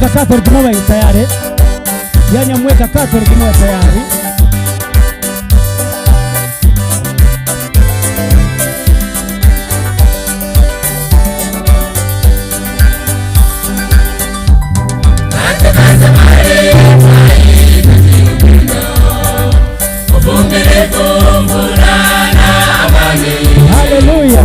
Nyamweka Catholic mobe tayari. Ya Nyamweka Catholic mobe tayari. Haleluya.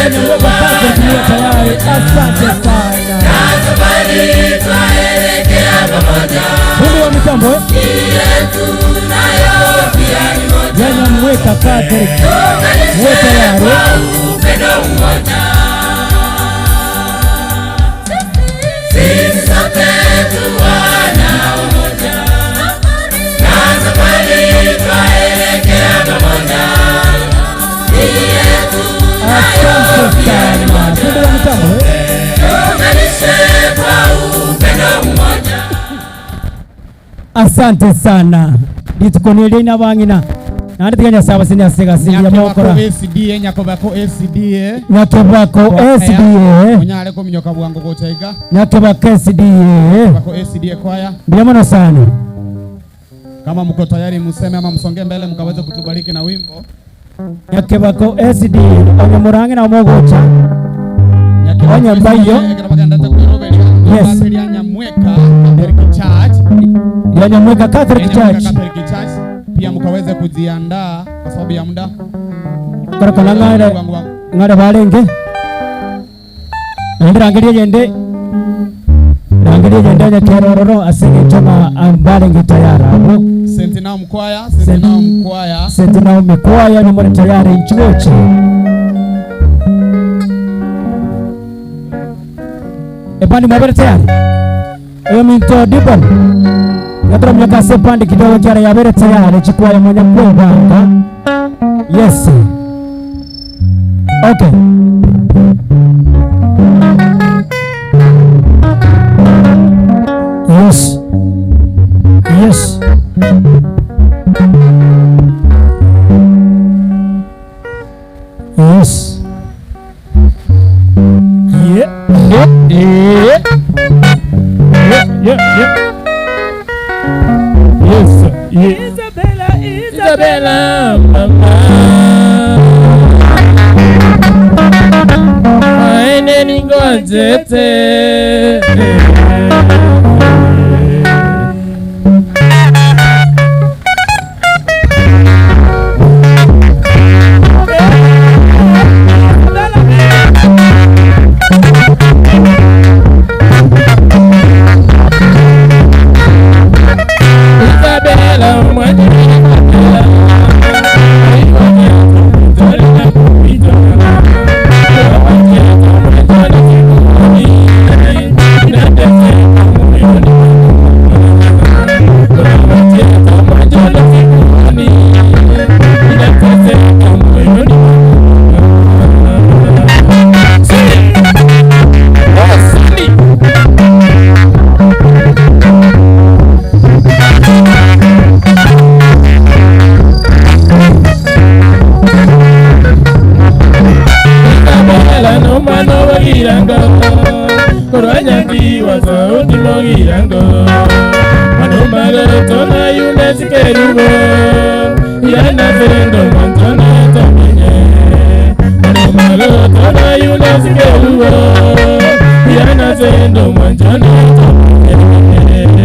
Ya Nyamweka Catholic mobe tayari. Asante sana. Fundi wa mitambo eh? Ya Nyamweka Catholic muwe tayari. Asante sana. Fundi wa mitambo eh? Asante sana. Rituko niri nabang'ina naende tiga Nyasaye abaseni ase egasi engiya Nyakebako mogokora. SDA Nyakobako SDA Nyakebako SDA Onyare kominyoka bwango gocha iga Nyakebako SDA Bako SDA kwaya mbuya mono sana. kama mko tayari museme ama msonge mbele mkaweze kutubariki na wimbo Nyakebako SDA onye morange na mogocha Onye mbayo. Yes. Yes. Nyamweka Catholic Church ya Nyamweka Catholic Nyamweka Church Catholic Church pia mkaweze kujiandaa kwa sababu ya muda korokana ng'are Bwangu bwangu. ng'are barenge naende rangeria eyende rangeria eyende onye kerororo ase eng'encho ng'a mbarenge tayari abwo St. Naum Choir, St. Naum Choir. St. Naomi Choir nimore tayari inchigoche ebandi mwabere tayari oyo minto dibon gatoro miaka ase ebandi kidogo kiara yabere tayari chikwaya mwanya kwebanga yes okay yes yes yes yeah Yeah. Yeah. Yeah. Yeah. Yes. Yeah. Isabella, Isabella, mama. Aene ningojete. Isabella, mwana Isabella no mano bagirango Korwanyangi wasauti mogirango Mano tona yune sikerugo Yana sendo mantona tamenye Mano tona yune sikerugo Yana sendo mantona tamenye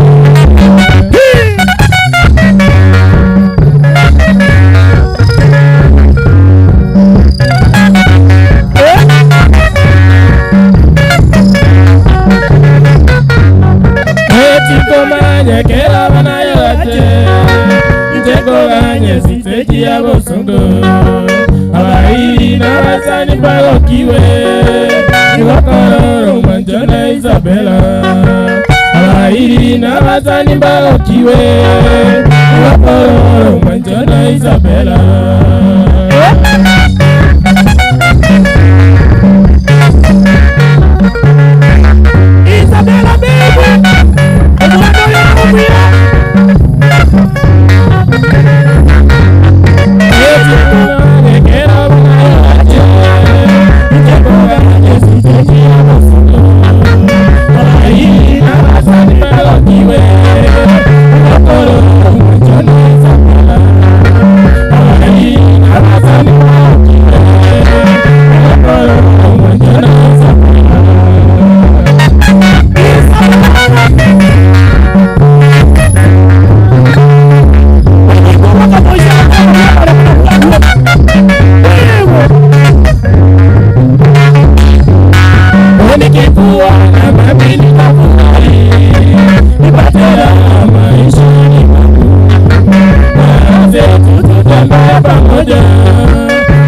Etikomanye kera banayogache Itekoganye siteki ya bosungu Abairi n'abasani bagokiwe Ibakororo mwanjone Isabella Abairi n'abasani mbagokiwe Iwakororo mwanchona Isabella Isabella baby. Omwana oyo nomwira.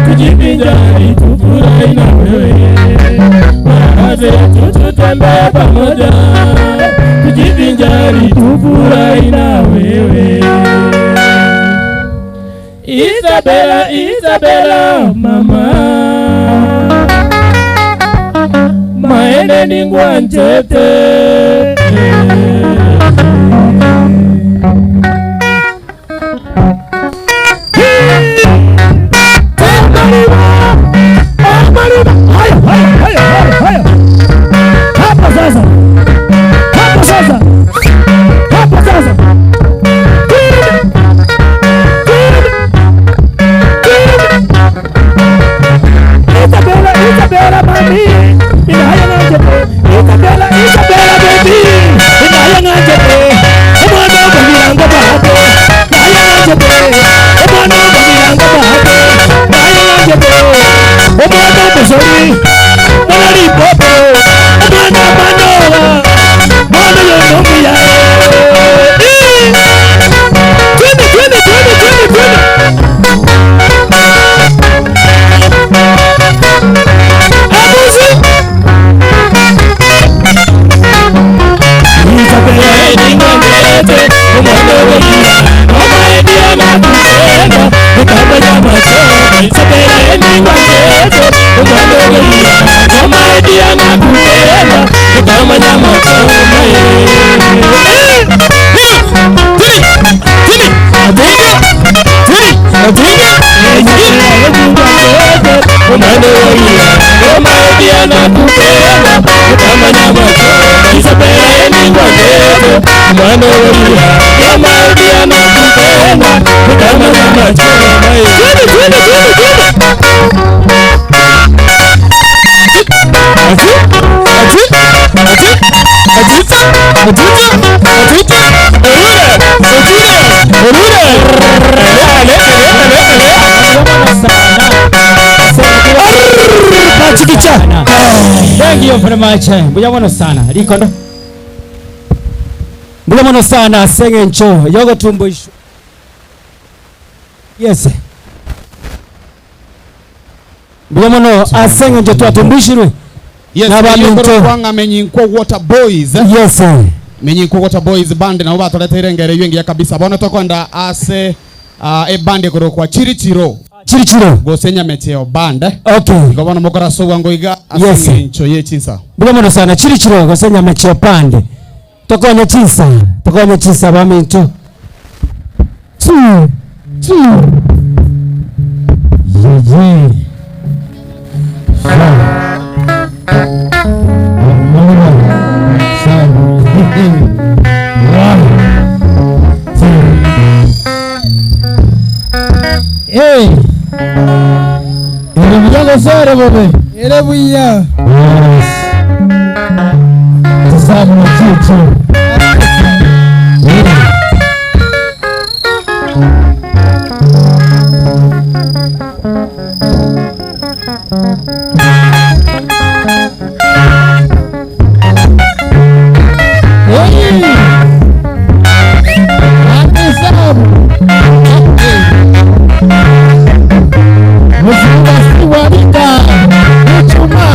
Tujivinjari tufurahi na wewe, raha zetu tutembee pamoja, tujivinjari tufurahi na wewe. Isabella, Isabella, mama maene ningwanchete Haya, haya, haya, haya, haya. Hapa sasa. Hapa sasa. Hapa sasa. Twende. Twende. Twende. Isabella, Isabella, mami. Inahaya nganje. Isabella, Isabella, baby. Inahaya nganje. Omwana omubirango bahato. Nahaya nganje. Omwana omubirango bahato. Nahaya nganje. Omwana omusori. Mwana lipopo. Omwana manowa. Mwana yonomuya. Twende, twende, twende, twende, twende. Abuzi. Twende, twende, twende, twende. Thank you very much. Mbuya mono sana. Likondo. Mbuya mono sana seng'encho yogotumbuishwa. Yes. Mbuya mono aseng'encho twatumbishirwe. Yes, N'abaminto. kwanga Menyinkwo Water Boys. Yes. Menyinkwo Water Boys band nabo batoreteire ngere yengiya kabisa. Bono tokwenda ase eband ekorokwa Chirichiro. Chirichiro. Gose Nyamecheo band. Okay. Igo bono mokora sogwa ngoiga ase Yes. eng'encho ye chinsa. Mbuya mono sana Chirichiro gose Nyamecheo band. Tokonye chinsa. Tokonye chinsa baminto. Two. Two. Yeah, yeah. Hey! Ere buya gosore bobe. Ere buya. Yes. Tusabu na chicho. Yeah. Hey! Ate sabu. Muzinga si warika. Uchuma.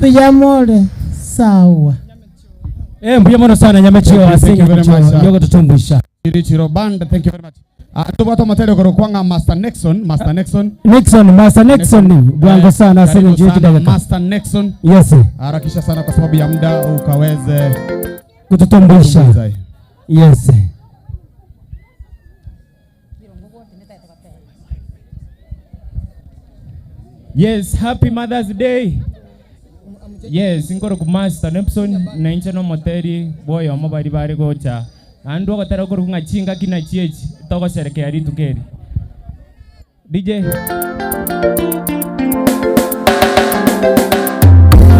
Mbuya more sawa. Eh, mbuya mono sana Nyamechio Thank you, ase thank you very eng'encho much, yogototumbuisha. Chirichiro Band, thank you very much. Ah, tobwate omotere korwa kwang'a Master Nixon, Master Nixon. Nixon, Master Nixon, bwango Eh, sana ase karibu eng'encho sana, y'echidageka. Master Nixon. Yes, Harakisha sana kwa sababu ya muda ukaweze kututumbuisha. kutumbuiza. Yes. Yes, happy Mother's Day. Yes, nkoro ku Master Nepson na inche no moteri boyo omo bari bare gocha. Naende ogotera okoro ng'a chingaki na chiechi togosherekea rituko eri. DJ.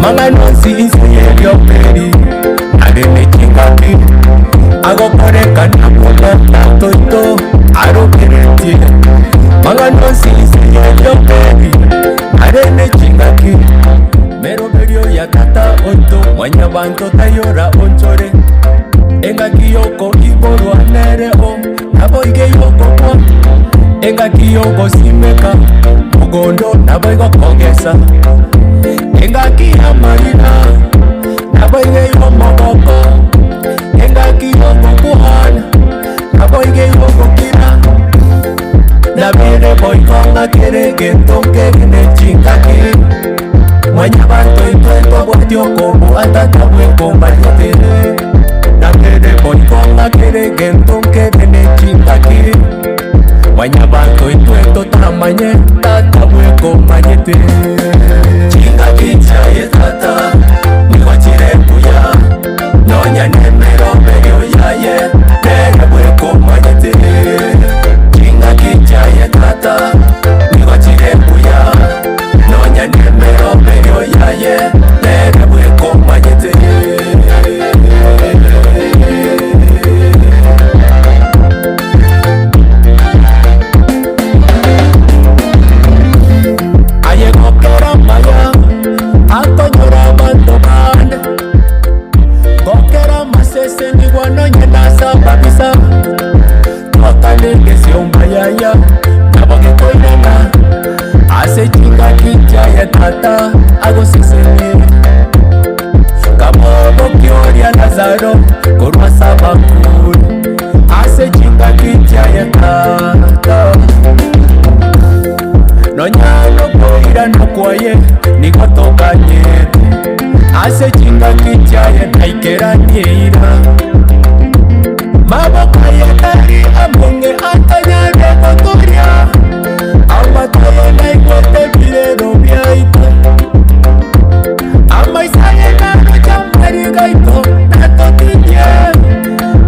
Mang'ana onsi inse y'eriomeri are ne chingaki agokorekana buna tatoito arokeretie. Mang'ana onsi inse y'eriomeri are ne chingaki meroberio ya tata oito mwanyabanto tayora onchore engaki yoko iborwa nere o nabo ige yokokwa engaki yogosimeka mogondo nabo igokogesa engaki ya marina nabo ige yomogoko engaki yogokuhana nabo ige yogokira nabere boikonga kere gento nkere ne chingaki mwanyabanto intwe tobwati okobu atata bwekombanyete nabere boikonga kere gento nkere ne chingaki mwanyabanto intwe totamanye tata bwekomanyete chingaki chaye tata nigo chire buya nonya nemeroberio yaye nere bwekomanyete chingaki chaye tata nigo chire buya nonya nemeroberio yaye nere bwekomanyete. Ayegokera maya akonyora abanto bande kwaye nigo toganyete, ase chingaki chiaye naikeranie eira. Maboko aye tari among'e atanyare gotoria, amato aye naigwete ebirero biaito. Amaiso aye naroche amariga aito, natotinyie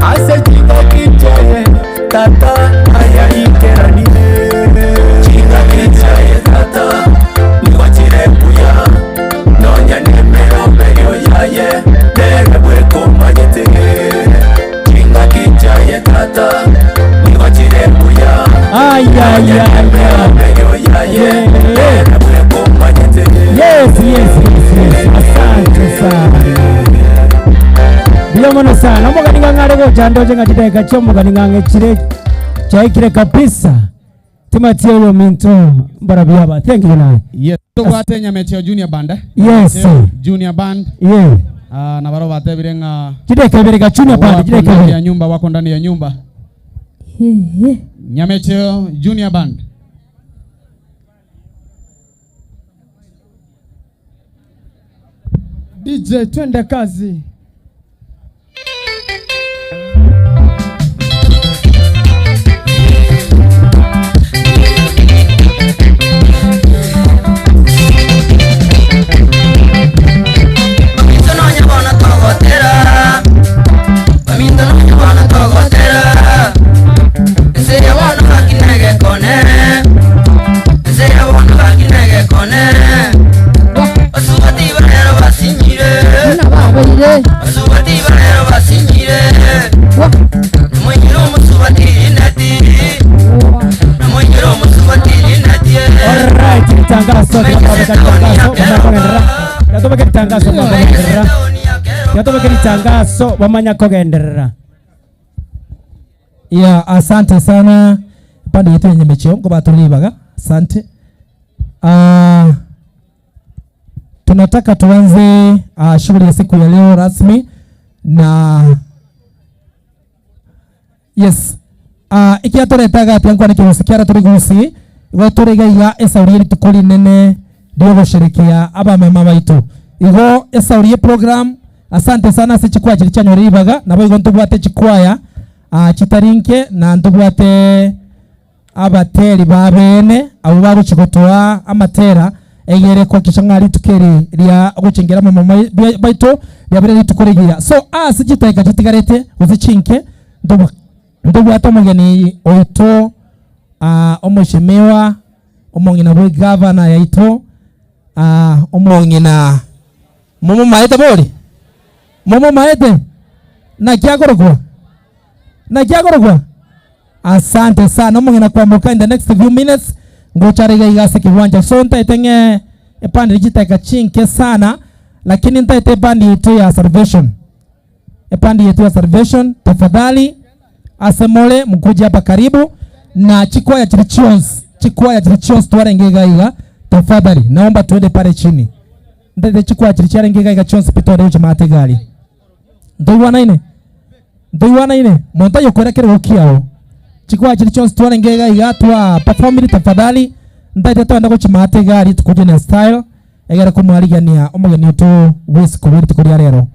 ase chingaki chiaye, Tata ayaikeranie. Chingaki chiaye Tata nigo chire buya, nonya nemeroberio yaye nere bweka omanyete. Chingaki chiaye Tata nigo chire buya, nonya nemeroberio yaye nere bweka omanyete. Yes, yes, yes, yes. Asante sana. Mbuya mono sana. Omogani ng'ang'e are gocha ndoche ng'a chidakika chi'omogani ng'ang'e chire chiaikire kabisa. Timati oyominto mbarabwo aba. Thank you naye. Yes, tobwate Nyamecheo Junior Band. eh? Yes. Nyamecheo Junior Band. Yeah. Ah, na barabwo batebire ng'a Chidakika ibere ga Junior Band, wako chidakika ndani ya ibere. nyumba, wako ndani ya nyumba. Nyamecheo Junior Band. DJ, twende kazi. Baminto nonya bono togotera, baminto nonya bono togotera, ense ya bono gaki negekone, ense ya bono gaki negekone, basubati barero basinyire, basubati barero basinyire, namoinyire omusubati rinati, namoinyire omusubati rinati. Alright, litangazo litangazo bamanya yatobeke litangazo bamanya kogenderera yatobeke litangazo bamanya kogenderera. Yeah, asante sana pande yetu ya Nyamecheo batulibaga asante. Tunataka tuanze shughuli ya siku ya leo rasmi na yes ikia turetaga atia nkwane kigusi kiara turi gusi igo turigaiga esauri rituko rinene rio gusherekea abamama baitu igo esauri ye program. Asante sana ase chikwaya chiri chianyore ribaga nabo igo ntobwate chikwaya chitarinke na ntobwate abateri ba bene abo bagochigotoa amatera egere kuhakikisha ng'a rituko eri ria gochengera amamama baito riabere rituko rigiya. So ase chitaika chitigarete gose chinke ntobwate omogeni oito omoshemiwa omong'ina bwe gavana yaito omong'ina momomaete bori momomaete nakiakorokwa nakiakorokwa. Asante sana omong'ina kwamboka in the next few minutes ngochariga igase kiwanja. So ntaete ng'e epandi chitaika chinke sana lakini ntaete epandi yetu ya salvation, epandi yetu ya salvation tafadhali asemole mkuje hapa karibu na chikwaya chiri chionsi chikwaya chiri chionsi twarenge iga tafadhali naomba tuende pale chini ndete chikwaya chiri charenge iga chionsi pitore ucho gali ndoiwana ine ndoiwana ine monta yokwera kere gokiao chikwaya chiri chionsi twarenge iga twa perform tafadhali ndaite twenda gochimate gari tukuje na style egera kumwarigania omogeni otu wisi kubiri tukuria rero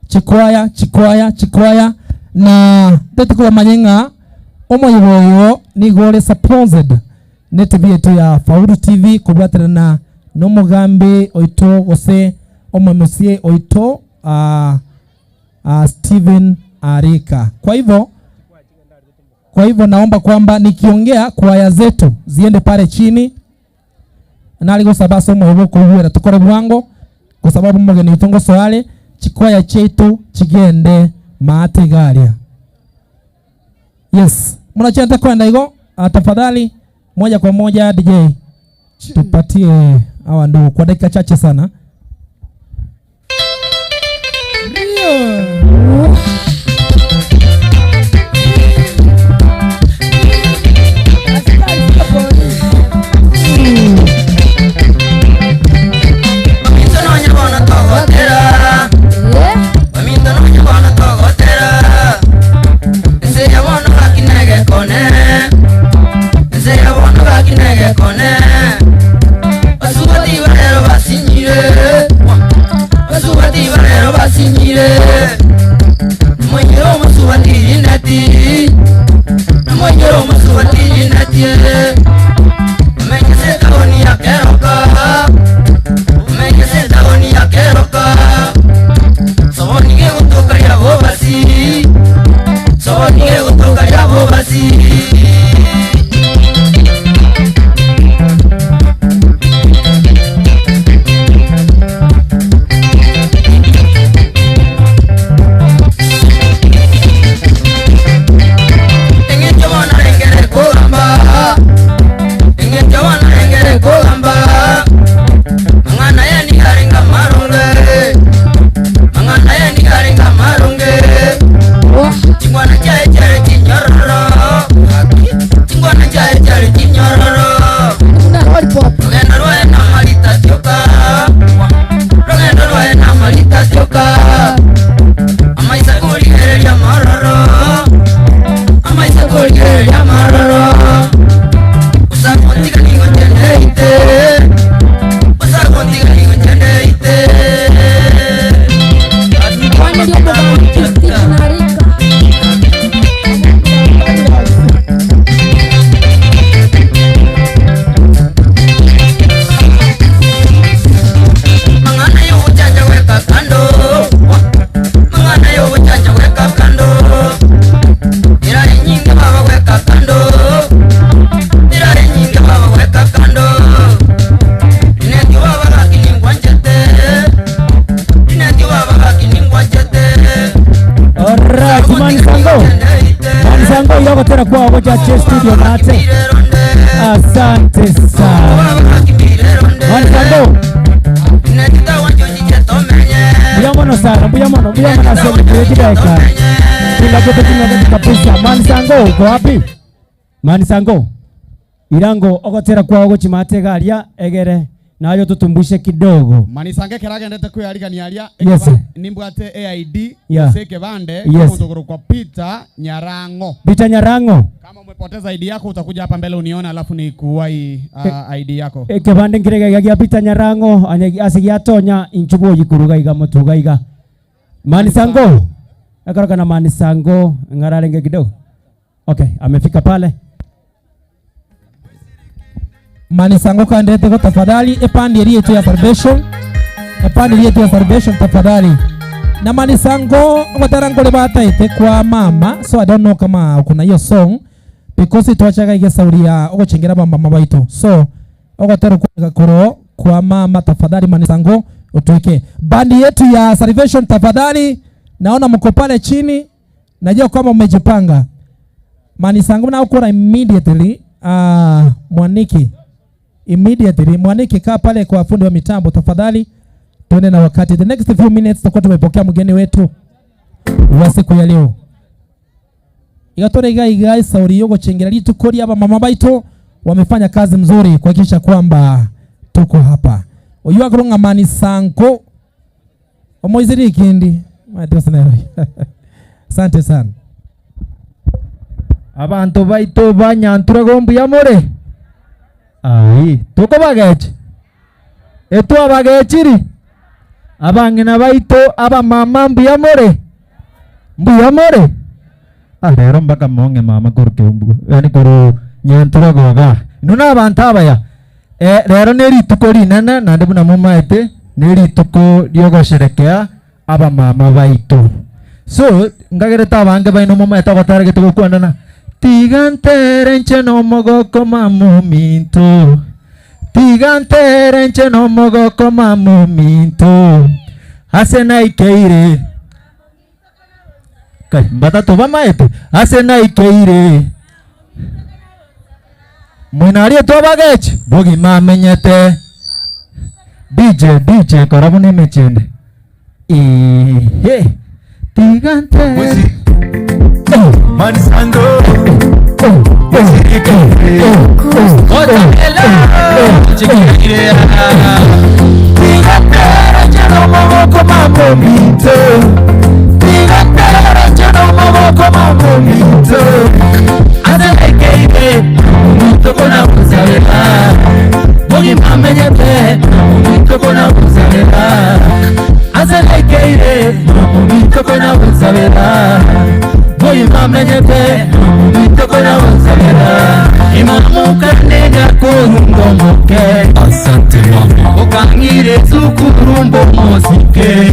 chikwaya chikwaya chikwaya na ndete kubamanye ng'a omoyibo oyo nigo ore sponsored ne TV yetu ya Faulu TV kubwaterana n'omugambi oito gose omomusie oito Steven Arika. Kwa hivyo naomba kwamba nikiongea kwaya zetu ziende pale chini naligo sabaso omoyibo kuwera tukore bwango kwa sababu mugeni oito ngosoare chikwaya chetu chigende maate garia. Yes, mnachenta kwenda higo. Tafadhali moja kwa moja DJ tupatie hawa ndugu kwa dakika chache sana. Baminto nonya bono togotera, baminto nonya bono togotera, ense ya bono gaki negekone, ense ya bono gaki negekone, Ogotera kwao gocha che studio nate. Asante sana. Manisango. Mbuya mono sana, mbuya mono, mbuya mono ase emechie chidakika. Chingaki toching'aneti kabisa. Manisango uko wapi? Manisango. Irango ogotera kwao gochimate iga aria egere naye ototumbushe kidogo. Manisango ekero agendete kwearigania aria, Yes. ekeba- nimbwate eID Yeah. gose ekebande Yes. ki'omonto okorokwa Peter Nyarang'o. Peter Nyarang'o. Kama umepoteza ID yako utakuja hapa mbele unione, alafu nikuwai ID yako. Ekebande nkere iga gia Peter Nyarang'o anye ase giatonya inchu bwoyi koruga iga motuga iga. Manisango. Ekorokana Manisango ng'ararenge kidogo. Okay, amefika pale. Manisango kandete go tafadhali epandi eri yetu ya salvation epandi eri yetu ya salvation tafadhali na Manisango ogotera nkore bataete kwa mama so I don't know kama kuna hiyo song because twachaga igesauri ya ogochengera bamama baito so ogotera okwo koro kwa mama tafadhali Manisango utuike bandi yetu ya salvation tafadhali naona mko pale chini najua kwamba mmejipanga Manisango na ukora immediately Mwaniki immediately Mwaniki kaa pale kwa fundi wa mitambo tafadhali tuende na wakati the next few minutes tutakuwa tumepokea mgeni wetu wa siku ya leo igatore iga iga isauri yogo chengera rituko ria mama baito wamefanya kazi mzuri kuhakikisha kwamba tuko hapa oyu akoronga Manisango omoiziri ikindi Matios asante sana Abanto baito banyanturego mbuya more ai tukobageche etwabagechiri abang'ina baito abamama mbuya more mbuya more Ah, rero mpaka monge mama koru keumbu yani koru nyanturego ga ino na abantu abaya rero nerituko rinene naende buna momaete nerituko riogosherekea abamama baito so ngagerete abange baino momaete ogotaregete gokwandana tigantere nche nomogoko mamominto tigantere nche nomogoko mamominto ase naikeire kai mbatatu bamaete ase naikeire mwinarie twabagechi bogima amenyete DJ DJ kora buna emechende ehe tigantere Manisango Tigatera cheno maboko mamominto Tigatera cheno maboko mamominto Azelekeire Muito kona kuzalera Bogi mamenyete Muito kona kuzalera Azelekeire Muito kona kuzalera Bogi mamenyete Muito kona kuzalera Imamuka nega kurungomoke Asante mama. Ukangire zukurumbo mosike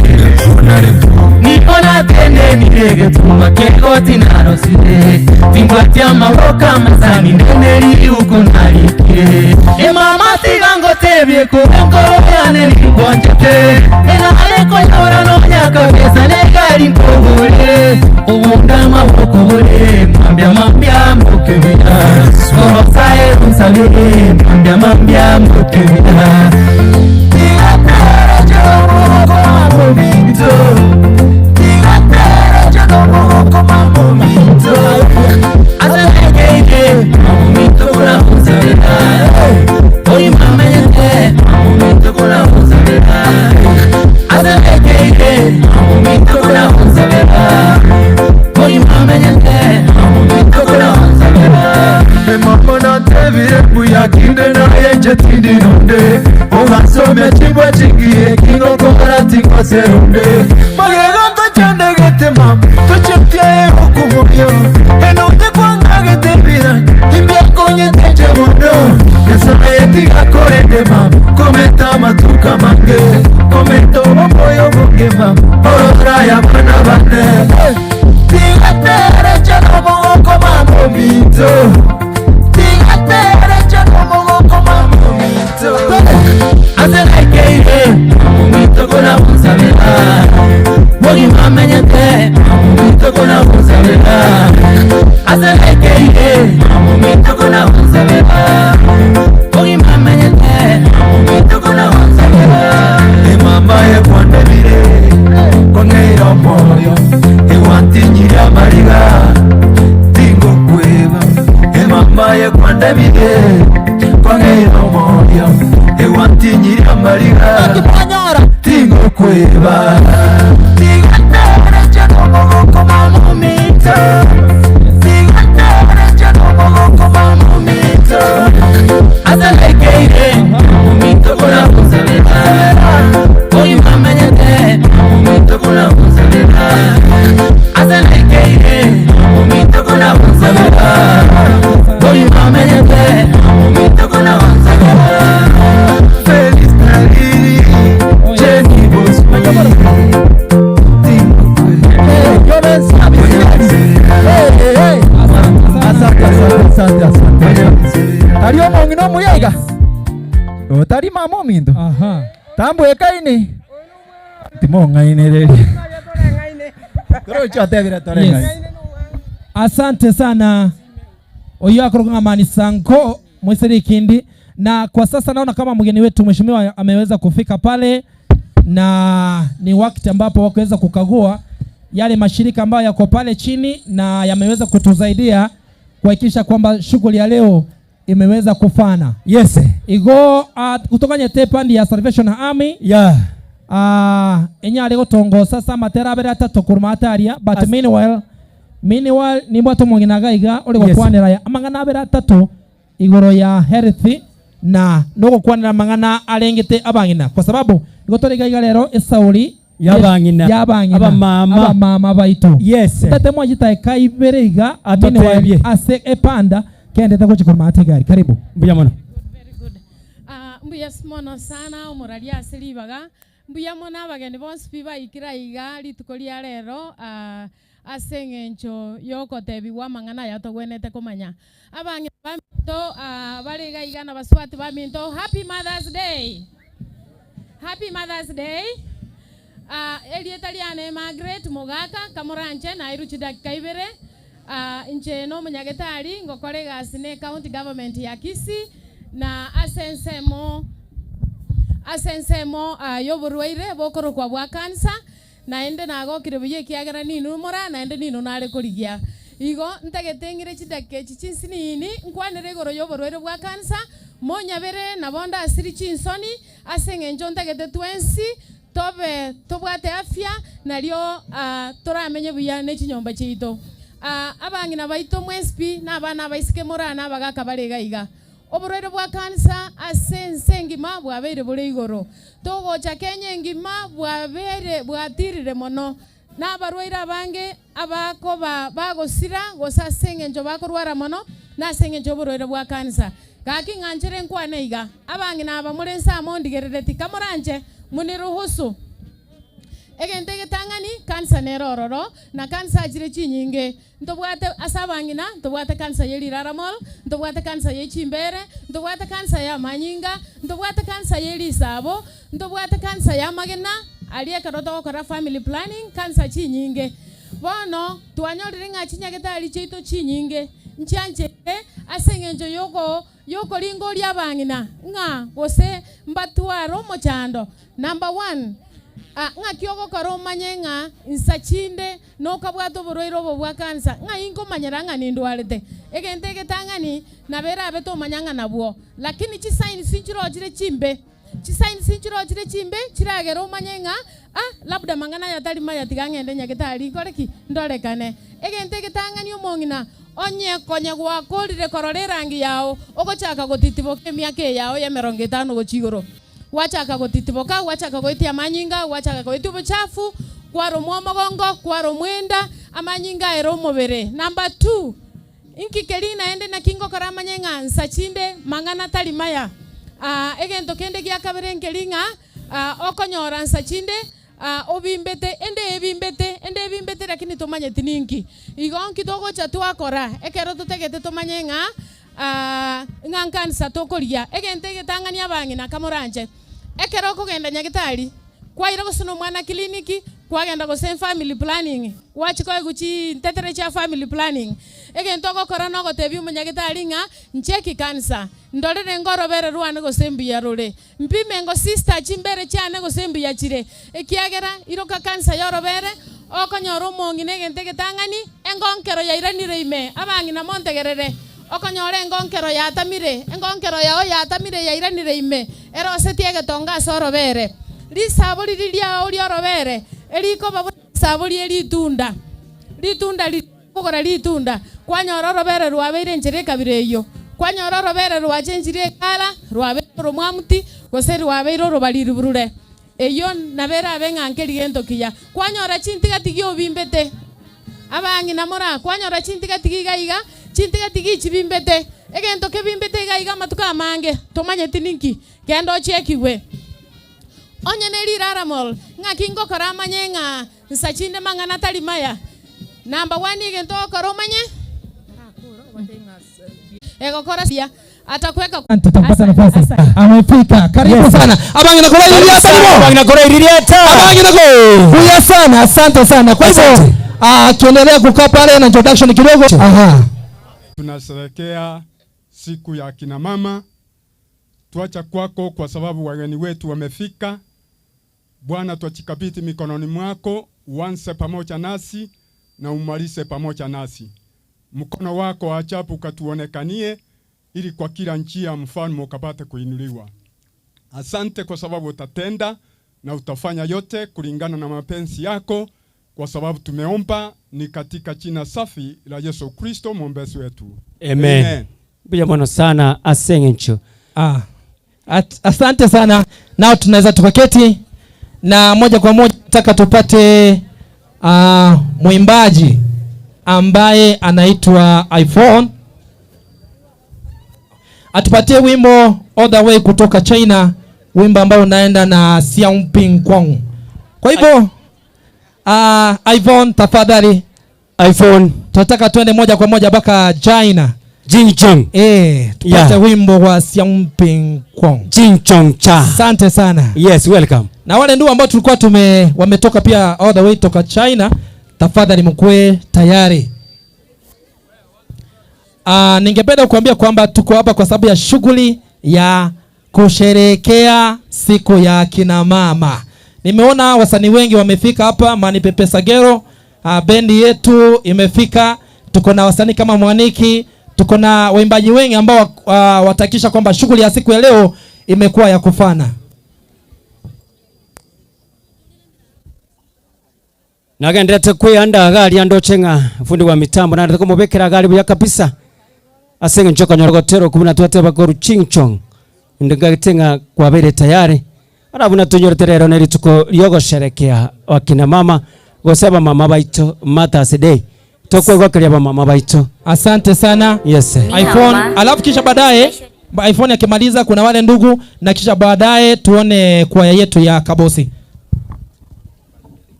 Niona tene nirege tuma kegoti narosire Tingwatia maboka mazani neneri uko narikire E mama tigango tebie kubenkoro yane ningwanjete Ena aleko yora no nyaka besa negari nkogore Ubunda maboko bore mambia mambia mukebira Korosae unsabire mambia mambia mukebira Tigatera chero mamominto Tigatera chero mamominto Azelekeike mamominto kuna uzabira Oyi mamenyete mamominto kuna uzabira Azelekeike mamominto kuna uzabira Oyi mamenyete mamominto kuna uzabira Mama na tebire buya kinde na yenje tindi nonde Ogasome chibwa chigiye kingo kora tingwa serunde Magego tochande gete mam tochepye hukumubyo Enunde kwanga gete bira imbya konye teche mundo Nyasaye tiga korende mam kometa matuka mange Kometa omoyo bunge mam orora ya bana bane Tiga tere chano mugoko mamominto Tigatere chano mugoko mamominto Azelekeire mamominto kona uzabira Bogi mamenyete mamominto kona uzabira Azelekeire Nabeire amariga Naki mwanyora? Tingokweba Tiga ntereche nomogoko mama ominto Tiga ntereche nomogoko mama ominto Ase naikeire ominto buna gonsabera Oyo bamenyete ominto buna gonsabera Ase naikeire ominto buna gonsabera Oyo bamenyete ominto buna gonsabera Felista Lili Jenny Boswe Asante, asante, asante, asante. Tari omong'ina omuya iga? Otari mama ominto? Tambwekaini? Timong'ainereria. Torochi otebire toreng'aini. Yes. Asante sana oyo akorokwa ng'a Mani Sanko Mwiseri Kindi, na kwa sasa naona kama mgeni wetu mheshimiwa ameweza kufika pale, na ni wakati ambapo wakuweza kukagua yale mashirika ambayo yako pale chini na yameweza kutusaidia kuhakikisha kwamba shughuli ya leo imeweza kufana. Yes. Igo uh, kutoka nyete pandi ya Salvation Army Yeah. uh, enyare gotongosa sa amatera abere atato korwa ataria but As- meanwhile meanwhile nimbwate omong'ina iga iga ore Yes. gokwanera ya amang'ana abere atato igoro ya health na nogokwanera amang'ana arengete abang'ina kwa sababu igo tore iga iga rero esauri Y'abang'ina. y'abang'ina Abamama. abamama baito Yes. tate mwachitae kaibere iga Atotebie. meanwhile ase epanda kendete gochi korwa ate egari karibu Mbuya mono. Ah, mbuya mono sana omoraria ase ribaga mbuya mono abageni bonsi pi baikire iga rituko ria rero ah, ase eng'encho yokotebiwa amang'ana aya togwenete komanya abang'ina baminto ah, bare iga iga na baswati baminto happy mothers day happy mothers day Ah, erieta riane Margaret Mogaka kamoranche nairu chidakika ibere Ah, inche no omonyagetari ngokora egasi ne county government ya Kisii na ase ensemo ase ensemo ah, y'oborwaire bokorokwa bwa cancer naende nagokire buya ekiagera ninu mora naende ninu nare korigia igo ntagete ng'ire chidakika echi chinsinini nkwanere igoro y'oborwaire bwa cancer monyabere nabo ndasiri chinsoni ase eng'encho ntagete twensi tobe tobwate afya nario ah, toramenye buya ne chinyomba chiaito Ah, abang'ina baito mwensi na abana abaisike morana abagaka bare iga iga oborwaire bwa kansa ase ense engima bwabeire bore igoro togocha Kenya engima bwabeire bwatirire mono na abarwaire abange abakoba bagosira gose ase eng'encho bakorwara mono na ase eng'encho oborwaire bwa kansa gaki ng'anchere nkwane iga abang'ina aba more nse amo ndigerereti kamoranche muniruhusu egento egetang'ani kansa nere ororo na kansa achire chinyinge ntobwate ase abang'ina ntobwate kansa ya eriraramol ntobwate kansa ya echimbere ntobwate kansa ya amanyinga ntobwate kansa ya erisabo ntobwate kansa ya amagena aria ekero togokora family planning kansa chinyinge bono twanyorire ng'a chinyagetari chiaito chinyinge nchianchere ase eng'encho yoko yokoringoria abang'ina ng'a gose mbatware omochando number one Ah, ng'aki ogokora omanye ng'a nsa chinde nokabwata oborwaire obo bwa kansa ng'a inkomanyera ng'a nindwarete egento egetang'ani nabere abete omanya ng'a nabwo lakini chisigns nchirochire chimbe chisigns nchirochire chimbe chiragera omanye ng'a ah, labda mang'ana aya tari maya tiga ng'ende nyagetari nkore ki ndorekane egento egetang'ani omong'ina onye konye gwakorire korora erangi yao ogochaka gotitiboka emiaka eyao ya emerongo etano gochia igoro gwachaka gotitiboka gwachaka goetia amanyinga gwachaka goetia obochafu kwaromwa omogongo kwaromwa enda amanyinga aere omobere number two inki keri naende naki ngokora amanye ng'a nsa chinde mang'ana tari maya ah, egento kende gia kabere nkeri ng'a ah, okonyora nsa chinde ah, obimbete ende ebimbete ende ebimbete lakini tomanyeti ninki igo nki togocha twakora ekero totegete tomanye ng'a ah, ng'a nkanisa tokoria egento egetang'ani abang'ina kamoranche ekero okogenda nyagetari kwaira gose na omwana kliniki kwagenda gose family planning gwachi koegwa chintetere chia family planning egento ogokora nogotebia omonyagetari ng'a ncheki kansa ndorere ngorobere rwane gose mbuya rore mpime ngo sister chimbere chiane gose mbuya chire ekiagera iroka kansa yorobere okonyora omong'ina egento egetang'ani engonkero yairanire ime abang'ina montegerere Okonyora engonkero yatamire, engonkero yao yatamire yairanire ime, erosetie egetonga ase orobere. Risabo riria riao ri'orobere erikoba buna risabo rie ritunda, ritunda riria okogora ritunda, kwanyora orobere rwabeire enchera ekabira eyio, kwanyora orobere rwachenchirie ekala, rwabeire oromwamuti, gose rwabeire orobariri burure. Eyio nabo erabe ng'a nkeri gento kiya. Kwanyora chintigatigi obimbete, abang'ina mora, kwanyora chintigatigi iga iga, chintigatigi chibimbete, egento kebimbete iga iga amatuko amange, tomanyeti ninki, genda ochiekigwe. Onye ne riraramol, ng'aki ngokora amanye ng'a nsa chinde mang'ana tari maya? Number one egento ogokora omanye, egokora sia. Atakweka Tutampata nafasi. Amefika. Karibu Yes. sana. Abangina kora iriata nibo. Abangina kora iriata. Abangina ko. Huya sana. Asante sana. Kwa hivyo Asante. ah, tuendelee kukaa pale na introduction kidogo. Aha. Tunasherehekea siku ya kina mama. Tuacha kwako kwa sababu wageni wetu wamefika. Bwana, twachikabidhi mikononi mwako, uanze pamoja nasi na umalize pamoja nasi. Mkono wako wa ajabu ukatuonekanie, ili kwa kila njia mfalme ukapate kuinuliwa. Asante kwa sababu utatenda na utafanya yote kulingana na mapenzi yako, kwa sababu tumeomba ni katika jina safi la Yesu Kristo mwombezi wetu. Amen. Mbuya mono sana aseng'encho. Ah. Asante sana. Nao tunaweza tukaketi na moja kwa moja nataka tupate mwimbaji ambaye anaitwa iPhone atupatie wimbo All the Way kutoka China, wimbo ambao unaenda na Xiaoping Kwang. Kwa hivyo iPhone tafadhali. iPhone. Tunataka tuende moja kwa moja mpaka China. Jingjong. Tupate Yeah. wimbo wa Xiaoping Kwang. Jingjong cha. Asante sana. Yes, welcome. Na wale ndio ambao tulikuwa wametoka pia all the way toka China, tafadhali mkuwe tayari. Ningependa kuambia kwamba tuko hapa kwa sababu ya shughuli ya kusherehekea siku ya kina mama. Nimeona wasanii wengi wamefika hapa, Mani Pepe Sagero, bendi yetu imefika. Tuko na wasanii kama Mwaniki, tuko na waimbaji wengi ambao watahakikisha kwamba shughuli ya siku ya leo imekuwa ya kufana. Nagenderete kwiyanda gari andochenga fundi wa mitambo na ndiko mubekera gari buya kabisa. Asenge njoka nyorogotero kubuna twate bakoru chingchong. Ndingatenga kwa bere tayari. Arabuna tunyoreterero neri tuko ryogosherekea wakina mama goseba mama baito Mother's Day. Tokwe ba mama baito. Asante sana. Yes. iPhone, alafu kisha baadaye iPhone akimaliza kuna wale ndugu na kisha baadaye tuone kwaya yetu ya Kabosi.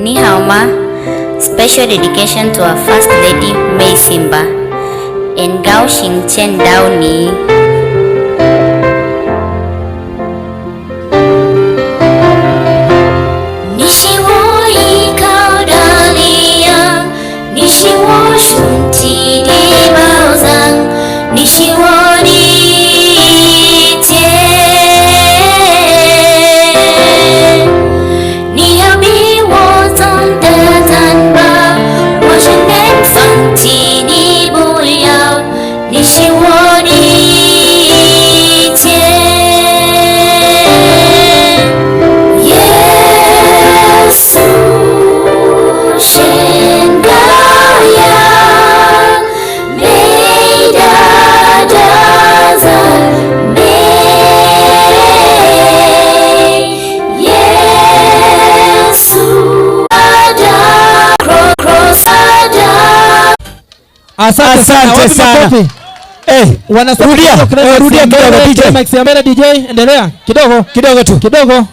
Ni hao ma, special dedication to our First Lady May Simba and Gao Xingchen Dao Ni. Ni shi wo yi kao da li yang, ni shi wo shun ti di bao zang, ni shi wo di tie. Ni yao bi wo zong de zan ba, wo shi neng fang ti ni bu yao, ni shi wo di tie. Yesu shen gao yang, mei da da zan mei. Yesu da cross da. Asante sana. Asante Wapi sana. makofi? Wanasema Rudia. kidogo Climax Rudia ya kidogo, mbele, DJ. Climax ya mbele, DJ, endelea. Kidogo. Kidogo tu. Kidogo.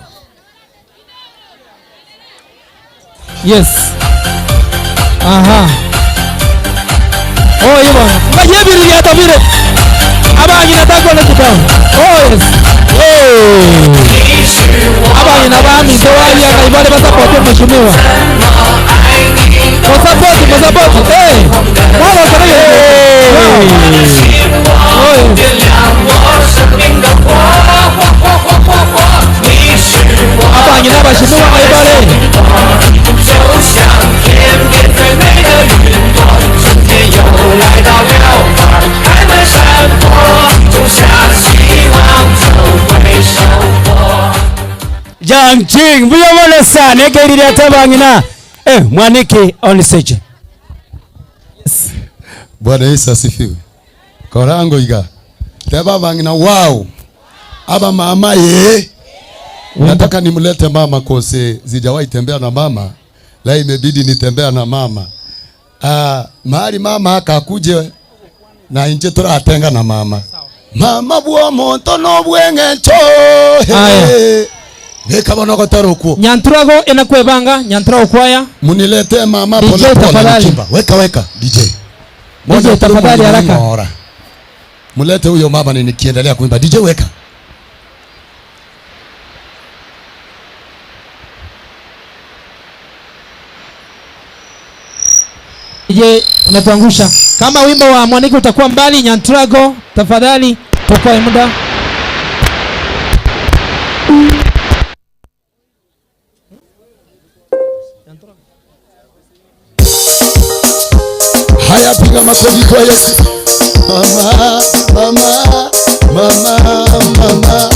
Yes. Aha. Oh, hivyo. Ngoja hivi ni hata vile. Aba nataka na kibao. Oh, yes. Hey. Aba ina ba mi so wali ya ibada basa kwa mheshimiwa. Kwa support, kwa support. Hey. Wala kwa hiyo. Oh, yes. Aba Mheshimiwa Oibore. Jangjing mbuya mono sana ekerire atabang'ina eh, mwaniki on stage. Bwana Yesu asifiwe. Korango iga. Teba bangina wow. Aba mama ye. Nataka nimlete mama kose sijawahi tembea na mama. La imebidi nitembea na mama. Ah, mahali mama akakuje na inje turatenga na mama. Mama bwo monto no bwengecho. Aya. Nikabona gotero Nyanturago inakwebanga Nyanturago kwaya. Munilete mama DJ pole pole tafadhali. nikimba. Weka weka DJ. DJ tafadhali haraka. Ng'ora. Mulete huyo mama ni nikiendelea kuimba. DJ weka. Je, unatuangusha. Kama wimbo wa Mwaniki utakuwa mbali Nyanturago tafadhali tukoe muda. Haya, piga makofi kwa Yesu. Mama, mama, mama, mama.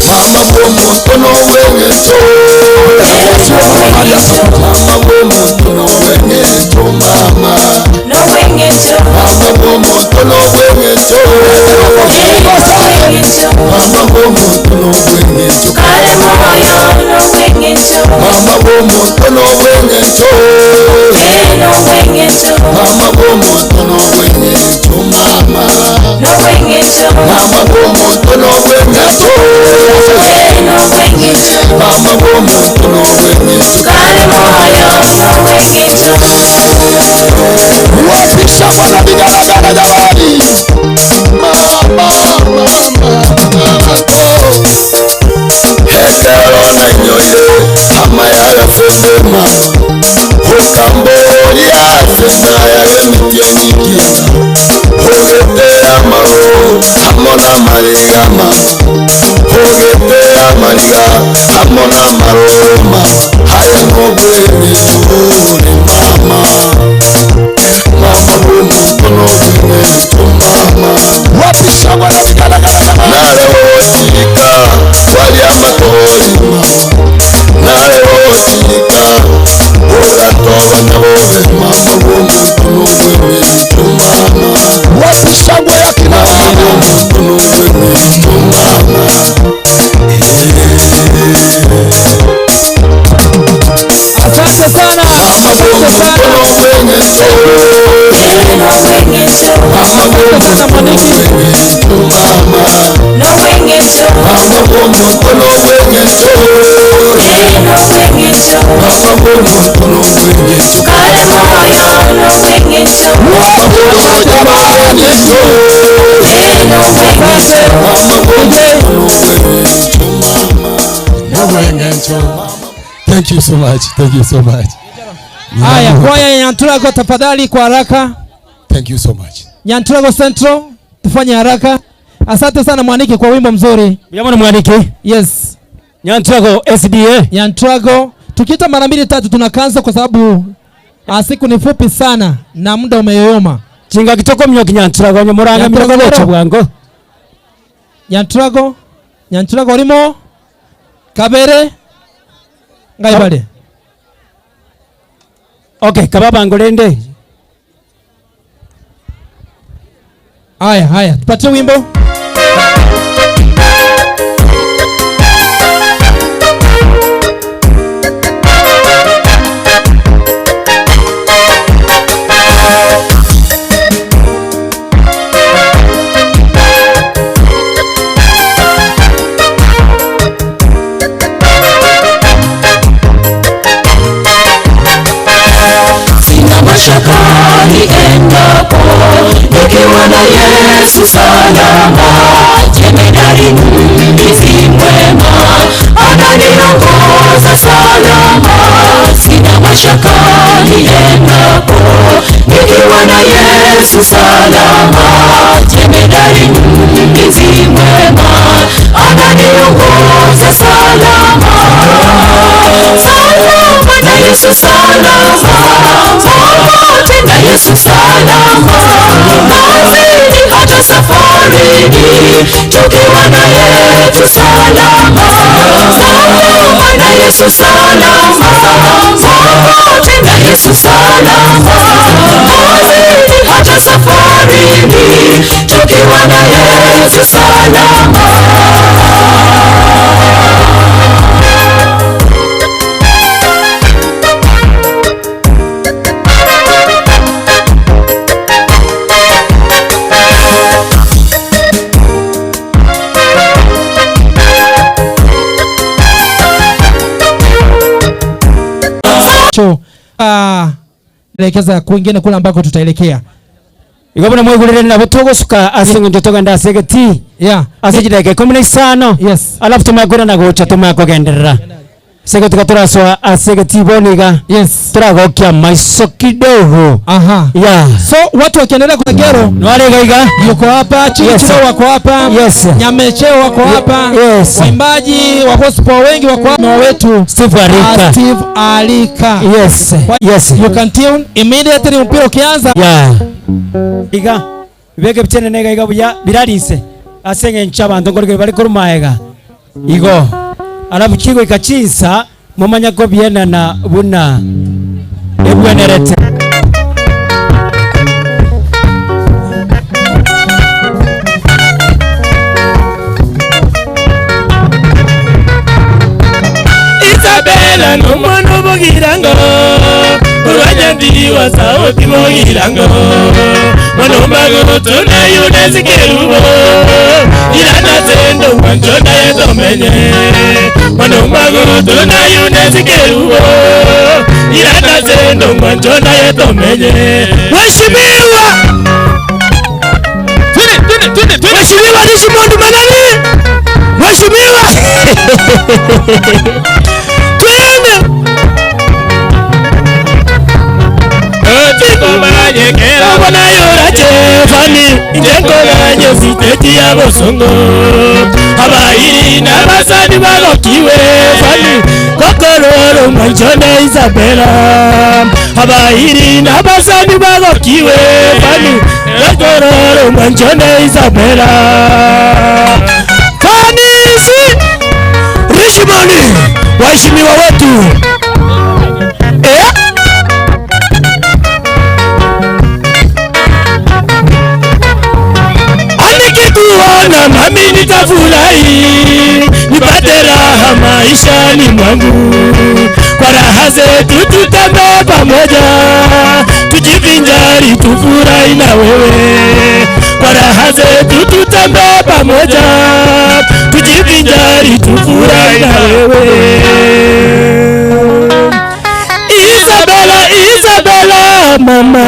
Mama bw'omuntu n'obwengeso. Mama bw'omuntu n'obwengeso mama. Mama bw'omuntu n'obwengeso. Mama bw'omuntu n'obwengeso. Mama bw'omuntu n'obwengeso. Mama bw'omuntu n'obwengeso mama. Mama bw'omuntu n'obwengeso. Mama bw'omuntu n'obwengeso. Wapisha mwana vigaragara jamani. Mama, mama, mama. Hekero na nyoye ama yagafende mama. Hukamboria senda yagemitienyikia. Hugetea mago hamona mariga mama. Hugetea mariga hamona maroma. Haya ngobweni zuri mama. Mama bw'omuntu n'obwengeso mama. Wapisha mwana vigaragara jamani. Nalewochika wali amatori mama. Nalewochika uratoba nabobe mama bw'omuntu n'obwengeso mama. Wapisha ngwe yakina mama bw'omuntu n'obwengeso mama. Asante sana. Asante sana. Asante sana Mwaniki. Thank you so much. Thank you so much. Haya, kwaya ya Nyanturago tafadhali kwa haraka. Thank you so much. Nyanturago Central tufanye haraka. Asante sana Mwaniki kwa wimbo mzuri. Mbuya Mwaniki. Yes. Nyanturago SDA. Nyanturago tukiita mara mbili tatu tunakanza kwa sababu siku ni fupi sana na muda umeyoyoma. Chinga kitoko mnyoki Nyanturago nyomoranga Nyanturago mirogo lero. bwango. Nyanturago Nyanturago limo Kabere Ngaibale. Okay, kababa ngolende. Haya haya, tupatie wimbo. Sina mashaka niendapo, nikiwa na Yesu salama, jemedari mlinzi mwema, ananiongoza salama, sina mashaka niendapo, nikiwa na Yesu salama, jemedari mlinzi mwema, ananiongoza salama, salama na Yesu salama, popote na Yesu salama, kazini hata safarini, tukiwa na Yesu salama, salama na Yesu salama, popote na Yesu salama, kazini hata safarini, tukiwa na Yesu salama. Cho, ah, elekeza kwingine kule ambako tutaelekea. Igo buna mwigurire nabo tugusuka ase ng'encho togenda ase egeti yeah. Ase chidakika ikumi na isano yes. Alafu tumakwira na gocha tumakogenderera ase gotuka turasoa ase egeti bono iga yes. Turagokia maiso kidogo. Aha. Yeah. So watu wakiendelea kwa gero Nwaregaiga yuko hapa Chirichiro Yes. wako hapa Yes. Nyamecheo wako hapa Yes. Waimbaji wa gospel wengi wako hapa wetu Steve Alika. Ah, Steve Alika. Yes. Yes. You can tune immediately mpira ukianza. Yeah. Iga bibeke bichene nega iga buya birarise ase eng'encho abanto nkorokeri bari korwa maega igo alafu chigoika chinsa momanya kobienana buna ebwenerete. Isabela n'omwana obogirango olwanyandiriwa sauti bogirango mwana ombago tunayunezikerubo irana sendo mwanjona yetomenye mwana ombago tunayunezikerubo irana sendo mwanjona yetomenye. Mheshimiwa Mheshimiwa Richmond Manani, Mheshimiwa twende Njenkolanye siteti ya bosongo abayiri n'abasani bagokiwe fani kokororo mwanjone Isabela abayiri n'abasani bagokiwe fani kokororo mwanjone Isabela. Fanisi Richmond, waheshimiwa wetu eh? Nikikuona mami nitafurahi, nipate raha maishani mwangu. Kwa raha zetu tutembee pamoja, tujivinjari tufurahi na wewe. Kwa raha zetu tutembee pamoja, tujivinjari tufurahi na wewe. Isabela, Isabela mama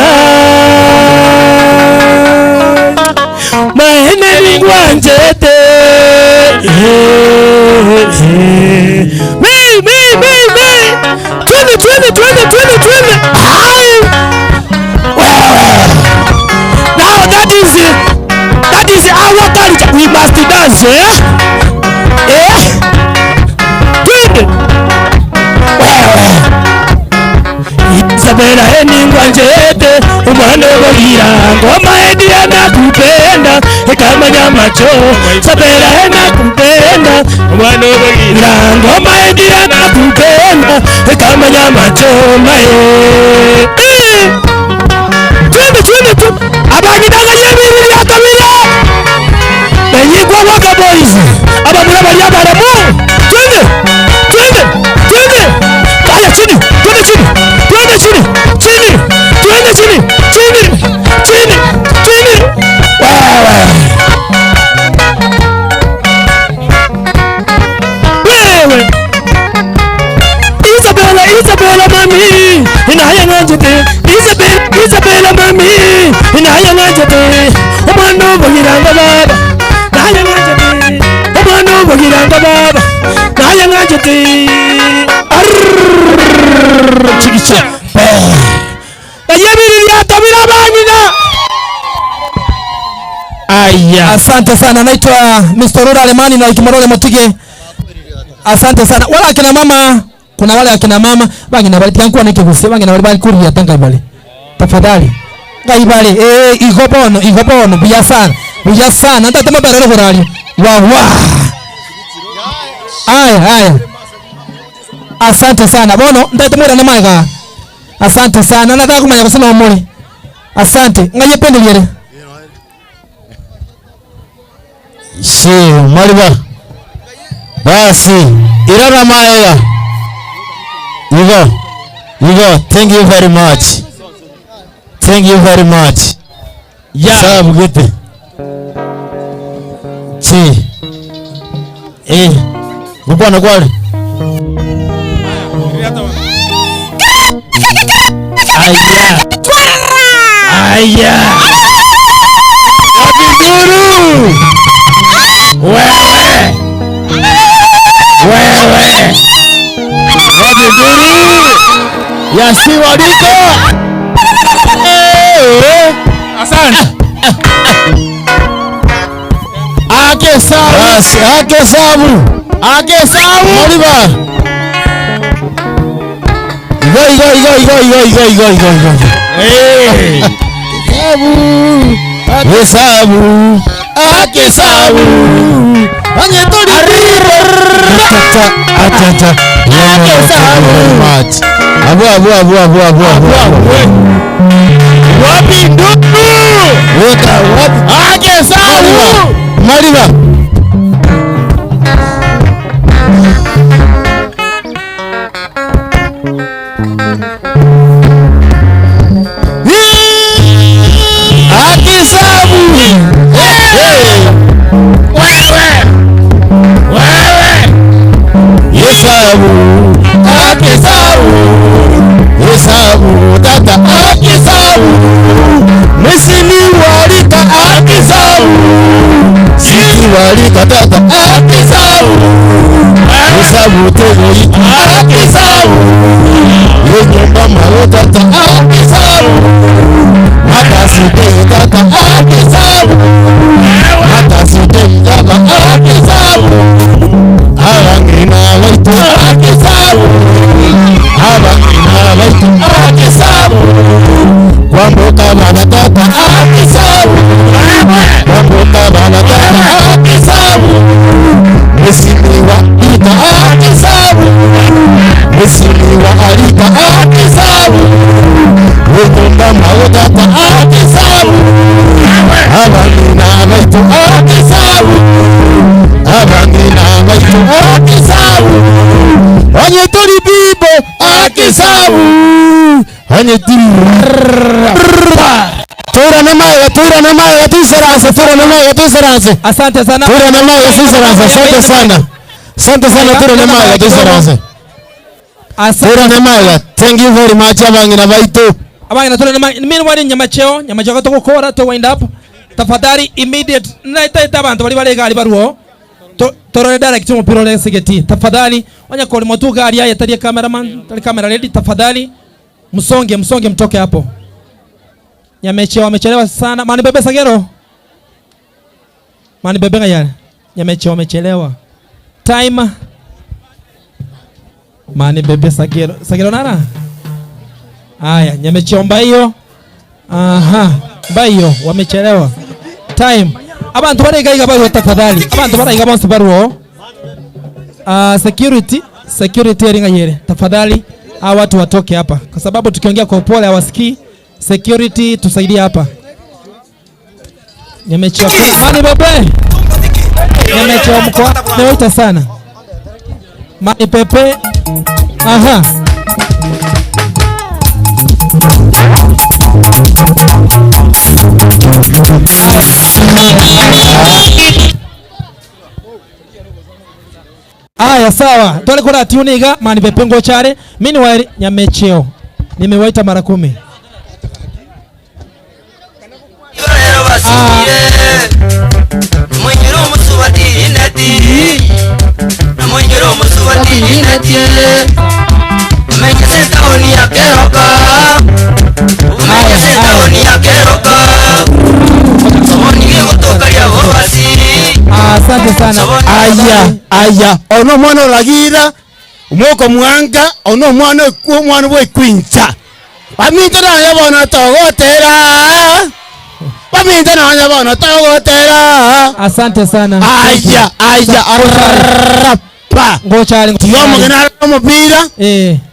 mahene ningwanjete mi mi mi mi twende twende twende twende twende. Ai wewe, now that is our culture, we must dance eh eh twende wewe. Isabela eningwanjete umwana obogira ngoma edia nakupenda kama nyama cho. Isabela enakupenda umwana obogira ngoma edia nakupenda kama nyama choma eh. Twende twende tu abanyinaga yebiri byakabira benyigwa waka boys abamura bali abaramu twende twende twende haya chini twende chini twende chini chini twende chini chini chini chini wewe wewe Isabella Isabella mami inaya ngajete Isabella Isabella mami inaya ngajete omwana obogiranga baba naya ngajete omwana obogiranga. Irango baba naye ng'anchete Arrrrrrrr chigicha pe Ng'ai ebiririato bire abang'ina Aya. Asante sana, naitwa Mr. Rura Alemani na Ikimorole Motige. Asante sana. Wala akina mama, kuna wale akina mama bangina bali tiankuwa nikigusia bangina bali bali kuria tanga ibale. Tafadhali. Ngaibale eh igo bono igo bono buya sana. Buya sana. Ndate mabarero horali. Wa wa. Aya aya. Asante sana. Bono ndate mwira na maiga. Asante sana. Nataka kumanya kusema omuli. Asante. Ngaye pende liere. Si Maliba. Basi irara maya. Igo. Igo, thank you very much. Thank you very much. Yeah. Sabu gete. Chi. Eh. Gukwana kwale. Aya. Aya. Wabiduru. Wewe. Wewe. Wabiduru. Yasiwadiko. Eh. Asante. Ake sabu. Basi ake sabu. Ake sabu. Maliba. Igo igo igo igo igo igo igo igo igo. Eh. Sabu. Hesabu. Ake sabu. Anyetori. Atata atata. Ake sabu. Abu abu abu abu abu abu. Wapi ndugu? Weka wapi? Ake sabu. Maliba. Akisabu. Wewe. Wewe. Hesabu. Akisabu. Hesabu tata akisabu. Misili walika akisabu. Sisi walika tata akisabu. Hesabu tego akisabu. Yenyumba malo tata akisabu. Hata site tata akisabu. Hata site tata akisabu. Abangina baitu akisabu. Abangina baitu akisabu. Kwamboka baba tata akisabu. Kwamboka baba tata akisabu. Mheshimiwa ita akisabu. Mheshimiwa alita akisabu. Wekumba mawo tata akisabu. Abangina baitu akisabu. Abangina baitu akisabu. Anyeturi bibo akisabu. Anyeturi. Tura na mawe, tura na mawe, tuserase, tura na mawe, tuserase. Asante sana. Tura na mawe, tuserase. Asante sana. Asante sana tura na mawe, tuserase. Tura na mawe. Thank you very much abangina baitu. Abangina tura na mawe. Mimi wali nyamacheo, nyamacheo tokokora to wind up. Tafadhali immediate naita ita abantu bali bale gari baruo. Torore direct mupira ore segeti. Tafadhali wanya koli motu gari aye tali cameraman, tali camera ready tafadhali. Msonge, msonge mtoke hapo. Nyamecheo wamechelewa sana. Mani bebe Sagero. Mani bebe ngayale. Nyamecheo wamechelewa. Time. Mani bebe Sagero. Sagero nara? Aya, nyamecheo mbayo. Aha, mbayo wamechelewa. Time. Abantu baraiga baruo tafadhali. Abantu baraiga bonse baruo. Security, security eringa yere. Tafadhali hawa watu watoke hapa kwa sababu tukiongea kwa upole hawasikii. Security tusaidie hapa. Nyamecheo. Mani bebe. Nyamecheo mko. Nimeita sana. Mani pepe. Aha. Aya sawa. Twale kora tiuniga mani pepe ngochare. Mimi ni wa Nyamecheo. Nimewaita mara 10. Mwenyero musubati inati. Namoinyore omosubati rinetie Omenye ase etaoni ya Keroka Omenye ase etaoni ya Keroka Soboni gegotoka ria Bobasi Asante sana. Aya, aya, ono omwana oragira, omokomwanka, ono omwana oku- omwana bw'ekwincha. Baminto nonya bono togotera, baminto nonya bono togotera. Asante sana. Aya, aya, arapa. Ngochari. Tiga omogeni arore omopira,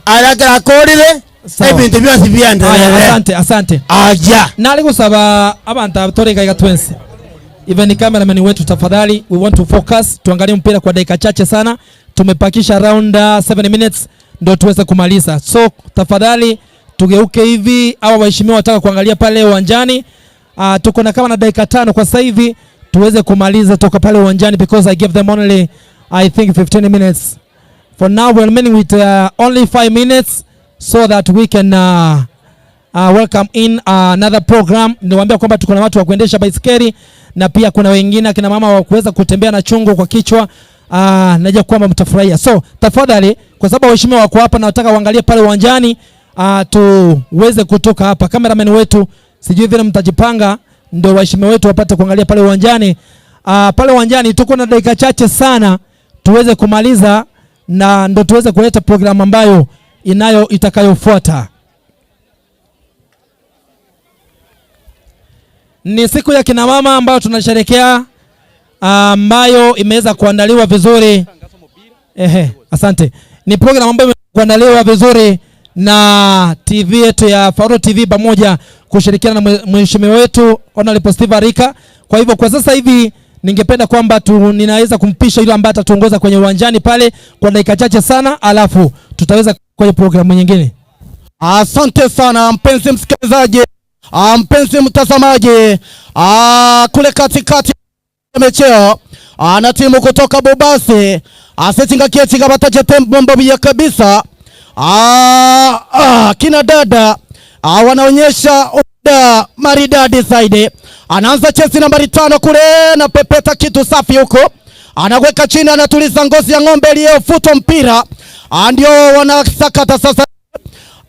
arakera akorire, Sawa. ebinto bionsi Aya, bienderere. asante asante. Aya. Nari gusaba abantu aba tore iga twensi. Even cameraman wetu tafadhali, we want to focus, tuangalie mpira kwa dakika chache sana. Tumepakisha around 7 minutes ndo tuweze kumaliza. So tafadhali tugeuke hivi, hawa waheshimiwa wataka kuangalia pale uwanjani. Tuko na kama na dakika tano kwa sasa hivi tuweze kumaliza toka pale uwanjani because I gave them only I think 15 minutes. For now we're remaining with only 5 minutes so that we can welcome in another program. Niwaambia kwamba tuko na watu wa kuendesha baisikeli na pia kuna wengine akina mama wa kuweza kutembea na chungu kwa kichwa. Najua kwamba mtafurahia. So tafadhali, kwa sababu waheshimiwa wako hapa na nataka waangalie pale uwanjani, tuweze kutoka hapa. Cameraman wetu sijui vile mtajipanga ndio waheshimiwa wetu wapate kuangalia pale uwanjani. Pale uwanjani tuko na dakika chache sana tuweze kumaliza na ndo tuweze kuleta programu ambayo inayo itakayofuata. Ni siku ya kina mama ambayo tunasherehekea, ambayo imeweza kuandaliwa vizuri. Ehe, asante. Ni program ambayo imekuandaliwa vizuri na TV yetu ya Faulu TV pamoja kushirikiana na mheshimiwa wetu Honorable Steve Arika. Kwa hivyo kwa sasa hivi ningependa kwamba ninaweza kumpisha yule ambaye atatuongoza kwenye uwanjani pale kwa dakika chache sana, alafu tutaweza kwenye programu nyingine. Asante sana mpenzi msikilizaji, mpenzi mtazamaji, kule katikati ya mecheo, na timu kutoka Bobasi, asetinga kietinga batajete mbombo bia kabisa. Kina dada, wanaonyesha uda maridadi zaidi. Anaanza chesi nambari 5 kule na pepeta kitu safi huko. Anaweka chini, anatuliza ngozi ya ng'ombe iliyofutwa mpira. Ndio wanasakata sasa.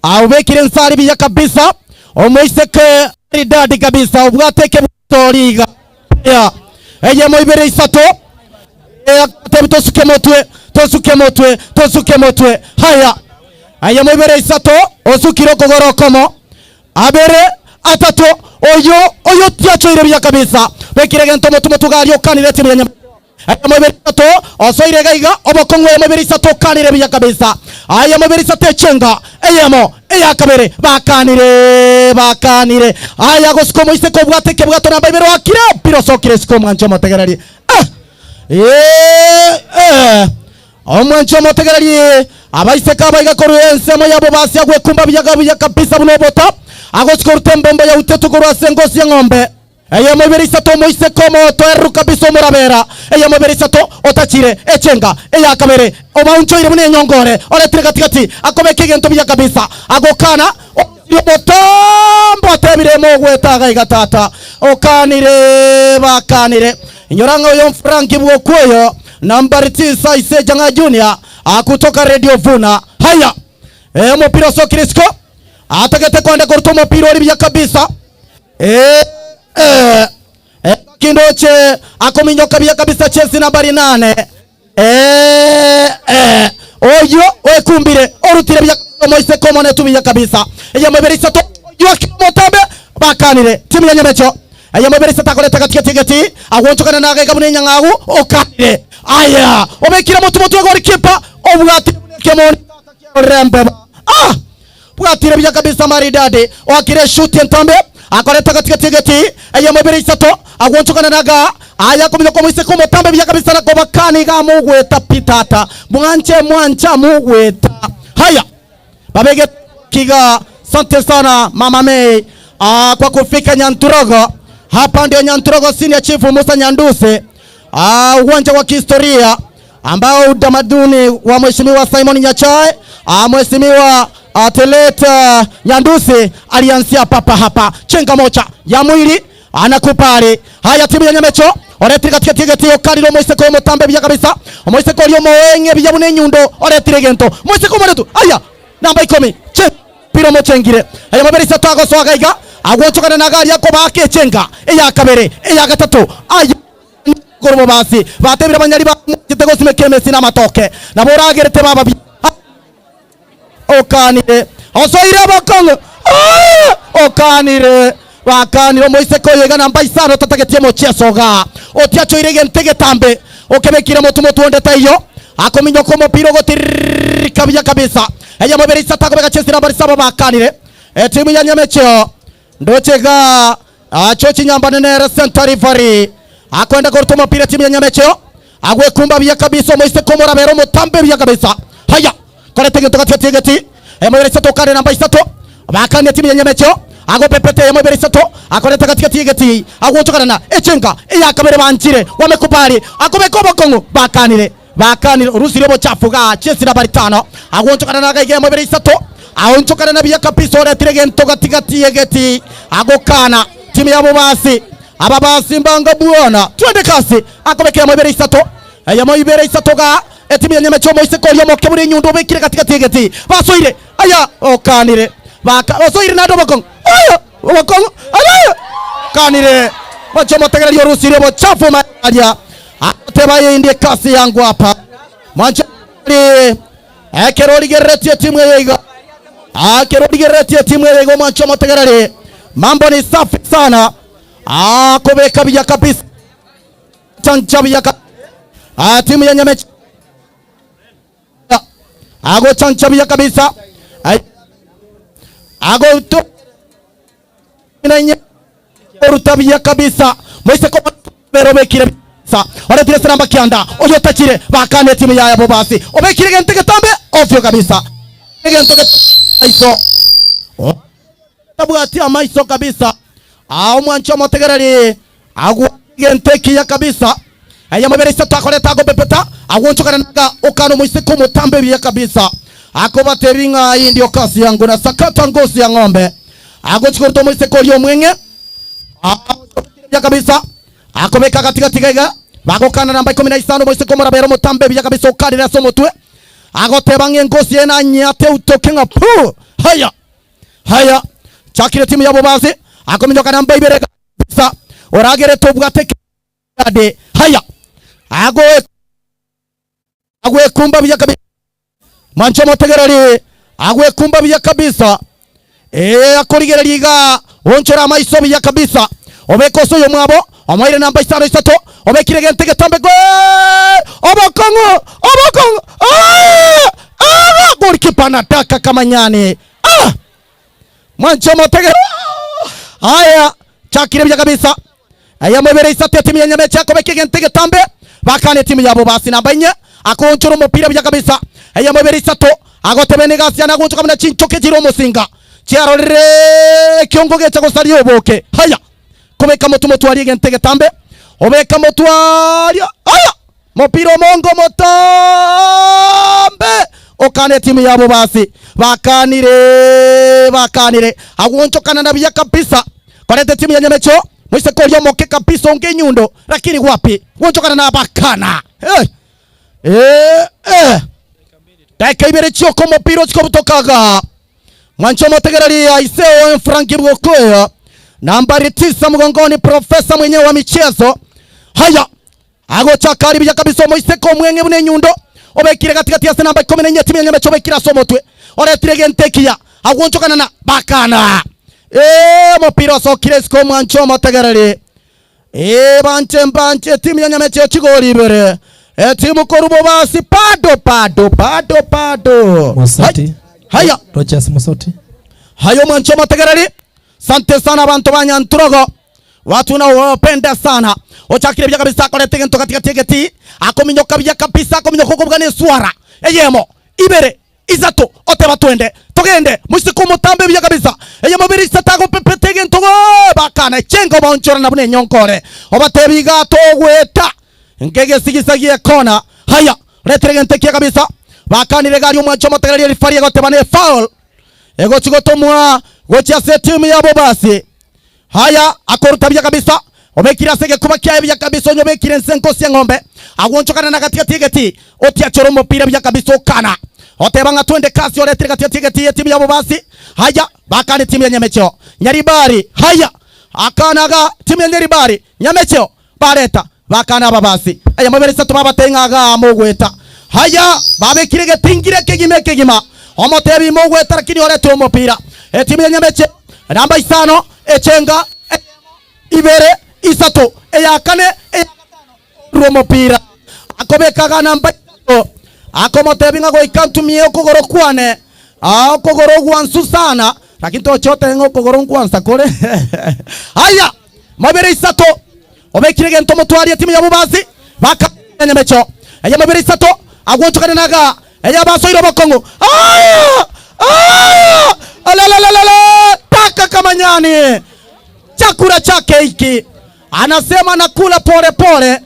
Awekire nsari biya kabisa. Omoiseke maridadi kabisa. Ubwateke butoriga. Ya. Eye moibere isato. Tebu tosuke motwe, tosuke motwe, tosuke motwe. Haya. Eye moibere isato, osukiro kogorokomo. Abere atatu oyo oyo tiachoire biya kabisa. Bekire gento motu motu gari okanire timu ya nyam-. Aya moibere isato, osoire gaiga, obokongwe moibere isato okanire biya kabisa. Aya moibere isato echenga, eyemo, eyakabere, bakanire, bakanire. Aya gosuko moise kobwate kebwato namba ibere wakire, piro sokire siko mwancho motegereri. Omwancho motegereri, abaiseka abaiga koru ensemo yabo basia gwekumba biyaga biya kabisa buno bota. Agosiko rutembombo ya utetu korwa ase ngosi ya ng'ombe. Eye mobere isato moise komo toeru kabisa omorabera. Eye mobere isato otachire echenga eyakabere obaunchoire bune enyongore oretire katikati akobeka egento biya kabisa agokana omotambo atebire mogwetaga igatata okanire bakanire inyoranga oyo Frank Bwokwoyo nambari 9 Isejanga Junior akutoka Radio Vuna. Haya, mupira so Kristo atagete kwenda kuruta mupira ori biya kabisa. Kindoche akominyoka biya kabisa Chelsea nambari 8. Oyo wekumbire orutire biya Moise Komone tubiya kabisa. Eye mobere isato yoki motambe bakanire timu ya Nyamecho. Eye mobere isato akoreta katikati gati agwonchokana na gega bune nyangagu okanire. Aya obekira mutu mutu golikipa obwati kemoni rembe. Bwatire biya kabisa maridadi wakire shoot entambe akoreta katikati gati. Eye mobere isato agwonchokana naga aya kumenya kwa Moise Komo tambe biya kabisa na kobakani ga mugweta pitata mwanche mwancha mugweta. Haya babege kiga asante sana mama May, kwa kufika Nyanturogo. Hapa ndio Nyanturogo Senior Chief Musa Nyanduse, uwanja wa kihistoria ambao utamaduni wa Mheshimiwa Simon Nyachae, Mheshimiwa Ateleta Nyandusi alianzia papa hapa. Chenga mocha ya mwili anakupari. Haya timu ya Nyamecho Oretire gatigati egeti okarire omoiseke omotambe buya kabisa. Omoiseke oria omoeng'e buya buna enyundo oretire egento. Omoiseke omoretu aya namba ikomi che pira omochengire. Aya mabere isato agosoa gaiga agwochokana na gari akobaaka echenga eya kabere eya gatato aya korwa bobasi batebire abanyari bamwachete gosimeka emesi na amatoke nabo oragerete baba bi Okanire, osoire obokong'u, Ah! Okanire, bakanire omoiseke oyo iga namba isano otatageti omochieso igaa, otiachoire egento egetambe, okebekire motu motwe onde taiyo, akominyoka omopira ogotiririka buya kabisa. Eyemo ibere isato akobeka chesira nambari saba bakanire. Etimu ya Nyamecheo ndoche igaa acho chinyambane nere center referee akoenda koruta omopira etimu ya Nyamecheo agwekumba buya kabisa omoiseke omorabere omotambe buya kabisa. Haya! Koreta egento gati egeti eyemo ibere isato kare namba isato bakania timu ya nyamecheo agopepete eyemo ibere isato akoreta gati gati egeti agochokana na echenga eya kabere banchire wamekubali akobeka obokong'u bakanire bakanire orusirie obochafu ga chesi nambari tano agochokana na gaiga eyemo ibere isato aonchokana na buya kabisa oretire egento gati gati egeti agokana timu ya bobasi ababasi mbanga bwana twende kasi akobeka eyemo ibere isato Eyemo ibere isato ga etimu ya nyamecha omoiseke oria omoke buna enyundo obekire gati-gati y'egeti. Basoire, aya, okanire. Baka, osoire naende obokong'u, aya, obokong'u, aya, kanire. Moche omotegereria orusirie obochafu maria. Agoteba eye indie kasi yangu apa. Mwanche ekero origereretie etimu eye iga. Ekero origereretie etimu eye iga omwanche omotegereri. Mambo ni safi sana. Akobeka buya kabisa. Chancha buya ka ah, timu ya Nyamecha agochancha buya kabisa Ai- agoto na oruta buya kabisa moiseko bero bekire sa oretire siramba kianda oyo tachire bakane timu ya bobasi obekire gento getambe ofyo kabisa egento aiso tabwati amaiso kabisa omwancho omotegereri Agwo egento ekiya kabisa. Eyemo ibere isato akoreta agopepeta, agwonchokana naga okana omoiseke omotambe buya kabisa. Akobatebia ng'a hii ndio kasi yangu na sakata ngozi ya ng'ombe. Agochia koruta omoiseke oria omweng'e, agochokire buya kabisa, akobeka gati-gati gaiga, bagokana namba ikomi na isano omoiseke omorabere omotambe buya kabisa okarire ase omotwe. Agoteba ng'a engosi eye nanyate utoke ng'a puu! Haya! Haya! Chakire timu ya Bobasi, akominyoka namba ibere Sa oragere tobwate kade haya ago agwekumba buya kabisa mancho motegereri agwekumba buya kabisa ee akorigereria iga onchora amaiso buya kabisa obeke ase oyo mwabo omoire namba isano isato obekire egento egetambe gwe obokong'u obokong'u ah! Ah! Goalkeeper anataka kamanyani ah! Mwanche omotegere. Aya, chakire buya kabisa. Eyemo ibere isato etimu ya Nyamecha ekobeka egento egetambe. Bakana etimu yabo basi namba inye. Akoonchora omopira buya kabisa. Eyemo ibere isato. Agoteba enegasi yane agoonchoka buna chinchoke chire omosinga. Chiarorire ekiongo gecha gosaria oboke. Haya. Kobeka motwe motwarie egento egetambe. Obeka motwaria. Haya. Mopira omonge omotambe okana etimu yabo basi bakanire bakanire agwonchokana na buya kabisa koreta etimu ya Nyamecho moiseke oria omoke kabisa onge enyundo lakini wapi gwonchokana na abakana hey. Eh, eh. Dakika ibere chioka omopira ochika obutokaga mwancho omotegereri Aiseo Frank Bwokoyo nambari tisa mgongoni profesa mwenyewe wa michezo haya Agochaka aria buya kabisa omoiseke omweng'e buna enyundo, obekire gati-gati ase namba ikomi na inye timu ya nyamecha obekire ase omotwe, oretire egento ekiya, agwonchokana na bakana. Ee, omopira osokire isiko omwanche omotegereri. Ee, banche mbanche etimu ya nyamecha echigori ibere. Etimu korwa bobasi bado bado bado bado. Mosoti. Haya. Rogers Mosoti. Haya omwanche omotegereri. Sante sana abanto ba Nyanturogo. Watu nawapenda sana. Ochakire buya kabisa akorete egento gati-gati egeti, akominyoka buya kabisa, akominyoka okobugana eswara eyemo, ibere, isato, oteba twende, togende, moiseke omotambe buya kabisa, eyemo ibere isato agopepeta egento goo, bakana echenga obaonchorana buna enyonkore, obatebi iga togweta nkegesigisa giekona, haya, retire egento ekiya kabisa, bakanire egari omwancho omotegereria rifari egoteba ne foul, egochi gotomwa gochia ase etimu yabo basi. Haya, akoruta buya kabisa. Obekire ase egekuba kiaye buya kabisa onye obekire ense enkosi eng'ombe agwonchokana na gati-gati y'egetii otiachore omopira buya kabisa okana oteba ng'a twende kasi oretire gati-gati y'egetii y'etimu ya Bobasi haya bakana etimu ya Nyamecheo Nyaribari haya akana iga timu ya Nyaribari Nyamecheo bareta bakana Ababasi eyemo ibere isato babatebia ng'a igaa mogweta haya babekire egetingire ekegima ekegima omotebi mogweta lakini oretire omopira etimu ya Nyamecheo namba isano echenga eyemo ibere, isato, eya kane, eya gatano, orure omopira. Akobeka namba isato, akomotebia ng'a goika ntumie okogoro kwane, aa okogoro gwansu sana, lakini toche otebe ng'a okogoro nkwansa kore. Aya, mabere isato, obekire egento omotwari etimu ya bobasi, baka nyamecho. Eye mabere isato, agwonchokana naga, eye basoire obokong'u. Aa! Aa! Alalalalala! Taka kamanyani! Chakula chake hiki anasema nakula pole pole.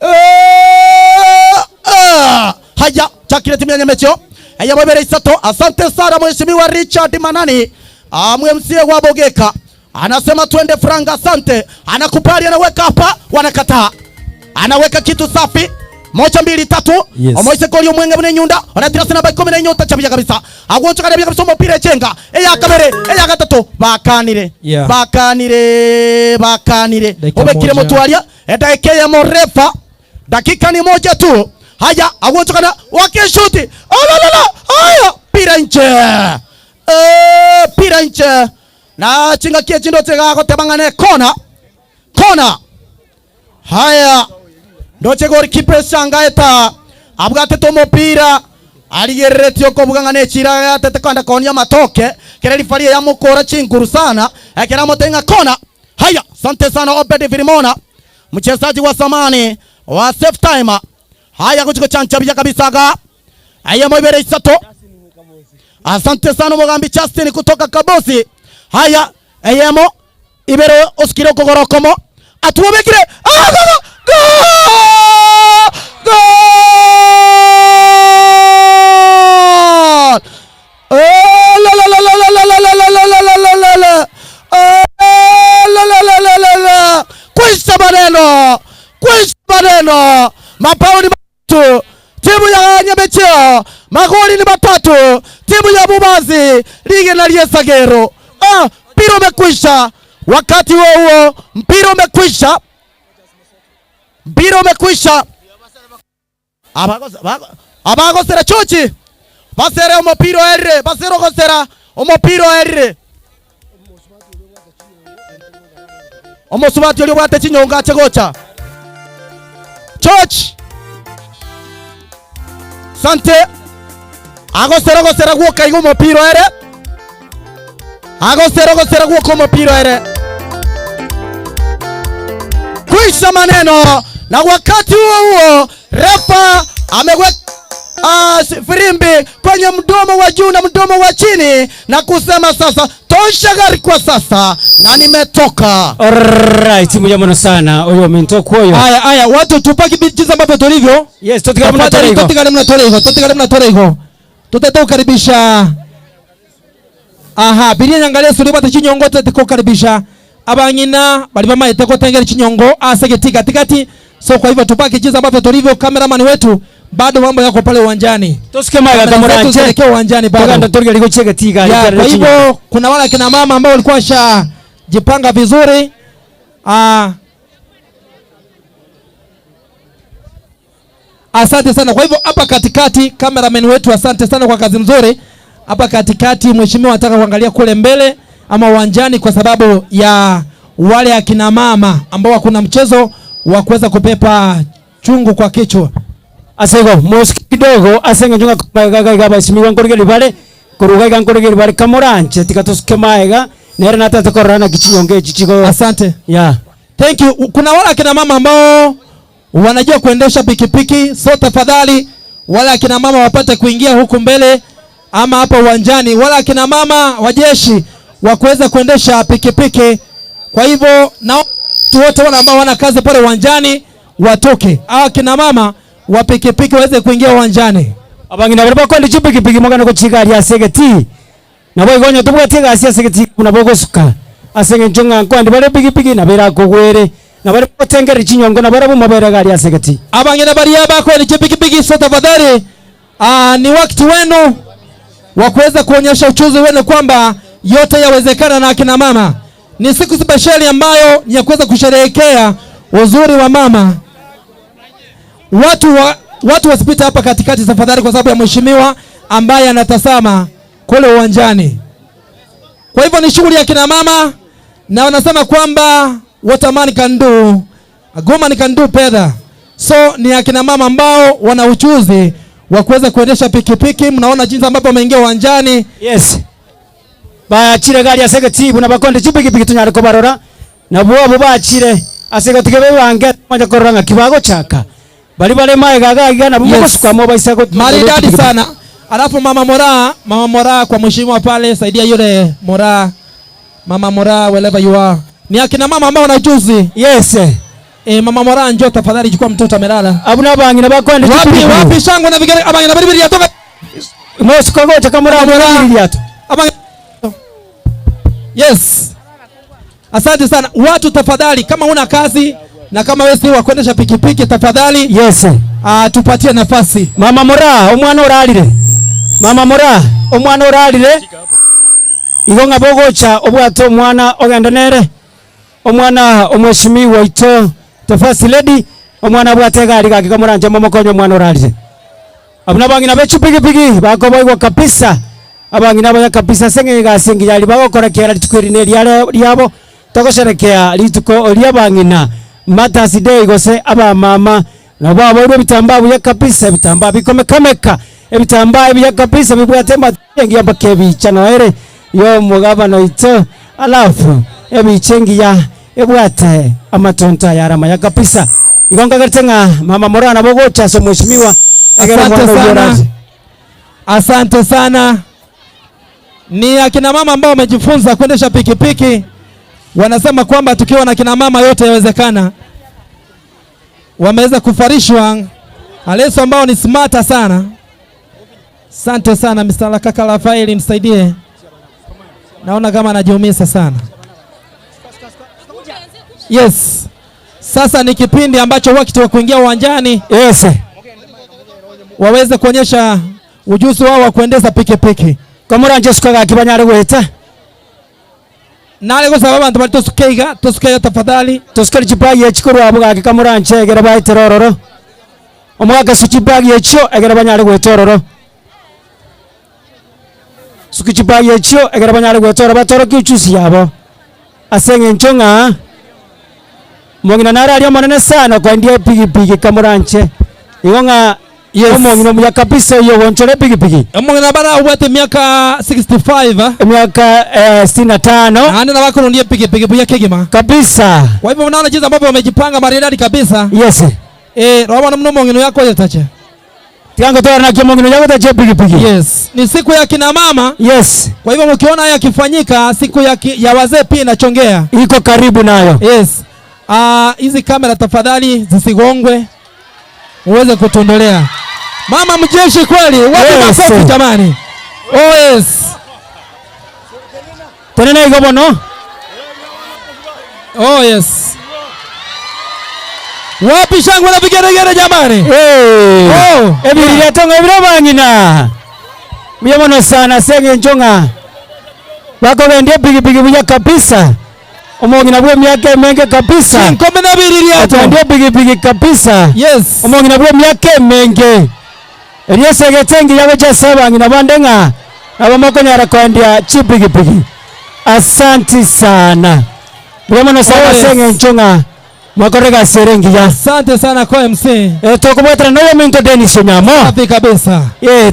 Eh, eh. Haya, chakire timu ya Nyamecheo eya babere isato. Asante sana mheshimiwa Richard Manani, ah, MCA wa Bogeka anasema twende franga. Asante, anakubali, anaweka hapa, wanakataa, anaweka kitu safi moja mbili tatu. Yes. Omoise kori omwenge buna enyunda oretire ase namba ikomi na inyota chabia kabisa agwochoka nebia kabisa omopira echenga eya kabere eya gatato bakanire. Yeah. Bakanire bakanire. Dakika Obekire moja. motwaria edakika eyemo refa dakika ni moja tu haya agwochokana wakeshuti alalala haya pira nche eh, pira nche na chingaki echindo chigagoteba ng'a ne kona kona Haya, ndoche golikipa eshangaeta abwatete omopira arigereretie okobuga ng'a nechira agatete kogenda koonia amatoke kere rifari eyamokora chinguru sana ekero amotebia ng'a kona. Haya, sante sana Obed Filimona mchezaji wa zamani wa safe time. Haya gochi gochancha buya kabisa iga eyemo ibere isato. Asante sana omogambi Justin kutoka Kabosi. Haya eyemo Ibere osikire okogoro okomo, atwobekire ah, go, go, goal! Oh, la, la, la, la, la, la, la, la, la, la, la, la, la, la. Oh, la, la, la, la, la, la. Kwisha maneno, kwisha maneno. Mabao ni matatu, timu ya Nyamecheo magoli ni matatu, timu ya Bubazi lige na Liesagero. Ah, mpira umekwisha. Wakati huo huo mpira umekwisha, mpira umekwisha. Abagosera chochi basere omopira oerire, basere ogosera omopira oerire. Omosubati oria obwate chinyongo ache gocha. Church. Sante. Agosera ogosera gwoka iga omopira ere. Agosera ogosera gwoka omopira ere. Kwisha maneno na wakati huo huo refa ameweka firimbi kwenye mdomo wa juu na mdomo wa chini na kusema sasa tosha gari kwa sasa na nimetoka. Alright, mmoja mno sana oyo minto kwoyo. Aya aya watu tupaki jinsi ambavyo tulivyo. Yes, totigare mna Tafadhali, torego. Totigare mna torego, totigare mna torego. Tutata kukaribisha. Aha, biria nyangalia suri bata chinyongo tutata kukaribisha. Abang'ina bali bamaete kotengera chinyongo ase geti katikati. So kwa hivyo tupaki jinsi ambavyo tulivyo, cameraman wetu bado mambo yako pale uwanjani. Tosike maga Kamera kamera zetu nche. zielekea uwanjani bado. Tuganda turige liko chege tiga, Ya, liko kwa chinyongo. hivyo kuna wale kina mama ambao walikuwa washajipanga vizuri. Asante sana. Kwa hivyo hapa katikati cameraman wetu asante sana kwa kazi nzuri. Hapa katikati mheshimiwa anataka kuangalia kule mbele ama uwanjani kwa sababu ya wale akina mama ambao hakuna mchezo wa kuweza kupepa chungu kwa kichwa. Asego moski kidogo asenge njunga gaga gaga bashimiwa nkorigeri bare kuruga iga nkorigeri bare kamoranche tikatosuke maega nere natete korana kichinyonge chichigo. Asante. Yeah. Thank you. Kuna wale akina mama ambao wanajua kuendesha pikipiki, so tafadhali wale akina mama wapate kuingia huku mbele ama hapa uwanjani, wale akina mama wa jeshi wa kuweza kuendesha pikipiki. Kwa hivyo na watu wote wale ambao wana kazi pale uwanjani watoke, hao akina mama wa pikipiki waweze kuingia uwanjani. Abangina bari bakwenda chipikipiki mwakana ko chigari asegeti nabo igonyo tubwate gasi asegeti nabo gosuka asenge nchonga kwandi bare pikipiki nabera kogwere. Na baria bagotengerera chinyongo nabarabwo mobere iga aria ase egati. Abang'ina baria bakoenia chipikipiki so tafadhali, ah, ni wakati wenu wa kuweza kuonyesha uchuzi wenu kwamba yote yawezekana na akina mama. Ni siku spesheli ambayo ni ya kuweza kusherehekea uzuri wa mama. Watu wa, watu wasipite hapa katikati tafadhali, kwa sababu ya mheshimiwa ambaye anatazama kule uwanjani. Kwa hivyo ni shughuli ya kina mama, na wanasema kwamba what a man can do, a woman can do better. So ni akina mama ambao wana ujuzi wa kuweza kuendesha pikipiki. Mnaona jinsi ambavyo wameingia uwanjani. Yes. Bachire gari ase egeti buna bakonde chipikipiki tonyare kobarora nabwo abwo bachire ase egoti kebe bange manya korora ng'aki bagochaka bari bare maega iga iga nabwo Yes. mogosuka mobaisa go Maridadi sana. Alafu mama Moraa, mama Moraa kwa mheshimiwa pale, saidia yule Moraa, mama Moraa wherever you are. Ni akina mama ambao wana ujuzi. Yes. E, mama Moraa njoo tafadhali, chukua mtoto amelala. Abuna abang'ina bakonde Wapi chipikipiki. wapi shangwe na vigere abang'ina bari biri yatoka. Mosuka gocha kamura Moraa. biri yato. Abang'ina Yes. Asante sana. Watu tafadhali, kama una kazi na kama wewe si wa kuendesha pikipiki tafadhali. Yes. Ah, tupatie nafasi. Mama Moraa omwana orarire. Mama Moraa omwana orarire. Igo ng'a bogocha obwate omwana ogende nere. Omwana omweshimiwa oito the first lady omwana abwate egari gaki kamoranche momokonye omwana orarire. Abuna abang'ina be chipikipiki bakoboigwa kabisa. Abang'ina abaya kabisa ase eng'encho egasi engiya aria bagokora kera rituko eri ne eriare riabo togosherekea rituko ria abang'ina Mothers Day gose abamama nabo baboirwe ebitambaa buya kabisa ebitambaa bikomekameka ebitambaa ebiya kabisa bibwate embati engiya mpaka ebicha noere yo omogabana oito alafu ebicha engiya ebwate amatonto aya are amaya kabisa. Igo nkagerete ng'a mama Moraa nabo ogocha ase omweshimiwa egere Asante omwana oyio sana. orache. Asante sana. Ni akina mama ambao wamejifunza kuendesha pikipiki. Wanasema kwamba tukiwa na kina mama yote yawezekana. Wameweza kufarishwa Aleso ambao ni smarta sana. Asante sana Mr. Kaka Rafaeli, nisaidie. Naona kama anajiumiza sana. Yes. Sasa ni kipindi ambacho wakati wa kuingia uwanjani. Yes. Waweze kuonyesha ujuzi wao wa kuendesha pikipiki. Kamuranje sukaga kibanyare gweta. Nale gosaba abantu bari tosukeiga, tosukeiga tafadhali. Tosukeri chibagi echikorwa abo gaki kamuranje egere baetere ororo. Omwaka su chibagi echio egere banyare gweta ororo. Suki chibagi echio egere banyare gweta ororo batoroke uchusi yabo. Ase eng'encho ng'a omong'ina nare aria omonene sana kwendia epigipigi kamuranje. Igo ng'a Yes. omong'ina omuya kabisa oyo ogonchora epigipigi. Omong'ina bara obwate emiaka 65, eh? Emiaka 65. Naende nabakorundia epigipigi buya kegima. Kabisa. Kwa hivyo unaona jinsi ambavyo wamejipanga maridadi kabisa. Yes. Roba namna omong'ina yako yetache. Tiango toa na kimong'ina yako tache pigipigi. Yes. Ni siku ya kina mama. Yes. Kwa hivyo mkiona haya yakifanyika siku ya wazee pia inachongea. Iko karibu nayo. Yes. Hizi kamera tafadhali zisigongwe. Uweze kutondolea. Mama mjeshi kweli, wapi Yes. makofi jamani? Oh yes. Tenena igo bono. Oh yes. Wapi shangwe na vigeregere jamani? Hey. Oh. Ebirira tonga ebiro bangina. Muya mono sana senge njonga. Bako bendie pigipigi buya kabisa. Omong'ina bwe miaka emenge kabisa. Chinkome na biriria ato. Atendie pigipigi kabisa. Yes. Omong'ina bwe miaka emenge. Eriesegete ngiya gochesa abang'ina bande ng'a abamokonyara kwendia chipigipigi. Asanti sana. Buya mono sana Oh, yes. senge njonga. Mwakorega sere ngiya. Asante sana kwa MC. Tokobwatana noyo minto Dennis Onyamo. Safi kabisa.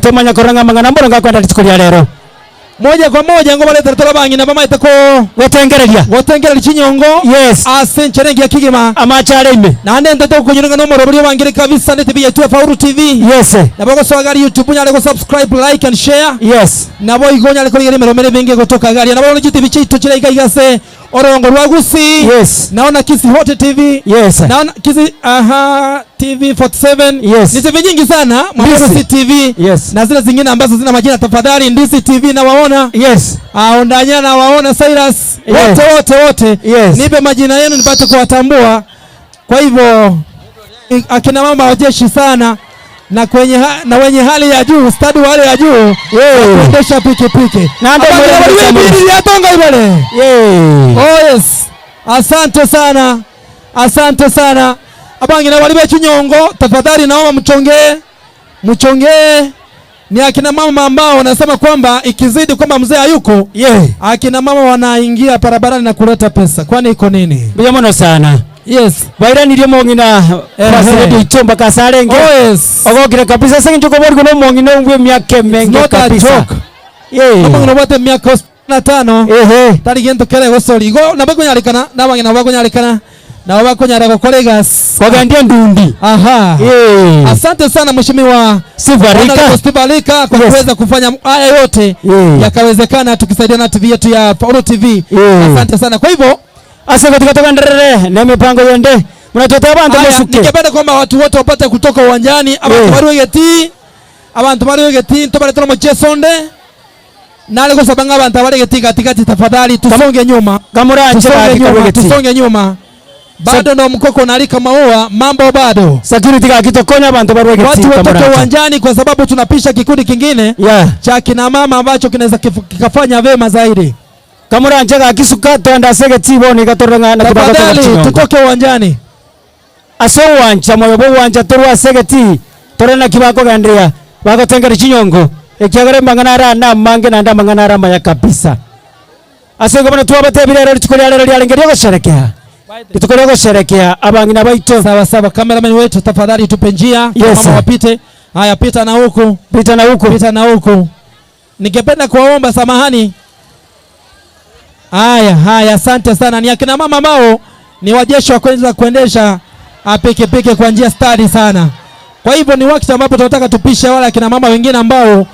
Tomanya koranga mangana mbona ngakwenda rituko rya rero. Moja kwa moja ngoma leta tora bangi na mama itako gotengereria. Gotengereria chinyongo. Yes. Ase ncherenge ya kigima. Amachare ime. Na ande ndete kunyurunga no morobori wangire kabisa ndete biya tu Faulu TV. Yes. Na boko so gari YouTube nyale ko subscribe, like and share. Yes. Na bo igonya le korigere meromere binge kutoka gari. Na bo TV chitu chira igase orongo rwagusi. Yes. Naona Kisi Hot TV. Yes. Naona Kisi aha TV 47. Yes. Ni TV nyingi sana. Ndisi. Mwambo TV. Yes. Na zile zingine ambazo zina majina tafadhali Ndisi TV na waona. Yes. Ondanya na waona Cyrus. Yes. Wote wote wote. Yes. Nipe majina yenu nipate kuwatambua. Kwa hivyo akina mama wajeshi sana na kwenye ha, na wenye hali ya juu stadi wa hali ya juu Yeah. wa kuendesha pikipiki Na ndio Abangina mwendo bali sana. webiri yatonga ibale. Yeah. Oh yes. Asante sana. Asante sana. Abangina bali bechinyongo tafadhali naomba mchongee. Mchongee ni akina mama ambao wanasema kwamba ikizidi kwamba mzee hayuko yeah. Akina mama wanaingia barabarani na kuleta pesa. Kwani iko nini? Mbuya mono sana. Yes. Bairanirie mong'ina President Ichomba Kasarenge. Oh yes. Ogokire kabisa ase eng'encho koborigwe na omong'ina obwe emiaka emenge It's not a kabisa. joke. Yeah. Omong'ina obwate emiaka na tano tari gento kere gosori igo nabo ekonyarekana na abang'ina nabo bakonyarekana nabo bakonyara gokora egasi Kogendia ndundi. Aha. Yeah. Asante sana mheshimiwa Steve Arika. Honorable Steve Arika kwa Yes. kuweza kufanya haya yote Yeah. yakawezekana tukisaidiana na TV yetu ya Faulu TV. Yeah. Asante sana. Kwa hivyo ase gotiga togenderere na emipango yende munatwete abanto Haya, mosuke ningependa kwamba watu wote wapate kutoka uwanjani abantu Yeah. bari egeti abantu bari egeti ntobaretera omocheso onde nare gosaba ng'a abanto abare egeti gatigati tafadhali tusonge nyuma Kamurache tusonge baki nyuma kabegeti. tusonge nyuma bado ndo mkoko nalika maua mambo bado security gakitokonya abantu barwe egeti watu watoke kamurache. uwanjani kwa sababu tunapisha kikundi kingine yeah. cha kina mama ambacho kinaweza kikafanya vema zaidi kamuranje gakisuka twende ase egeti bono igatorora ng'a naki bagotoka tafadhali chinyongo. tutoke uwanjani ase owancha moyo bwa owancha torwa ase egeti tore naki bakogenderea bagotengera chinyongo ekiagera emang'ana ara namange naende amang'ana ara amaya kabisa ase igo bono twabatebire ero rituko ria rero riarenge riogosherekea rituko riogosherekea abang'ina baito sawa sawa cameraman wetu tafadhali tupe njia Yes, mama sir. wapite haya pita na huku pita na huku pita na huku ningependa kuwaomba samahani haya haya asante sana ni akina mama ambao ni wajeshi wa kuweza kuendesha ah, pikipiki kwa njia stadi sana kwa hivyo ni wakati ambapo tunataka tupishe wale akina mama wengine ambao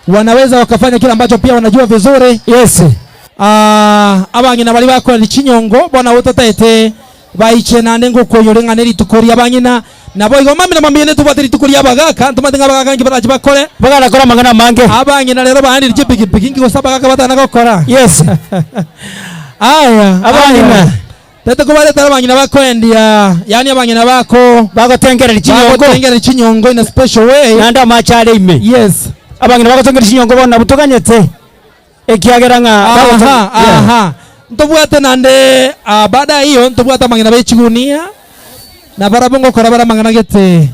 wanaweza wakafanya kile ambacho pia wanajua vizuri yes ah abang'ina bali bakora chinyongo bona utataete baiche nande ngukoyore rituko ria abang'ina nabo igo mami na mami ne tubwate rituko ria abagaka ntumate ng'a abagaka nki barachi bakore bagarakora amang'ana mange abang'ina rero baandire chipikipiki nki gose abagaka batana gokora yes aya Abang'ina. aya. tete kubaretera abang'ina bakoendia yani abang'ina bako bagotengerera chinyongo bagotengerera chinyongo in a special way naende amache are ime yes abang'ina bagotengera chinyongo bono nabo toganyete ekiagera ng'a aha Yeah. aha ntobwate nande ah, baada ya hiyo ntobwate amang'ina bechigunia na barabwo ngokora bara amang'ana gete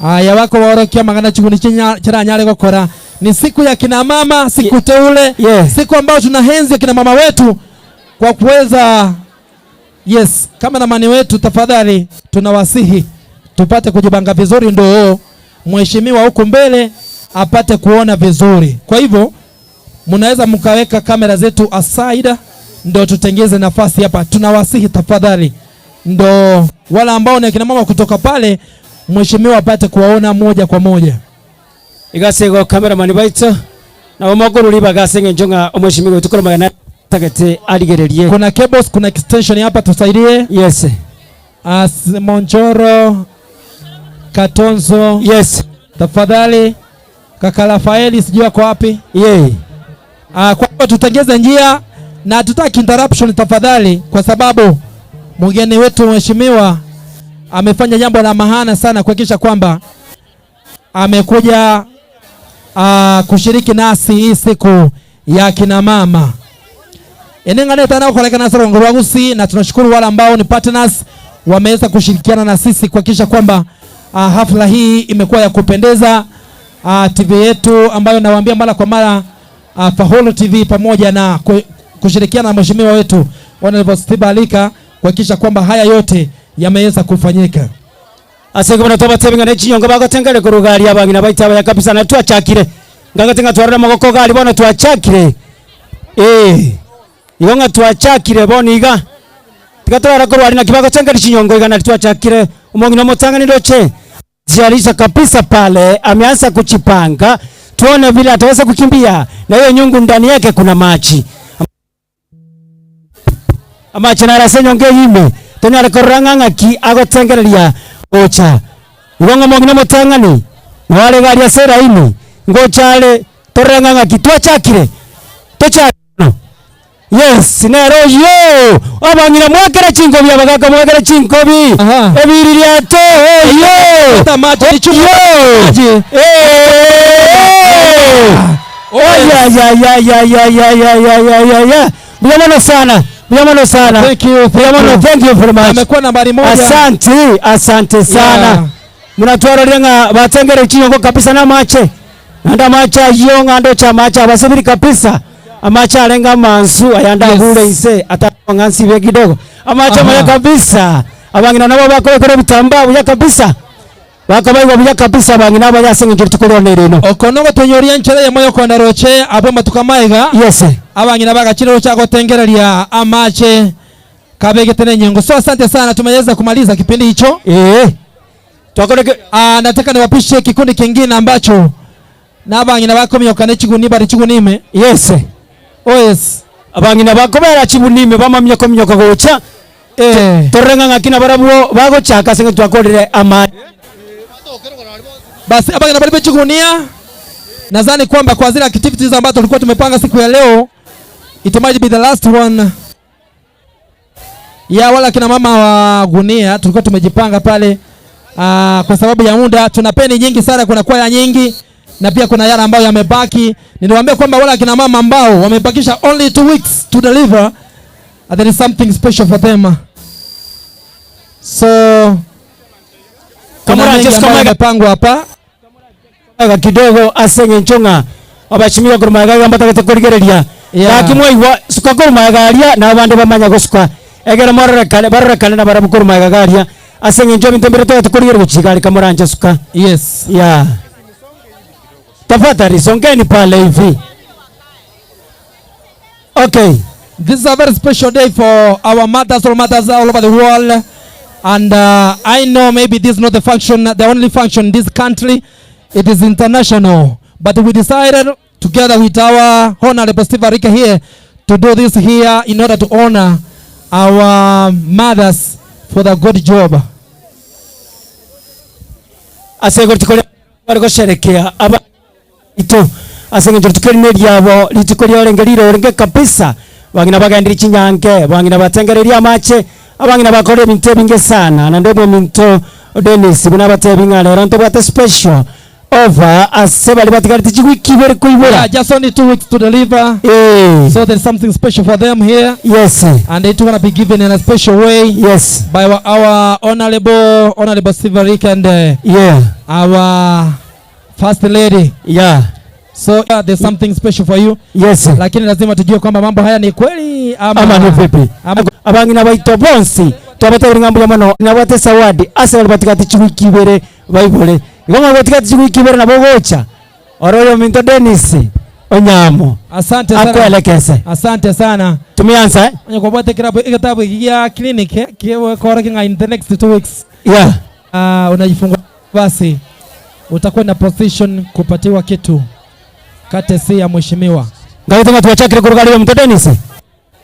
aya bakoborokia amang'ana chiguni chiranyare gokora ni siku ya kina mama siku teule yeah. siku ambayo tunahenzi akina mama wetu kwa kuweza yes kama na mani wetu tafadhali tunawasihi tupate kujibanga vizuri ndo mheshimiwa huku mbele apate kuona vizuri kwa hivyo mnaweza mkaweka kamera zetu aside ndo tutengeze nafasi hapa tunawasihi tafadhali ndo wale ambao ni akina mama kutoka pale mheshimiwa apate kuwaona moja kwa moja igasego cameraman baito nabo mogorori bagase eng'encho ng'a omweshimiwa oito korwa magana tagete arigererie kuna cables kuna extension hapa tusaidie yes As Monchoro Katonzo yes tafadhali kaka Rafaeli sijui ako wapi yeah. Ah, kwa hiyo tutengeze njia na hatutaki interruption tafadhali, kwa sababu mgeni wetu mheshimiwa amefanya jambo la maana sana kuhakikisha kwamba amekuja kushiriki nasi hii siku ya kina mama enenganetanaokolekana sarongo rwa Gusii, na tunashukuru wale ambao ni partners wameweza kushirikiana na sisi kuhakikisha kwamba hafla hii imekuwa ya kupendeza. TV yetu ambayo nawaambia mara kwa mara Faulu TV pamoja na kushirikiana na mheshimiwa wetu Honorable Steve Alika kuhakikisha kwamba haya yote yameweza kufanyika. Ase kubona tobatebe ng'a nechinyongo bagotengere korwa gari abang'ina baito abaya kabisa na twachakire ngagate ng'a twarora magoko gari bono twachakire igo ng'a twachakire bono iga tiga twarora korwa aria naki bagotengera chinyongo iga nari twachakire omong'ina omotang'ani roche jiarisha kabisa pale ameanza kuchipanga tuone vile ataweza kukimbia na hiyo nyungu ndani yake kuna maji amache narase nyongo eyime tonyare korora ng'a ng'aki agotengereria gocha igo ng'a omong'ina omotang'ani noware gari ase eraini ngocha are torore ng'a ng'aki twachakire tochakire yes. Yes, nere oyio. Abang'ina mwakere chinkobi, abagaka mwakere chinkobi. Ebiri riato oyio. Oyio. Eh. Oyayayayayayayayayaya. Mbuya mono sana. Mbuya mono sana. Thank you, thank Mbuya mono. you. Thank you very much. Amekuwa nambari moja. Asante, asante sana. Yeah. Munatwarorire ng'a batengere chinyongo kabisa na amache. Naende amache ayio ng'a ndoche amache abasibiri kabisa. Amache arenge amansu ayande Yes. agure inse atang'a ng'a nsibe kidogo. Amache amaya Aha. kabisa. Abang'ina nabo bakobekora ebitambaa buya kabisa. Bakobaigwa buya kabisa abang'ina abaya ase eng'encho rituko riane ere ino. Oko nogotonyoria enchera eyemo y'okoenda roche abwo amatuko amaiga. Yes. Abang'ina bagachire roche agotengereria amache kabegete nenyengo. So asante sana, tumeweza kumaliza kipindi hicho. Eh. Ah, nataka niwapishe kikundi kingine ambacho nabang'ina bakomioka nechiguni bari chigunime. Yes. Oh yes. Abang'ina bakobera chibunime bamamia kominyoka gocha. Eh. Torore ng'a ng'aki nabarabwo bagochaka ase eng'encho twakorire ama Basi abang'ina bari bechigunia, nadhani kwamba kwa zile activities ambazo tulikuwa tumepanga siku ya leo, it might be the last one ya wala kina mama wa gunia tulikuwa tumejipanga pale. Kwa sababu ya muda tuna peni nyingi sana, kuna kwaya nyingi na pia kuna yale ambayo yamebaki. Niliwaambia kwamba wala kina mama ambao wamebakisha only 2 weeks to deliver, there is something special for them. So kuna Kamura mengi just ambayo kama yamepangwa hapa aga kidogo ase eng'encho ng'a abashimiwa korumaga iga mbatagete korigereria Yeah. gaki mwaigwa suka korumaga aria na abande bamanya gosuka egere mororekane barorekane na barabwo korumaga iga aria ase eng'encho ebinto mbire togete korigereria gochika aria kamoranche suka. Yes. Yeah. Tafadhali songeni pale hivi. Okay. This is a very special day for our mothers, all mothers all over the world. And I know maybe this is not the function, the only function in this country. It is international. But we decided together with our Honorable Steve Arika here to do this here in order to honor our mothers for the good job. Ase rituko bari gosherekea aba ito ase ng'encho rituko rine riabo rituko riorenge rirorenge kabisa bang'ina bagendire chinyange bang'ina batengereria amache abang'ina bakore ebinto ebinge sana naende omominto Dennis buna abatebi ng'a rero ntobwate special over ase bari batigarete chiwiki ibere koibora. Yeah, just only 2 weeks to deliver. So there's something special for them here. Yes. And it's going to be given in a special way. Yes. By our honorable Steve Arika and Yeah. our first lady. Yeah. So there's something special for you. Yes. Lakini lazima tujue kwamba mambo haya ni kweli ama, ama ni vipi? Ama Abang'ina baito bonsi twabateberia ng'a mbuya mono nabwate zawadi ase bari batigati chiwiki ibere baibore. Igo ng'a batigati chiwiki ibere nabo gocha. Oroyo minto Dennis Onyamo. Asante sana. Akuelekeze. Asante sana. Tumeanza? Onye kwabwate kirabu kitabu ya clinic kiwe kora kinga in the next 2 weeks. Yeah. Unajifungua basi utakuwa na position kupatiwa kitu kate si ya mheshimiwa. Ngaite ng'a twachakire kurugaria mto Dennis.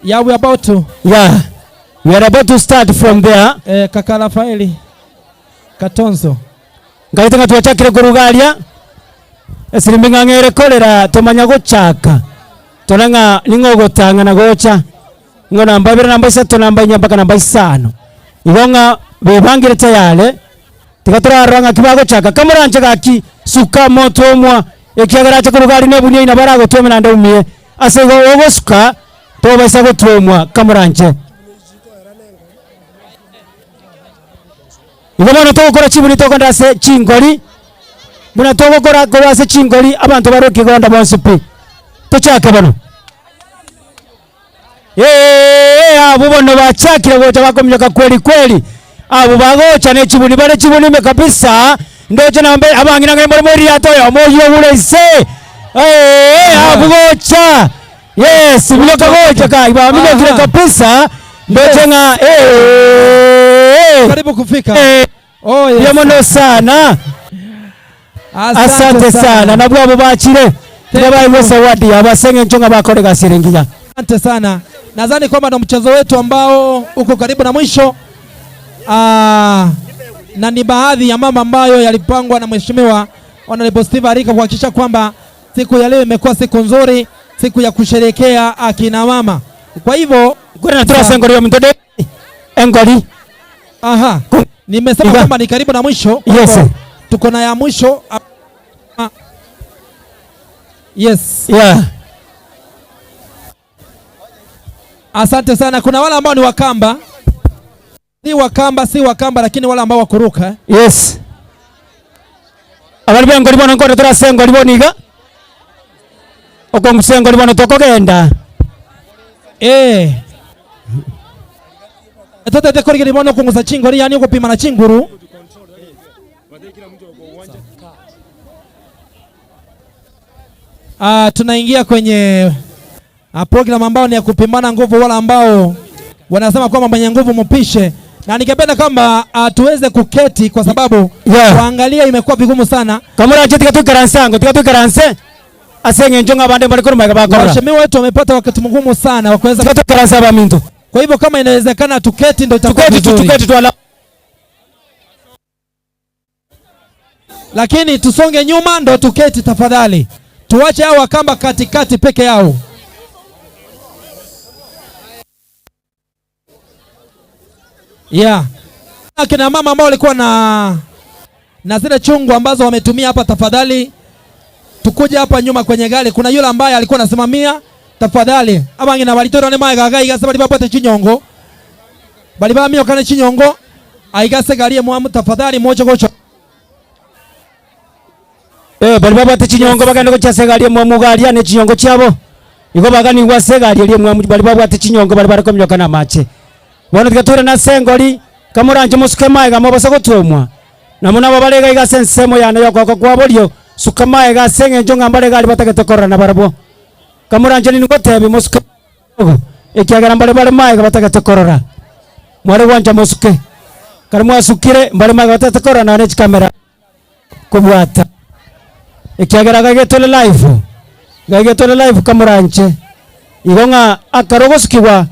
Yeah, we are about to. Yeah. We are about to start from there. Kaka Rafaeli Katonzo. Ngaite ng'a twachakire kurugaria. Esirimbi ng'ang'ere korera tomanya gochaka. Tore ng'a ning'o gotang'ana gocha. Ng'o namba ibere namba isato namba inya mpaka namba isano. Igo ng'a bebangire tayari. Tiga torarora ng'aki bagochaka. Kamoranche gaki suka moto omwa. Ekiagera ache korugari nebunia ina baragotwomera naende umie. Ase igo ogosuka tobaisa gotwomwa kamoranche. Igo bono togokora chibuni tokonda ase chingori. Buna togokora korwa ase chingori abanto bare okigonda bonsi pi. Tochake bono. Abo bono bachakire gocha bakominyoka kweli kweli. Abo bagocha ne chibuni bare chibuni ime kabisa. Ndoche nambe abang'ina ng'ai more moriato oyo moyio ure ise. Abo gocha. Yes, minyoka gocha kai ba minyokire kabisa. Ndoche ng'a Karibu kufika. Oh, yes. Yo mono sana. Asante Asante sana. sana. Nabwo abo bachire. Thank Tubabaye you. zawadi abasenge nchonga bakorega siringiya. Asante sana. Nadhani kwamba ndo mchezo wetu ambao uko karibu na mwisho. Na ni baadhi ya mambo ambayo yalipangwa na Mheshimiwa Honorable Steve Arika kuhakikisha kwamba siku ya leo imekuwa siku nzuri, siku ya kusherehekea akina mama. Kwa hivyo Kwera turase engori yominto de engori. Aha. Nimesema Iga. kwamba ni karibu na mwisho. Kwa Yes. hivyo Tuko na ya mwisho. Ah. Yes. Yeah. Asante sana. Kuna wale ambao ni Wakamba. Si Wakamba, si Wakamba lakini wale ambao wakuruka. eh. Yes. Abari b'engori bono nkore turase engori bono iga. Okongusa engori bono tokogenda. Eh. Totete korigeri bono okongusa chingori yani okopima na chinguru. Ah, tunaingia kwenye ah, program ambayo ni ya kupimana nguvu, wala ambao wanasema kwamba mwenye nguvu mpishe, na ningependa kwamba ah, tuweze kuketi kwa sababu Yeah. kuangalia imekuwa vigumu sana. Kamurache tiga twikaranse ango tiga twikaranse ase eng'encho ng'a abande mbare korwa magega bakorora. Waheshimiwa wetu wamepata wakati mgumu sana wa kuweza Tiga twikaranse abaminto. Kwa hivyo kama inawezekana tuketi ndio itakuwa Tuketi tu vizuri. tuketi twala. Lakini tusonge nyuma ndo tuketi tafadhali. Tuwache hao Wakamba katikati peke yao. Yeah. Akina mama ambao walikuwa na na zile chungu ambazo wametumia hapa, tafadhali tukuje hapa nyuma kwenye gari. Kuna yule ambaye alikuwa anasimamia, tafadhali abangina balitora ne maega gaga bali bapate chinyongo bali bamiokane chinyongo aigase gari mwamu tafadhali mocho gocho Eh, bali babwate chinyongo bagenda gochia ase egari emwamu garia ne chinyongo chiabo. Igo baganigwa ase egari eria emwamu bari babwate chinyongo bari bare kominyoka na amache. Bono tiga toire nase engori, kamoranche mosuke maega mobasa gotwomwa. Namo nabo bare iga iga ase ensemo yane ya okogoko kwa borio, suka maega ase eng'encho ng'a mbare egari batagete korora nabarabwo. Kamoranche nini ngotebi mosuke kidogo, ekiagera mbare bare maega batagete korora. Mware gwancha mosuke. Kare mwasukire, mbare maega batagete korora nonya ne chikamera kobwata. Ekiagera iga getore live, iga getore live kamoranche. Igo ng'a akare ogosukigwa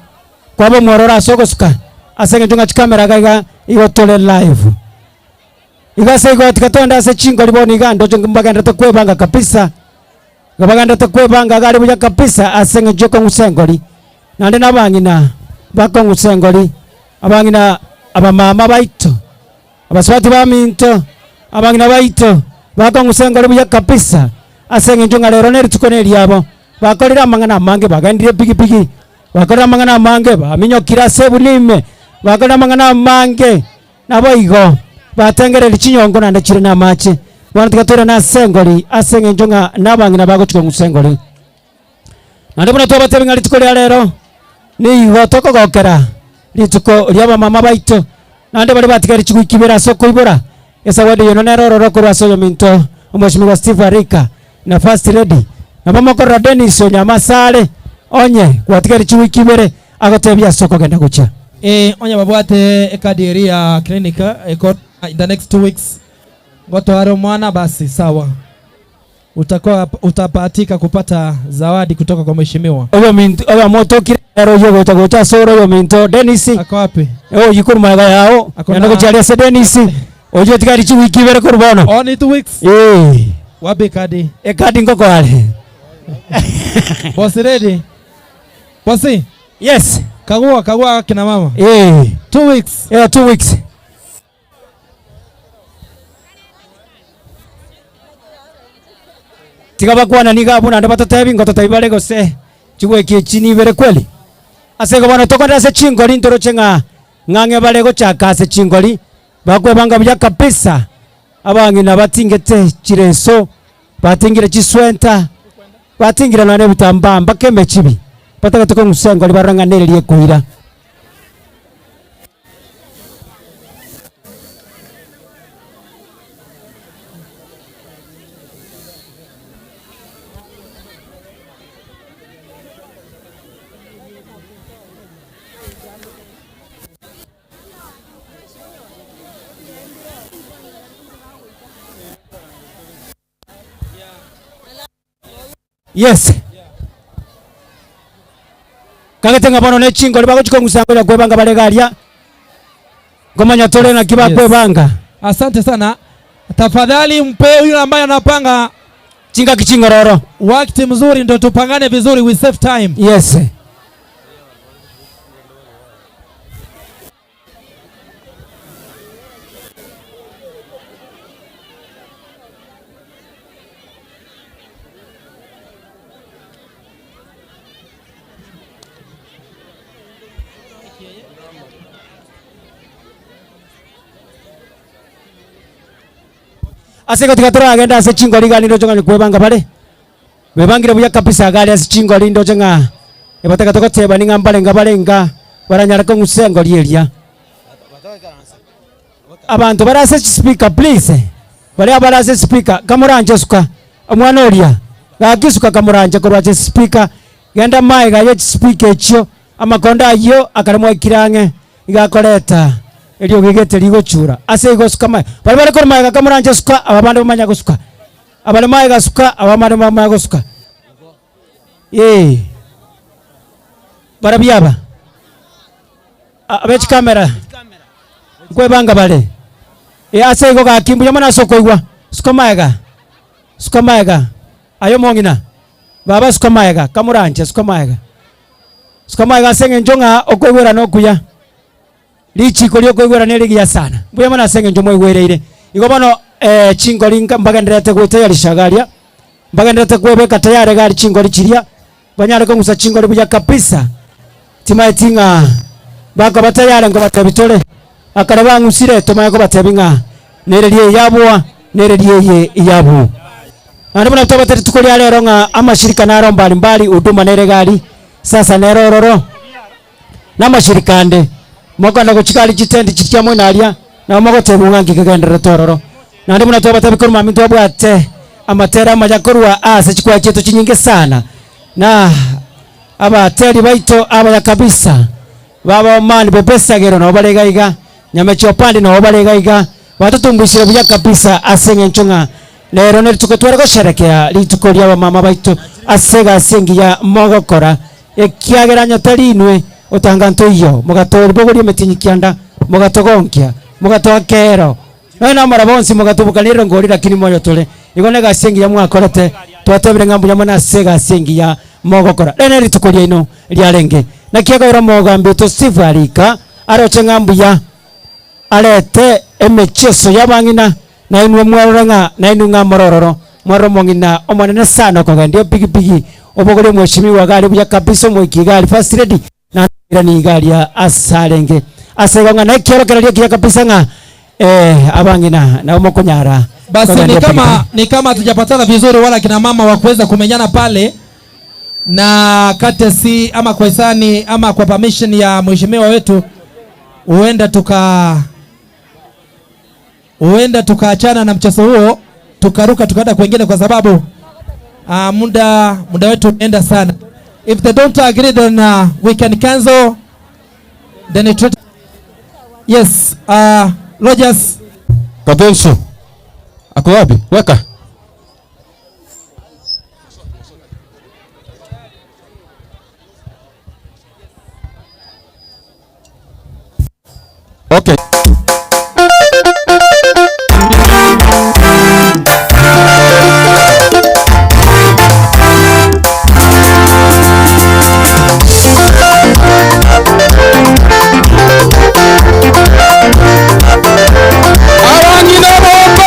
kwaba omwororo ase ogosuka ase eng'encho ng'a chikamera iga iga igo tore live. Igo ase igo tiga togende ase chingori bono iga ndoche mbagenderete kwebanga kabisa, igo bagenderete kwebanga iga aria buya kabisa ase eng'encho ya okong'usa engori. Naende na abang'ina bakong'usa engori, abang'ina abamama baito, abasubati baminto, abang'ina baito, bakong'usa engori buya kabisa ase eng'encho ng'a rero nerituko neriabo, bakorire amang'ana amange, bagendirie epigipigi, bakorire amang'ana amange, baminyokire ase ebuni ime, bakorire amang'ana amange, naboigo batengereiri chinyongo naende chire namache. Bono tiga toirane ase engori ase eng'encho ng'a nabang'ina bagochia kong'usa engori. Naende buna twabatebia ng'a rituko ria rero nigo tokogokera rituko ri'abamama baito, naende baria batigaire chigwiki ibere ase okoibora, esawadi eyio nere ororo korwa ase oyominto Omweshimiwa Steve Arika na First Lady. Nabo mokorora Dennis Onyama asare onye gwatigaire chigwiki ibere agotebia ase okogenda gochia. Ee, onye babwate ekadi eria ya clinic eko in the next 2 weeks ngotware omwana basi sawa utakuwa utabahatika kupata zawadi kutoka kwa mheshimiwa. Oyominto oyomotokire ero oyio gocha gocha ase ore oyominto Dennis. Ako wapi? Oyio korwa magega yao. Ako na- Naende gochia aria ase Dennis. Oyio otigari chiwiki ibere korwa bono. Only 2 weeks. Ee. Wapi kadi? Ekadi nkoko are. Boss ready? Bosi? Yes. Kagua kagua kina mama. Eh. 2 weeks. Yeah, 2 weeks. Tiga bakwana niga abwo naende batotebi ngototebi bare gose chigweki echi nibere kweli. Ase igo bono tokondera ase chingori ntoroche ng'a ng'ang'e bare gochaka ase chingori bakwebanga buya kabisa abang'ina batingete chireso batingire chiswenta batingire nonya na ebitambaa mpaka emechibi batagete kong'usa engori barore ng'a nereri ekoira. Yes. Kagete ng'a bono ne chingori bagochia kong'usa ngonya kwebanga bare iga aria, nkomanya tore naki bakwebanga. Asante sana. Tafadhali mpe yule ambaye anapanga chingaki chingororo wakati mzuri ndo tupangane vizuri, we save time. Yes. Ase igo tiga toragende ase chingori iga nindoche ng'a kwebanga bare, bebangire buya kabisa iga aria ase chingori ndoche ng'a ebatagete gotebani ng'a mbarenge bare inga baranyare kong'usa engori eria. Abanto bare ase chispeaker please, baria bare ase speaker kamoranche suka, omwana oria gaki suka kamoranche korwa ase speaker, genda maega ye chispeaker echio, amakondo ayio akare mwaikire ang'e. Iga akoreta eriogi gete rigochura ase igo suka maega. Baria bare korwa maega kamoranche suka, aba bande bamanya gosuka. Abare maega suka, aba bande bamanya gosuka. Ee. Barabwo aba, abe chikamera, nkwebanga bare. Ee, ase igo gaki mbuya mono ase okoigwa. Suka maega, suka maega, aye omong'ina, baba suka maega, kamoranche suka maega. Suka magega ase engencho ng'a okoigwera nokuya, richiiko ri'okoigwera nerigiya sana. Mbuya mono ase engencho mwaigwereire. Igo bono eh, chingori nka mbagendererete goetayarisha iga aria, mbagendererete kwebeka tayari iga aria chingori chiria, banyare kong'usa chingori buya kabisa. Timaeti ng'a bakoba tayari nkobatebi tore, akare bang'usire tomanye kobatebi ng'a nereri eye yaboa, nereri eye yabuu. Naende buna tobate rituko ria rero ng'a amashirika naro mbali mbali, huduma nere gari, sasa nere ororo, na amashirika ande. Mokogenda gochia gari chitendi chiria chia moino aria, nabo mogotebigwa ng'a nki kegendererete ororo. Naende buna twabatebi korwa mambia ntwabwate amatera amaya korwa ase chikwaya chiaito chinyinge sana, na abateri baito abaya kabisa, baba Omani Bebesagero nabo bare iga iga, Nyamechi Opande nabo bare iga iga, batotumbuisire buya kabisa ase eng'encho ng'a Rero nerituko tware gosherekea rituko ri'abamama baito ase egasi engiya mogokora, ekiagera onye tari inwe otanga ntoiyo, mogatoribogoria emetienyi kianda, mogatogonkia, mogatoa kero, nonya namara bonsi mogatoboka nerongori lakini moyo tore. Igo negasi engiya mwakorete, twatebire ng'a mbuya mono ase egasi engiya mogokora. Rero nerituko riaino riarenge. Naki egoera omogambi oito Steve arika aroche ng'a mbuya arete emechieso y'abang'ina Na inwe mwarora ng'a nainwe ng'a more ororo, mwarora omong'ina omonene sana okogendia epigipigi, obogoria omweshimiwa iga aria buya kabisa omoiki iga aria first lady, naende omoirani iga aria ase arenge. Ase igo ng'a nekiorokererio ekiya kabisa ng'a eh, abang'ina nabo mokonyara Basi ni kogendia kama, epigipigi. ni kama hatujapatana vizuri wala kina mama wa kuweza kumenyana pale na courtesy ama kwa hisani ama kwa permission ya mheshimiwa wetu huenda tuka huenda tukaachana na mchezo huo tukaruka tukaenda kwengine kwa sababu uh, muda muda wetu umeenda sana. If they don't agree then uh, we can cancel then it yes uh, Rogers Katonso ako wapi? Weka. Okay. Abang'ina boka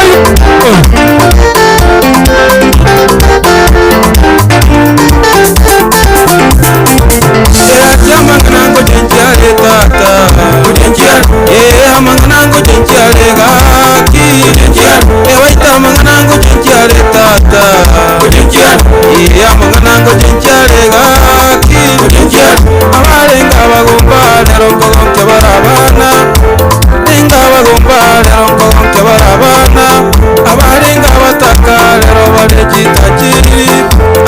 Abarenga abataka rero bare chitajiri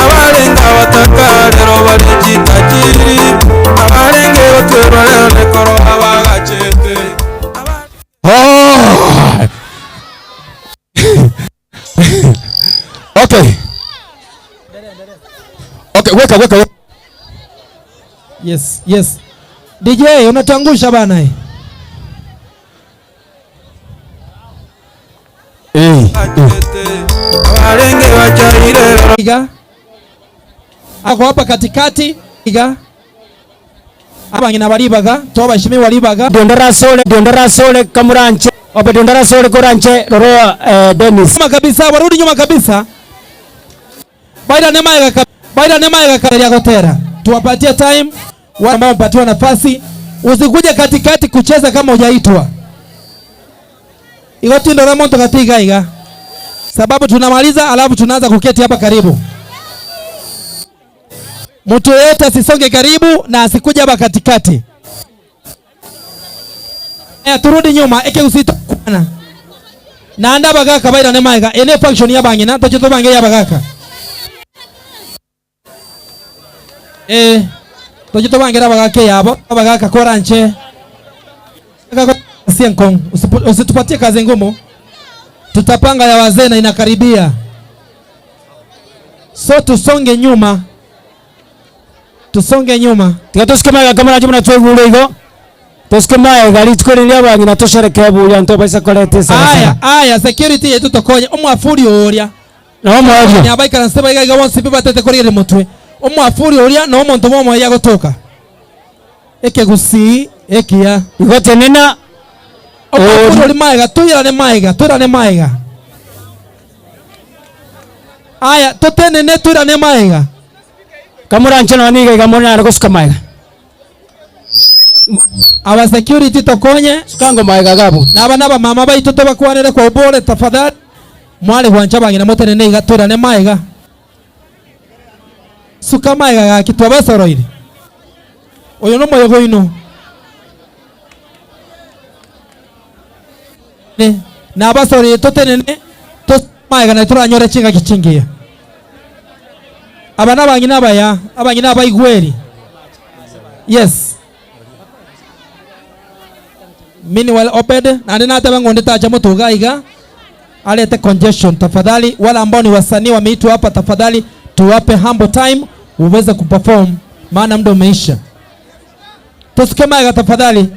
abarenga abataka rero bare chitajiri abarenge batwerwa rero nekoro abagachete Oh! Okay. Okay, weka weka. weka. Yes, yes. DJ unatuangusha bana. eh. Eh. abarenge bachaire Iga. Ako hapa katikati iga. Abang'ina baribaga, twabashimiwa ribaga. Diondarasole, Diondarasole kamuranche. Obe Diondarasole koranche roro eh, Dennis. Nyuma kabisa, warudi nyuma kabisa. Baida nema baida nema ya gotera. Tuwapatie time wale ambao wamepatiwa nafasi. Usikuje katikati kucheza kama hujaitwa. Igo tindora monto gati iga iga. Sababu tunamaliza alafu tunaanza kuketi hapa karibu. Mtu yeyote asisonge karibu na asikuje hapa katikati. Aya turudi nyuma eke usito kwana. Naende abagaka bairane magega. Eye ne function y'abang'ina toche tobange ey'abagaka. Eh, toche tobangere abagaka eyabo, abagaka koranche kazi enkong'u. Usitupatie kazi ngumu. Tutapanga ya wazee na inakaribia. So tusonge nyuma. Tusonge nyuma. Tiga tosuke magega komoranche buna twaigure igo. Tosuke magega rituko riria abang'ina tosherekee buya ntobaisa koreta esara Aya, sara. aya, security yaito tokonye omwafuri oria. Na omoerio. Onye abaikaranse baiga iga bonsi pi batete korigereria motwe. Omwafuri oria na omonto bw'omoerio agotoka. Ekegusii ekiya. Igo tenena Omwafuri ori. ori magega, toirane magega, toirane magega. Aya, totenene toirane magega. Kamoranche nonya niga iga monyare gosuka magega. Aba security tokonye. Sukango magega gabo. Na aba nabamama baito tobakwanere kwa upole tafadhali. Mware gwancha abang'ina motenene iga toirane magega. Suka magega gaki twabasoroire. Oyo nomoyega oino. Nabasoroire totenene tosuke magega nario toranyore chingaki chingiya. Aba nabang'ina abaya, abang'ina abaigweri. Yes. Meanwhile Obed, naende natebe ng'a onde tacha moto iga iga arete congestion. Tafadhali wale ambao ni wasanii wameitwa hapa, tafadhali tuwape humble time uweze kuperform, maana muda umeisha. Tusuke maega tafadhali.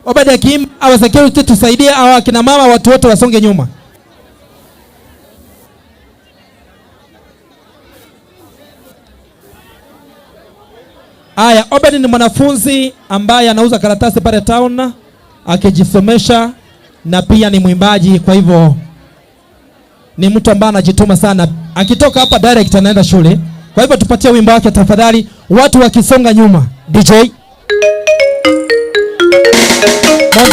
Obed akiimba, our security tusaidie, hawa akina mama watu wote wasonge nyuma. Aya, Obed ni mwanafunzi ambaye anauza karatasi pale town akijisomesha na pia ni mwimbaji, kwa hivyo ni mtu ambaye anajituma sana. Akitoka hapa direct anaenda shule. Kwa hivyo tupatie wimbo wake tafadhali, watu wakisonga nyuma. DJ.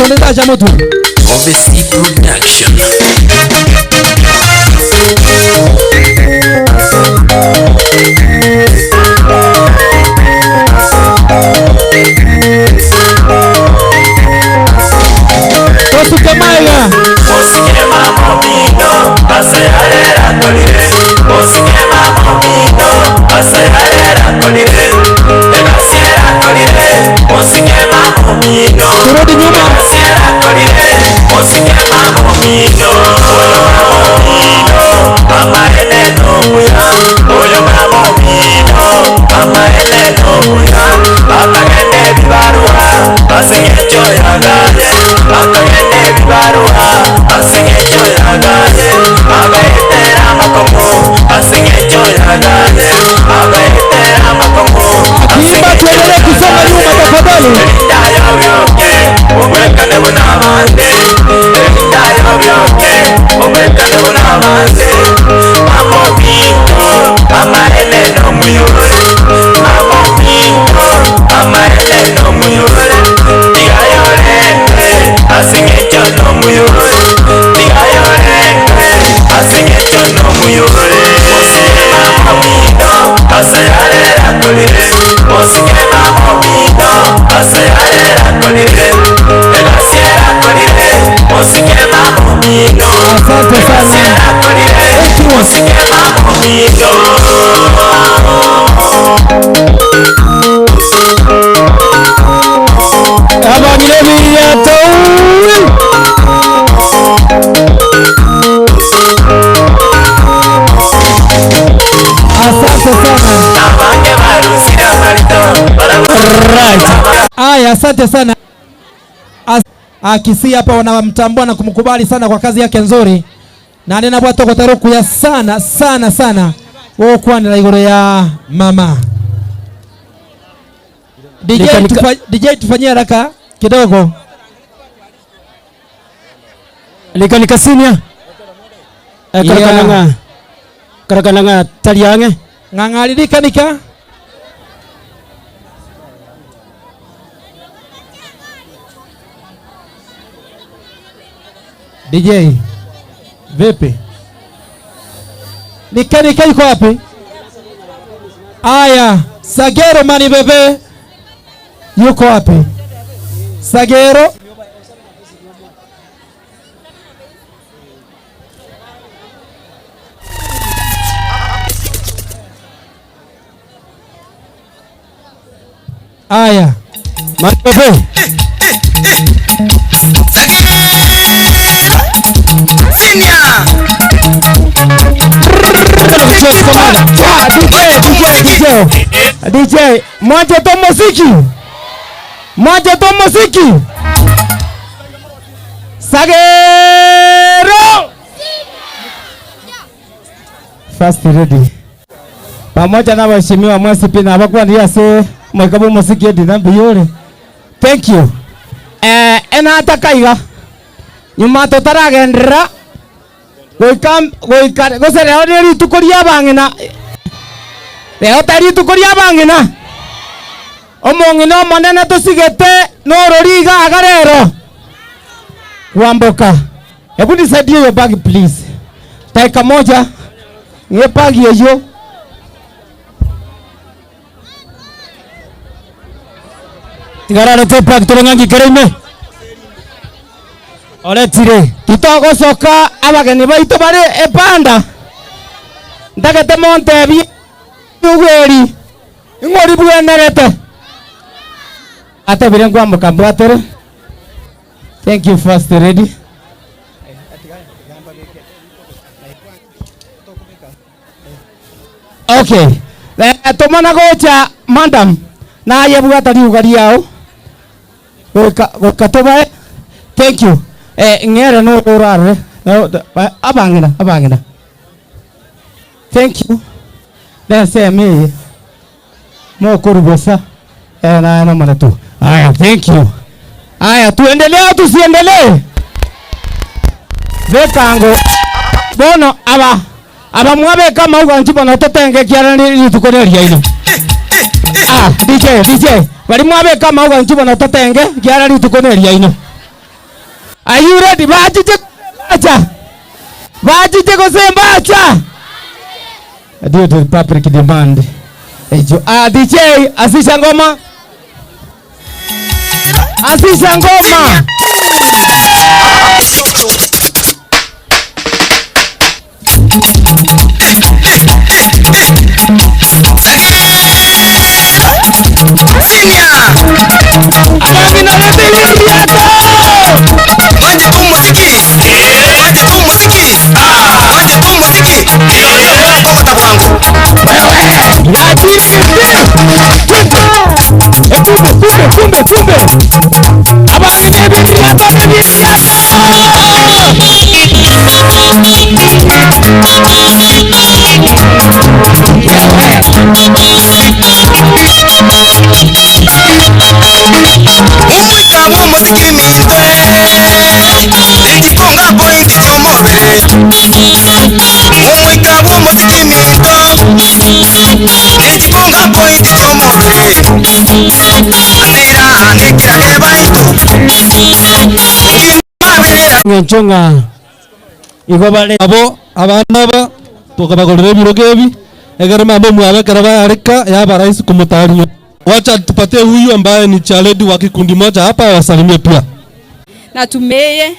Moto cha moto. Obesi Production. Tosuke maega. Turudi nyuma. Akiimba tuendelee kusonga nyuma tafadhali. Asante sana. Thank you. Abang'ina ebiriato. Asante sana. Right. Aya, asante sana. Akisi hapa wanamtambua na kumkubali sana kwa kazi yake nzuri. Na nena bwato kotaruku ya sana sana sana. Wokwanira igoro ya mama. DJ Nika, nika. DJ tufanyie haraka kidogo. Nika nika senior. Karakana nga. Karakana nga taliange. Ng'ang'ari nika nika. DJ vipi? Nike nike yuko wapi? Aya, Sagero Mani Bebe yuko wapi? Sagero Aya, Mani Bebe. DJ, DJ, DJ. DJ, mwache to muziki. Mwache to muziki. Sagero. First ready. Pamoja na waheshimiwa mwesi pina abakwanire ase moika bwa omosiki edina mbuya ore. Thank you. Eh, enataka iga. Nyuma totaragenderera goika goika gose rero ne rituko ria abang'ina rero tari rituko ria abang'ina omong'ina omonene tosigete norori iga iga rero Kwamboka hebu nisaidie hiyo bag please dakika moja ng'e bag eyo Tigararete ebag tore ng'a ngikere ime. Oretire titogosoka abageni baito bare epanda ntagete montebie eri ing'o ribwenerete atebire nkwamboka mbwatere thank you first lady. Okay. Eh, tomana gocha madam naye bwata riuga riao goika goika tobae thank you eh, ng'ere no orarore abang'ina abang'ina thank you nensemo eye mokoru bosa eh, naye nomone tu aya thank you aya tuendelee au tusiendelee bekango bono aba aba mwabeka amauga inche bono totenge ekiagera rituko neriaino ah DJ DJ bari mwabeka amauga inche bono totenge ekiagera rituko neriaino Are you ready? Bachiche mbacha bachiche gose mbacha due to public demand ejo ah DJ asisha ngoma asisha ngoma Kumbe, kumbe, kumbe, kumbe. Omwika bw'omuziki mintwe Ekikonga point ky'omubiri Omwika bw'omuziki minto Ekikonga point ky'omubiri Nzira nekira gebaitu Ng'encho ng'a igo bare. Nabo abana aba tokabagorera ebirogo ebi, ekero mama omwabo ekero bayareka yaba rahisi komotaria. Wacha tupatie huyu ambaye ni chairlady wa kikundi moja hapa awasalimie pia. Na tumeye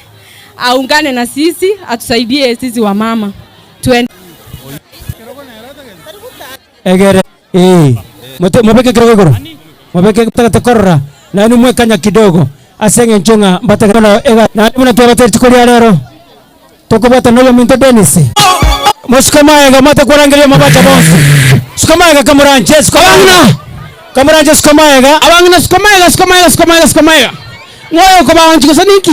aungane na sisi atusaidie sisi wamama. Tuende. Egere eh mote mobeke kirogo igoro mobeke tagete korora naende mwekanya kidogo ase eng'encho ng'a mbatagete bono ega naende buna twabatebia rituko ria rero tokobwatana na oyominto Dennis mosuke maega mote korangeria mabacha bonsi suka maega kamoranche suka Abang'ina! kamoranche suka maega Abang'ina suka maega suka maega suka maega suka maega ng'oyo okobaanchi gose ninki?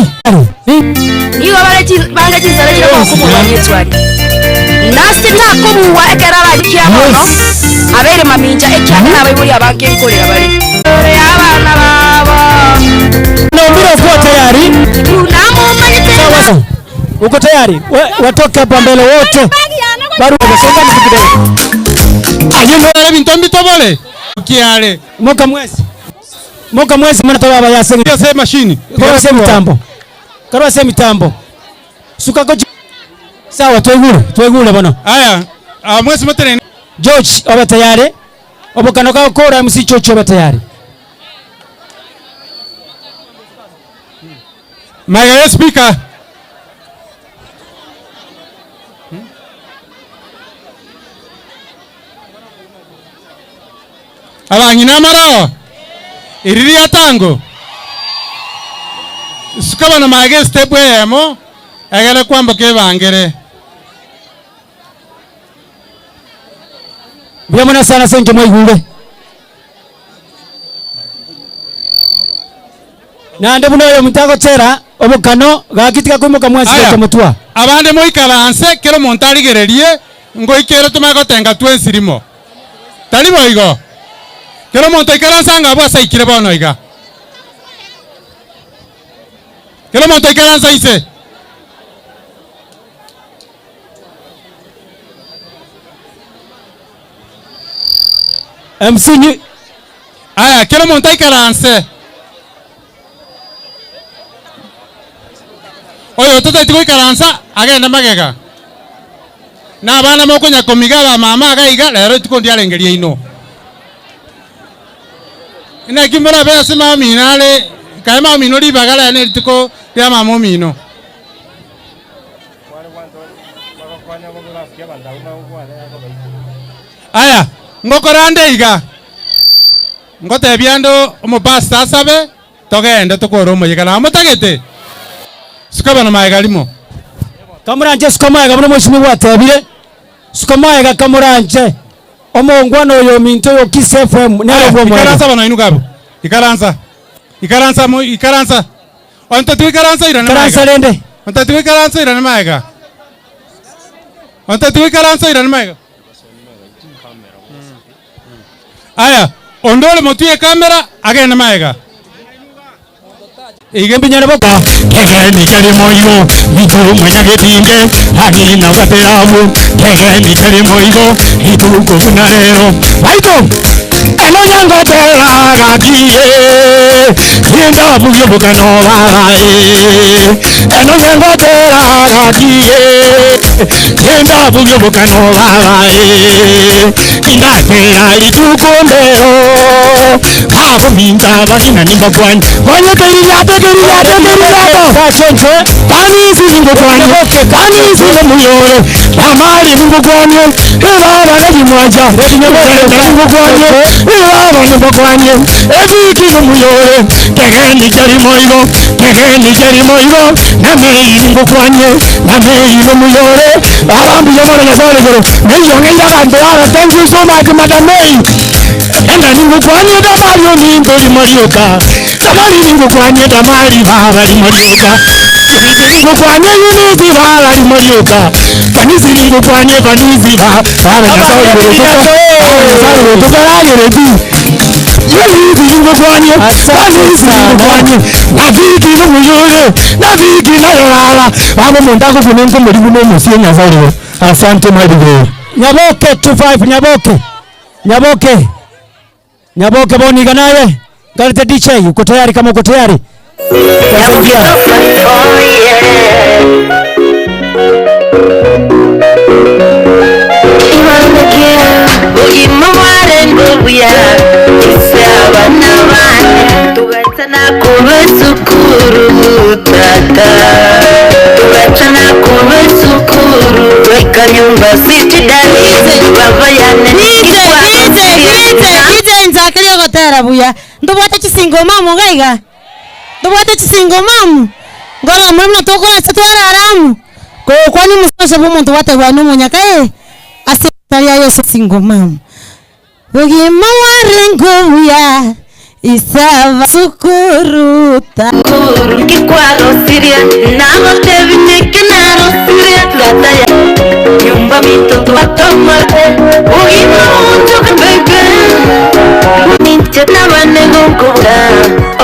Nigo bare bange chinsara chire gokumorwania eswari. Nase takobua ekero arachikia bono, abeire mamincha, ekiagera abaibori abange nkorera bare. Igoro y'abana babo. Naombire ukuwa tayari. Namomanyete Sawa sawa. Uko tayari? Watoke hapa mbele wote. Baru songa mtu kidogo. Aye ebinto mbitobole. Kiare. Moka mwezi. Moka mwezi mwana toba yase. Yase machine. Kwa se mitambo. Karwa se mitambo. Suka gochi. Sawa twaigure, twaigure bono. Aya, ah, mwesi motenene. George obe tayari. Obokano gakora MC George obe tayari. Maega ya speaker. Abang'ina amaroo eri riatango suka bono maega estep eyemo egere kwamboka ebangere. Mbuya mono sana ase inche mwaigure. Naende buna oyominto agotera obokano, gaki tiga koimoka mwensi Aya, gocha motwa. abande moikaranse, kera omonto arigererie, ngoika ere tomanye gotenga twensi rimo. Tari boigo? Kera omonto aikaranse anga abwo ase aikire bono iga. Kera omonto aikaranse inse. MC ni Aya, kera omonto aikaranse. Oyo ototaeti goikaransa agende magega. Na abana mokonya komiga abamama iga iga, rero rituko ndiarenge riaino. Naki morabe ase mama omino are, kae mama omino ribaga rero ne rituko ria mama omino. Aya, ngokora nde iga, ngotebia ande omopastor asabe, togende tokore omoyega. Nabo motagete? Suka bana magega rimo. Kamoranche suka magega buna omosimi gwatebire, suka magega kamoranche. Omongwana oyo ominto oyo Kiss FM nere Aya, obwo omwega. ikaransa bono inwe abwo. Ikaransa. Ikaransa mo ikaransa. Onto tigoikaransa irane Ikaransa magega. rende. Onto tigoikaransa irane magega. Onto tigoikaransa irane magega. Aya, onde ore motwe ekamera agende magega. Iga mbinyare boka. Kegeni keri moigo, ituko nyagetinge, agina gaterabu. Kegeni keri moigo, ituko buna rero. Baito, eno nyangotera gakie, yenda buyo bukano bagae. Eno nyangotera gakie, yenda buyo bukano bagae. Indatera ituko ndero, abo minta bagina nimbakwanya. Konye keri yato, keri yato, keri yato. Kanisi ningukwanye, kanisi nomuyore, amali ningukwanye, ebaba nabimwaja, ningukwanye, ebaba nimbakwanye, ebiki nomuyore, kegendi keri moigo, kegendi keri moigo, namei ningukwanye, namei nomuyore, abambi yomore nyasaye goro, neyonge yabantu ara, thank you so much madam May. Enda ningukwanye damali ominto limorioka, damali ningukwanye damali baba limorioka, ningukwanye yuniti baba limorioka, panisi ningukwanye panisi baba nyasaye goro, nyasaye goro, tukaragere tu. Yuniti ningukwanye, panisi ningukwanye, nafiki nomuyore, nafiki nayorara, babo mondako kunenko murimu nomusie nyasaye goro. Asante my dear. Nyaboke 25 Nyaboke. Nyaboke. Nyaboke boniga naye. Galete DJ uko tayari kama uko tayari? Tasaidia. DJ nzakiri ogotera buya ndobwate chisingo mamu gaiga ndobwate chisingo mamu ngoro muri muno tokora twararamu ko kwani musoshe bw'omuntu wategwa n'omunyaka e ase tari ya Yesu singo mamu bugima warengo buya isaba sukuruta Kikwarosiria nagotebineke narosiria gataya nyumba mitoto atomate ugima unjoka bebe ninche nabane gokobura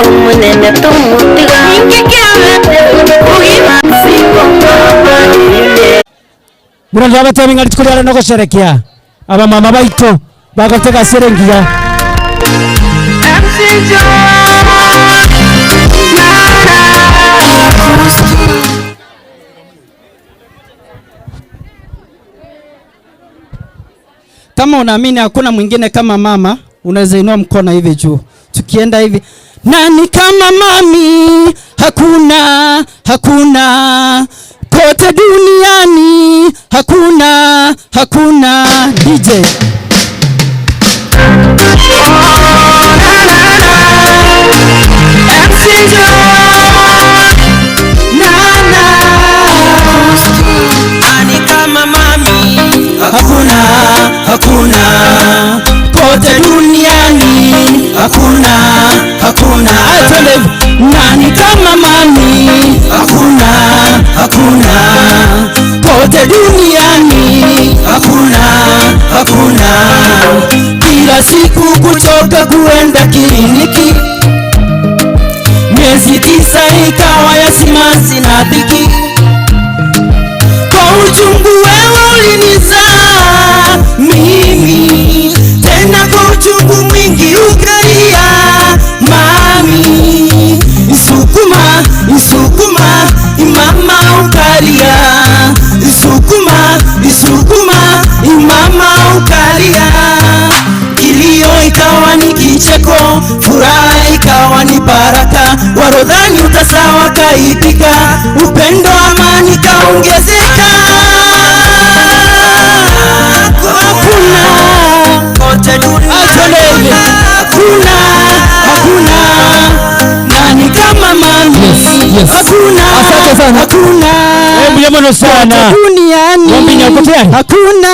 omunene tomutiga ninke kiabete ugima singo mama Murando abatebi ngari tukuri no gusherekea abamama baito bagotega serengiya. Kama unaamini hakuna mwingine kama mama, unaweza inua mkono hivi juu. Tukienda hivi, nani kama mami? Hakuna, hakuna kote duniani, hakuna, hakuna. DJ Nani kama mami? Hakuna, hakuna kote duniani, hakuna, hakuna. Aya, twende hivi. Nani kama mami? Hakuna, hakuna kote duniani, hakuna, hakuna. Kila siku kutoka kuenda kliniki, miezi 9 ikawa ya simanzi na dhiki kwa uchungu wewe ulinizaa mimi, tena kwa uchungu mwingi ukalia mami, Isukuma, Isukuma, imama ukalia, Isukuma, Isukuma, imama ukalia, kilio ikawa ni kicheko, furaha ikawa ni baraka, warodhani utasawa kaipika, upendo amani kaongezeka. Hakuna kote duniani, hakuna, hakuna nani kama mami, hakuna, Asante sana. hakuna Hebu jamani sana. Kote duniani, Mwambinya, uko tayari? hakuna,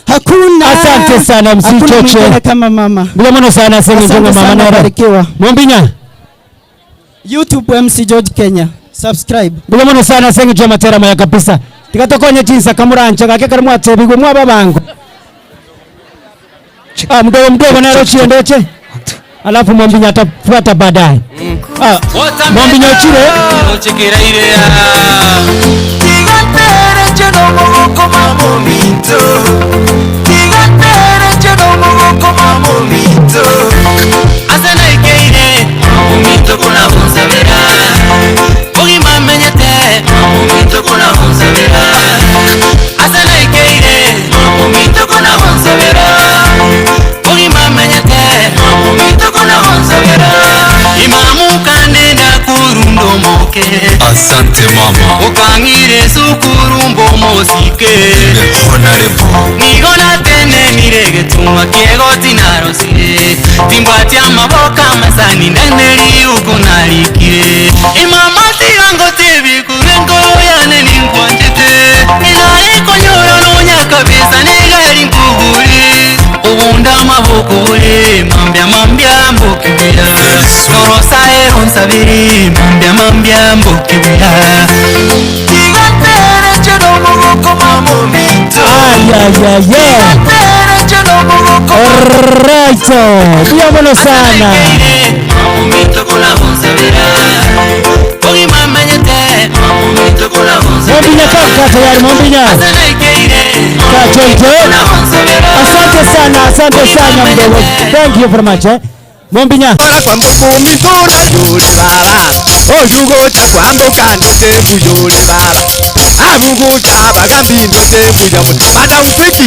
hakuna. Asante sana Hakuna msichoche. mwingine kama mama. Mbuya sana senge Asante njonga mama sana, nero. barikiwa. Mwambinya. YouTube MC George Kenya. Subscribe. Mbuya mono sana senge njonga matera maya kabisa. Tikatokonye chinsa kamurancha gake karimwa tebigwe mwaba bango. Ah, mdogo mdogo nero chiendeche. Alafu Mwambinya atafuata baadaye. Ah, Mwambinya uchire. Asante mama. Ukangire sukuru mbomosike nigona tene niregetuma kiegoti narosire timbwatia maboka masani ndeneri ukunarikire imama tigango tibikure ngoro yane ningwanjete ninarikonyora nonya kabisa nigari nkuguri ubunda maboko buri mambya mambya mbukibira norosa eronsabiri mambya mambya mbukibira Ayayaya. Alright. Mbuya mono sana. Mwambinya kaka tayari Mwambinya. Kachocho. Asante sana, asante sana mdogo. Thank you very much. Eh. Mwambinya. Kwambuka yule baba oyugocha kwambuka ndote mbuyule baba abugucha bagambi ndote mbuya madam kwiki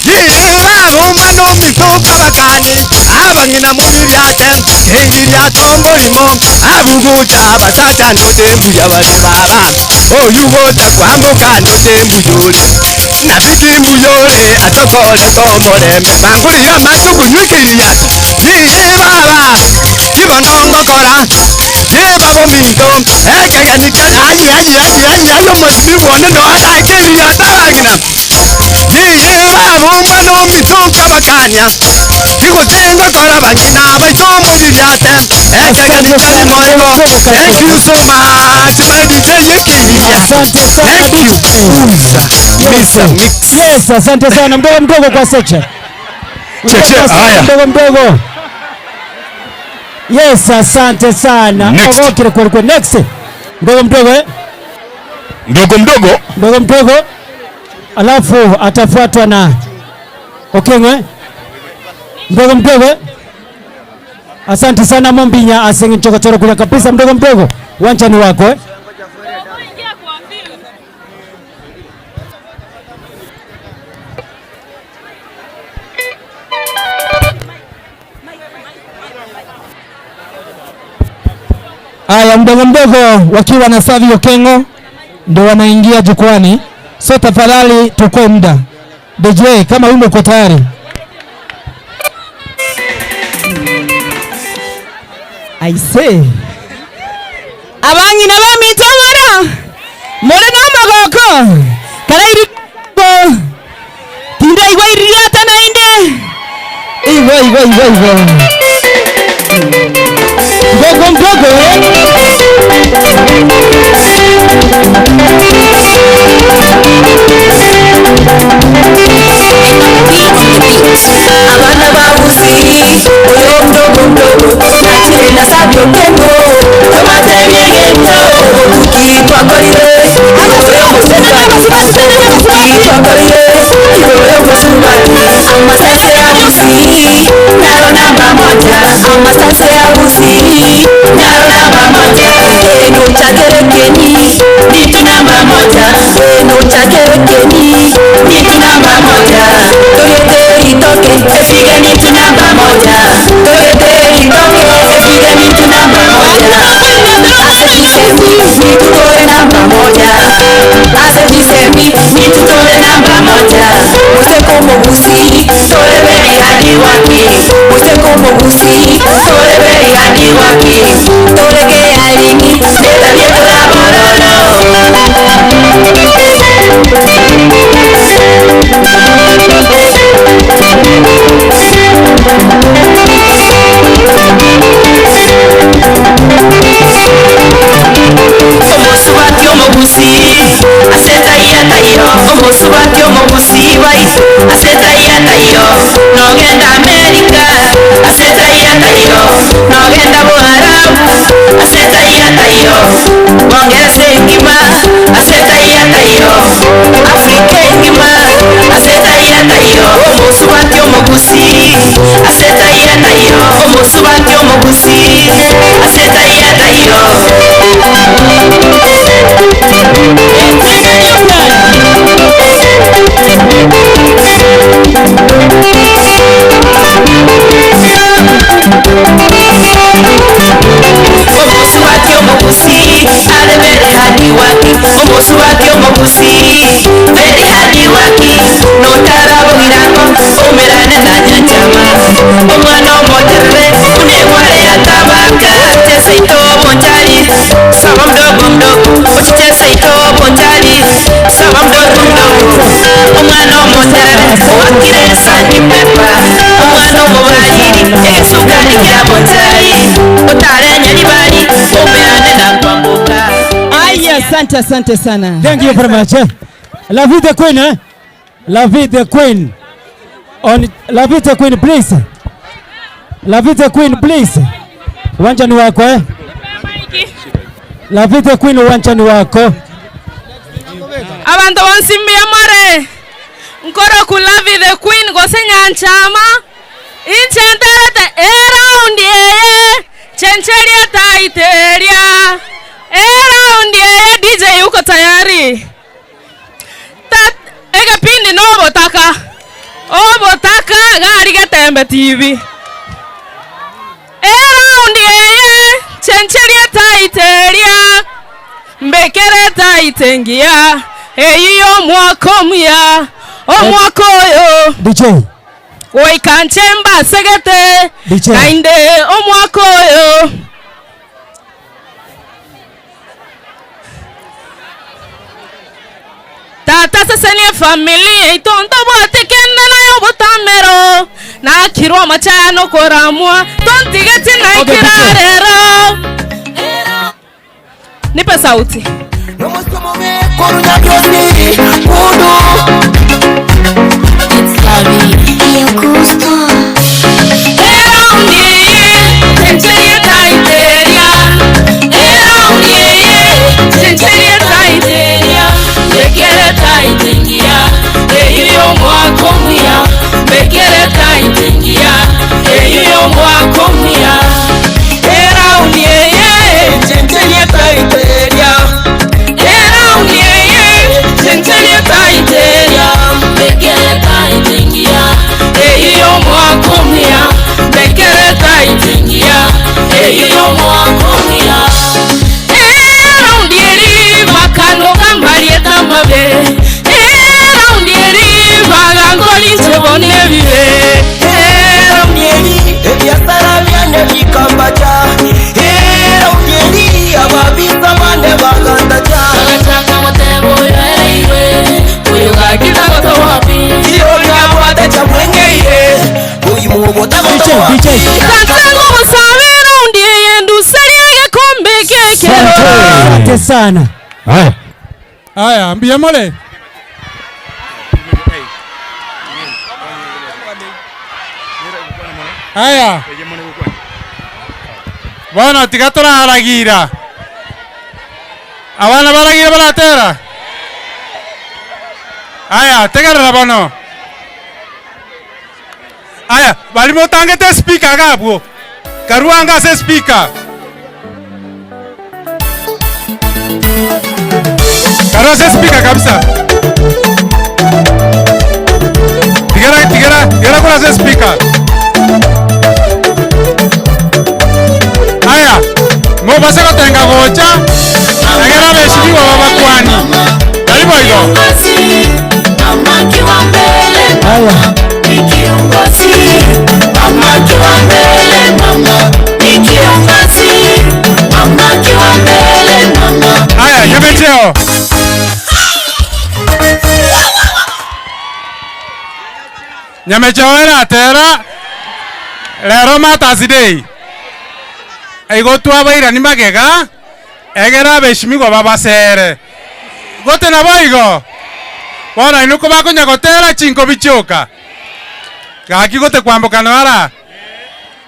yibabumba nomitoka bakani abang'ina mubibyate kengi tombolimo abugucha abasacha ndote mbuya bali baba oyugocha kwambuka ndote mbuyule nabiki mbuyole atokole komorembe bangulira matukunywikiriyato yibaba kibonongokora yebabo minto ekegenika ayi ayi ayi ayi ayi omosibibwone noadaikeriyatabang'ina yibabumba nomitoka bakania kigutingokora bang'ina baito mubibyate ekegenika limoigo thank you so much my DJ yekiriya Asante sana thank you Mr. Mix. Yes, asante sana mdogo mdogo kwa seche. Cheche, Mdogo haya. Mdogo mdogo. Yes, asante sana. Next. Ogokire kweli kweli. Next. Mdogo mdogo eh? Mdogo mdogo. Mdogo mdogo. Alafu atafuatwa na Okengwe. Mdogo mdogo. eh? Asante sana Mombinya asengi chokochoro kule kabisa mdogo mdogo. Uwanjani wako eh? Aya, mdogo mdogo wakiwa na Savio Kengo ndio wanaingia jukwani, so tafadhali tukoe muda. DJ, kama wimbo uko tayari. I say abang'ina baminto mara more n'amagoko karairi go tindaigwa iriata nainde Ivo ivo ivo ivo. Mdogo mdogo Abana bawuzi oyo mdogo mdogo nakire na sabyo kengo tomatemyegento tukitwakorire tukitwakorire igoro kusubati amasase ya busi naro namba moja amasase ya busi naro namba moja eno chakerekeni nitu namba moja eno chakerekeni nitu namba moja toyete itoke efike nitu namba moja toyete itoke efike nitu namba moja asekisemi nitutore namba moja asekisemi nitutore namba moja musekomogusi tore beri hadi waki musekomogusi tore beri hadi waki torege alingi netabietora Omusubati omugusi asetayatayo omusubati omugusi bai asetayatayo nogenda Amerika asetayatayo nogenda Buharabu asetayatayo Bongereza engima asetayatayo Afrika engima asetayatayo omusubati omugusi asetayatayo omusubati omugusi asetayatayo omusubati omugusi ale very hard working omusubati omugusi very hard working notarabugirango umerane na nyanchama omwana omoterere unegware yatabaka chesa itobo nchali saba mdogo mdogo uchichesa itobo nchali saba mdogo mdogo omwana omoterere owakire sani pepa omwana omubaliri egesukali kya bonchali otarenya libali umerane na kwambuka. Aya, asante asante sana. Thank you very much. Eh. La vie the queen, eh? La vie the queen. On La vie the queen please. La vie the queen please. Uwanja ni wako eh? La vie the queen uwanja ni wako. Abantu bonsimbia more nkoro kulavi the queen gose nyanchama inchenterete eraundi eye chencheria taiteria eraundi eye DJ uko tayari Tat, egepindi nobotaka obotaka gari getembe TV eraundi eye chencheria taiteria mbekere taitengia eyiyo omwaka omuya omwaka oyo DJ goika nchemba segete DJ. nainde omwaka oyo tata sesenie familia itonto bwatikende nayo butamero nakirwa amachano koramwa tontigeti naikirarero nipe sauti. Asante sana. Haya. Haya, mbuya more? Haya. Bono tiga toraragira. Abana baragire baratera? Aya, tegerera bono. Aya, baria motangete espeaker iga abwo, karue ange ase espeaker. Karue ase espeaker kabisa. Tigera, tigera, tigera korwa ase espeaker. Aya, mobase gotenga gocha, egere abeshirigwa babakwani. Tari boigo? Aya. Aya, nyamecheo. Nyamecheo eratera rero Martyrs Day. Igo twabairani magega egere abeshimigwa babasere. Gote naboigo? Bono inwe kobakonya gotera chinkobi chioka. Gaki gote kwamboka nora?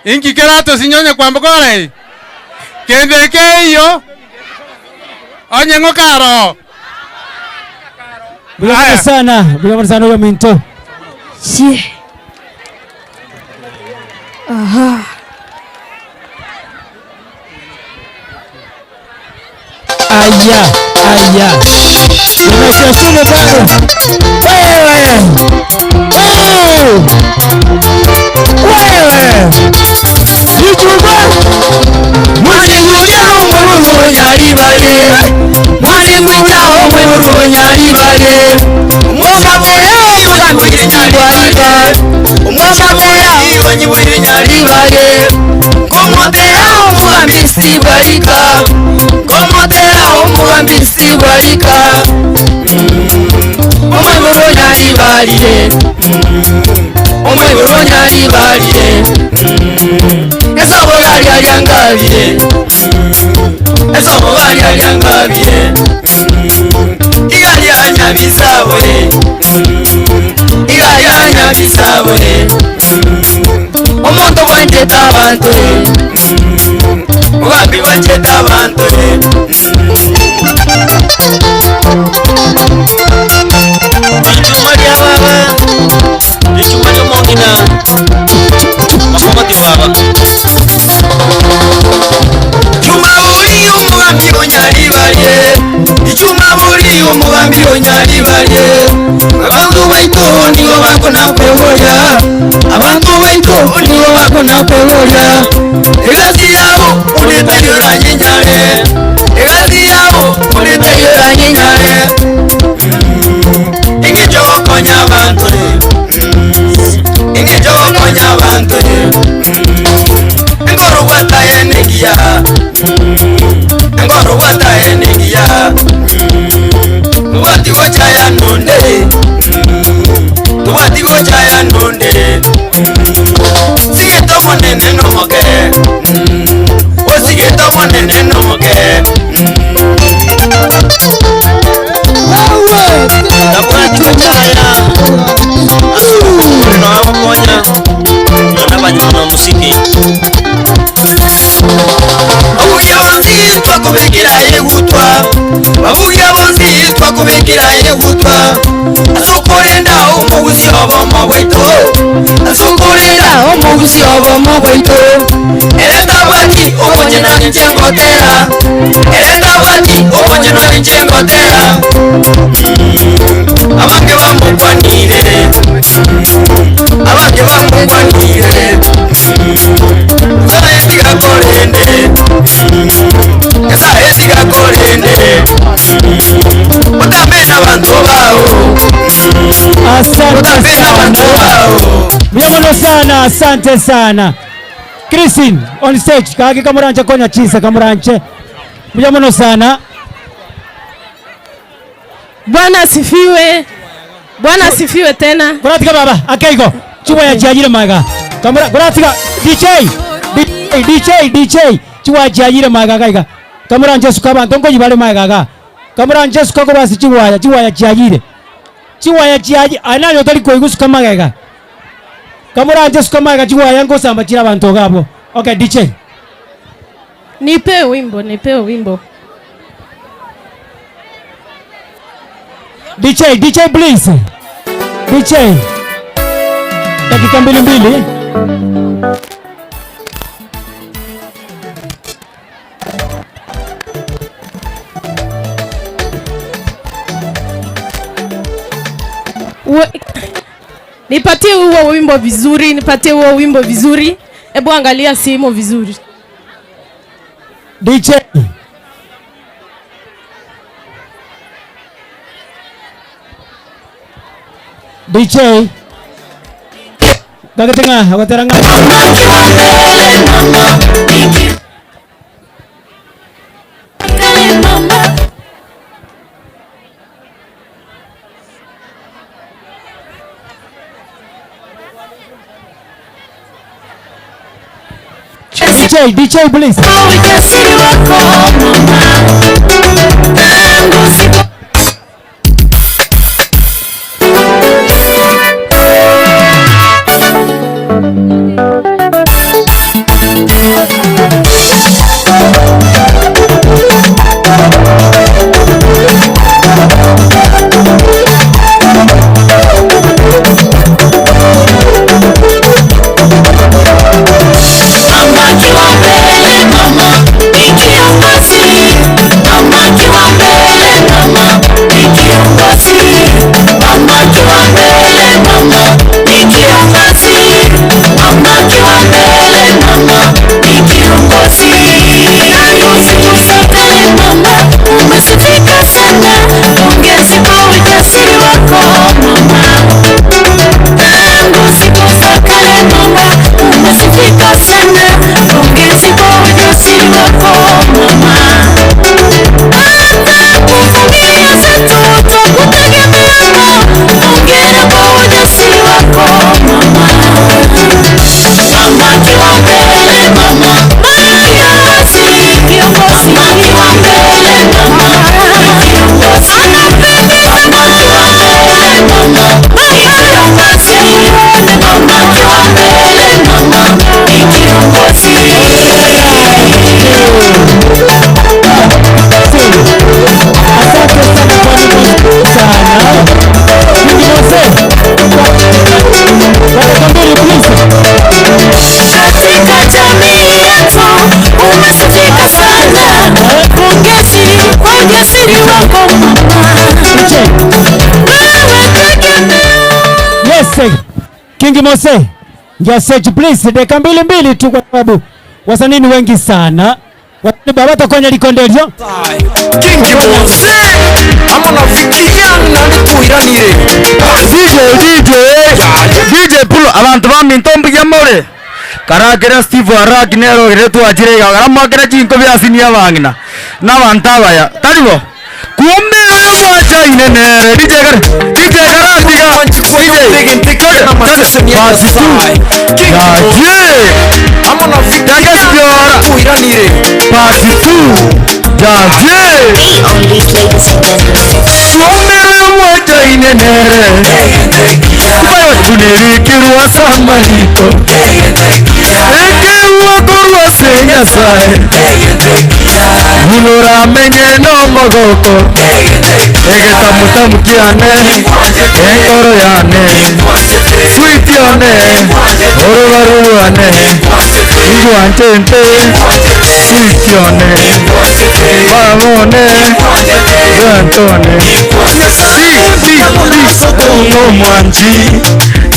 Inki keratosinye onye kwamboka ore? Kende keiyo onye ng'o karo. Mbuya mono sana, mbuya mono sana oyo minto. Shie. Aha. Aya, aya. Nimeshashumu bado. Wewe. Wewe. Wewe. Ijuba. Mwalimu omwe nyaribale. Mwalimu omwe nyaribale. Mwalimu omwe nyaribale. Ngomotera omugambisi bwarika. Ngomotera omugambisi bwarika. Omwe nyaribalire. Omwe nyaribalire. Esobo lyalya lyangabire. Esobo lyalya lyangabire. Iga lya nyabisabwe. Iga lya nyabisabwe. Omuntu bwanjeta abantu. Ogambi bwanjeta abantu. Ichuma lya baba. Ichuma lya omong'ina. Makomati baba. Chuma buli omugambi onyalibalye. Ichuma buli omugambi onyalibalye. Abantu baitu nibo bakona kwebolya. Abantu baitu nibo bakona kwebolya. Egasi yabo ulitayora nyinyale. Egasi yabo ulitayora nyinyale. Ingijo konya abantu. Ingijo konya abantu. Engoro watayenegia. Engoro watayenegia. Tubati gochaya nonde. Tubati gochaya nonde. Sigeto monene no moke. Osigeto monene no moke. Tabwati gochaya. Asukure no abakonya. Nona banyuma musiki. Babugia bonsi twakubikira yegutwa. Babugia bonsi twakubikira yegutwa. Asukurenda omugusi obomo bwaitu. Asukurenda omugusi obomo bwaitu. Ereta bwaki obonye na nchengotera. Ereta bwaki obonye na nchengotera. Abange bamukwanire. Abange bamukwanire. Nyasaye tigakorende. Nyasaye tigakorende. Utamena bantu bao. Asante Utamena bantu sana. bao. Mbuya mono sana, asante sana. Christine on stage kage kamuranche konya chisa kamuranche. Mbuya mono sana. Bwana asifiwe. Bwana asifiwe tena. Kuratika baba, akeigo. Chubwa ya chiajire maga. Kamura kuratika DJ. DJ DJ DJ. Chubwa ya chiajire maga kaiga. Kamoranche suka abanto nkoyia bare magega igaa. Kamoranche suka korwa ase chiwaya, chiwaya chiayire. Chiwaya chiayi aye naye otari koigwa suka magega. Kamoranche suka magega chiwaya nkosamba chire abanto iga abwo. Okay DJ. Nipe wimbo, nipe wimbo. DJ, DJ please. DJ. Dakika mbili mbili. We, nipatie huo wimbo vizuri, nipatie huo wimbo vizuri. Hebu angalia simu vizuri. DJ. DJ. Gagete ng'a, agotera ng'a. DJ, DJ please. Katika jamii yetu umesifika sana, pongezi kwa ujasiri wako mama. Wewe tegemeo Yes, King Mose. Ngiasearch please dakika mbili mbili tu kwa sababu wasanii ni wengi sana. Wasanii baba tokonya likonderio. King Mose amona Vicky Young nandi tuiranire DJ DJ DJ Pulo abantu ba minto mbuya more karakera Steve Araki nero gere twachire iga gara mwakera chinko biasinia abang'ina na abantu abaya taribo kumbe oyo mwacha inenere DJ kare DJ karatiga DJ basi tu yaje amona Vicky Young tuiranire basi tu yaje kumbe oyo mwacha inenere kubayo tunirikirwa samariko ekewa korwa se nyasaye muloramenye no mogoko egetamutamu kiane enkoro yane switi one orubaru rwane ingwanchente switi one babone bwantone ng'omwanji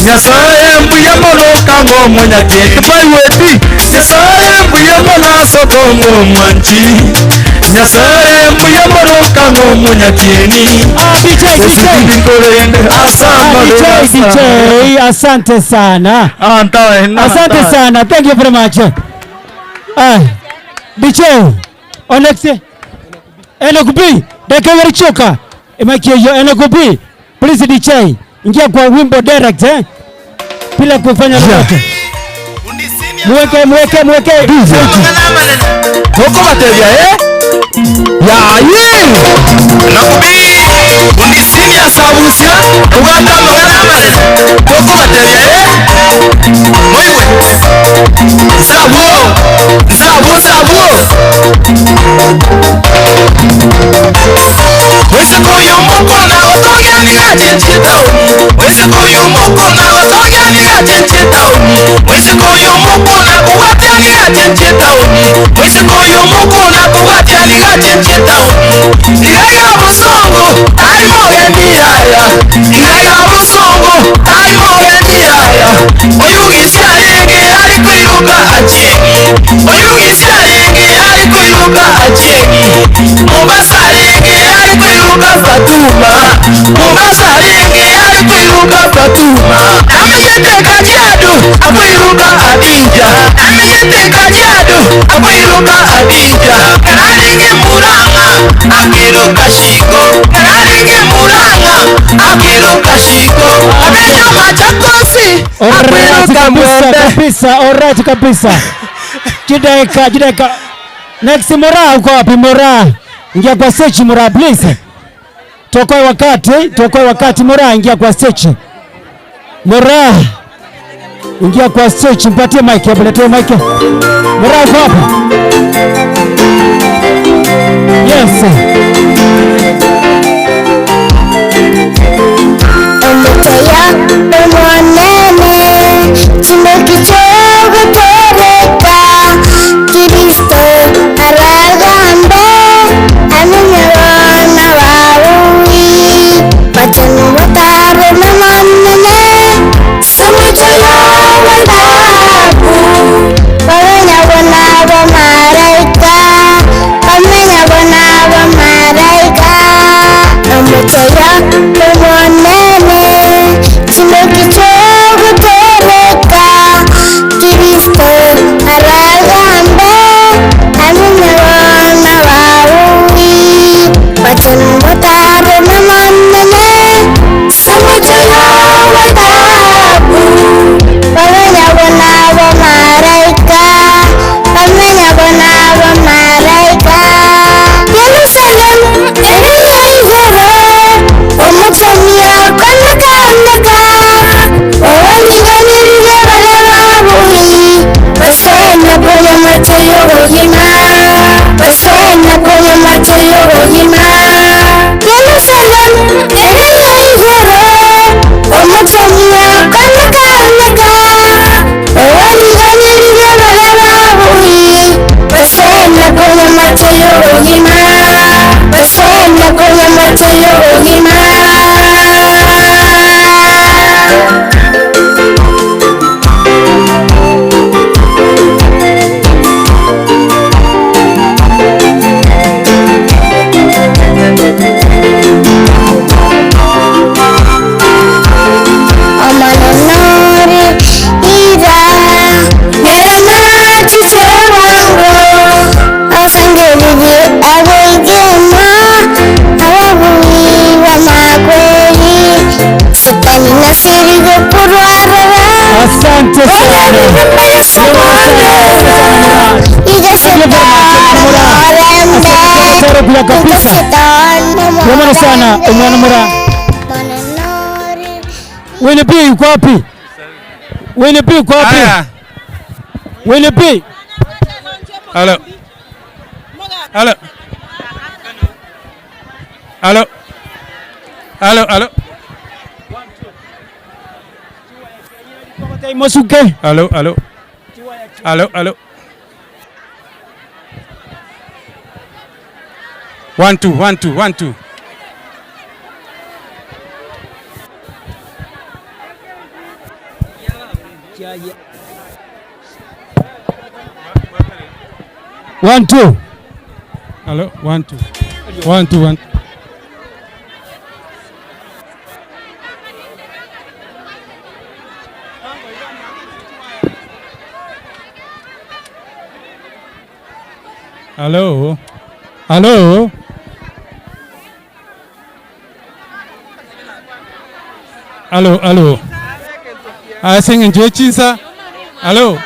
nyasaye mbuya mono kang'omonyakete baiweti nyasaye mbuya mono asoko ng'omwanji nyasaye mbuya mono kang'omonyakieni DJ, DJ, asante sana. Asante sana. Thank you very much. Ah, DJ, Alex, Enoch B, dakika walichoka. Imaki hiyo Enoch B. Please DJ, ingia kwa wimbo direct eh. Bila kufanya lolote. Mweke, mweke, mweke. Toko batebia eh? Nakubi Undisinia Sabusia tobwate amang'ana amanene tokobatebia ee moigwe Nsabuo nsabuo nsabuo Moiseke oyo omokona gotogia nigo achenchie etaoni Moiseke oyo omokona gotogia nigo achenchie etaoni Moiseke oyo omokona kobwatia nigo achenchie etaoni Moiseke oyo omokona kobwatia nigo achenchie etaoni Iga iga bosongo tari mogendi yaya Iga iga bosongo tari mogendi yaya Oyugisi arenge ari koiruka achieng'i Oyugisi arenge ari koiruka achieng'i Mombasa arenge ari koiruka Fatuma Mombasa arenge ari koiruka Fatuma Namenyete Kajiado akoiruka Adija Namenyete Kajiado akoiruka Adija Kararenge Murang'a akeruka Shiko Kararenge Murang'a akeruka Shiko Amenya Machakosi Alright akwiruka kabisa Mwembe kabisa, alright kabisa. Jideka, jideka. Next Mora uko wapi Mora? Ingia kwa stage Mora please. Tuokoe wakati, tuokoe wakati Mora ingia kwa stage. Mora ingia kwa stage, mpatie mic hapo, letee mic. Mora uko wapi? Yes. Omutoya omonene kino kichogotoreka Kristo aragambe amenye abana bawe bacana batarema manene somutoya w'endabu bamenya bona abamaraika bamenya bona abamaraika omutoya omonene kino kichogotoreka Kristo aragambe amenye abana bawe bacana batarema manene somutoya w'endabu bamenya bona abamaraika bamenya bona abamaraika Yerusalemu eri igoro omuchoni akonekandeka owanyiganirire bare babuhi basenya kunywa amata y'ubuhima basenya kunywa amata y'ubuhima Yerusalemu eri igoro omuchoni akonekandeka owanyiganirire bare babuhi basenya kunywa amata y'ubuhima basenya kunywa amata y'ubuhima Amanonore ira neranachichewango asangerire abegema ababuyi bamakweri sitani nasirigo kurwarara Asante sana. Asante kabisa. Tunaona sana umwana Mora. Winnie P yuko wapi? Winnie P yuko wapi? Winnie P. Halo. Halo. Halo. Halo, halo. Mosuke. Halo, halo. Halo, halo. One, two, one, two, one, two. One, two. Hello, one, two. One, two, one. Hello. Hello. Hello, hello. I sing in Chinsa. Hello.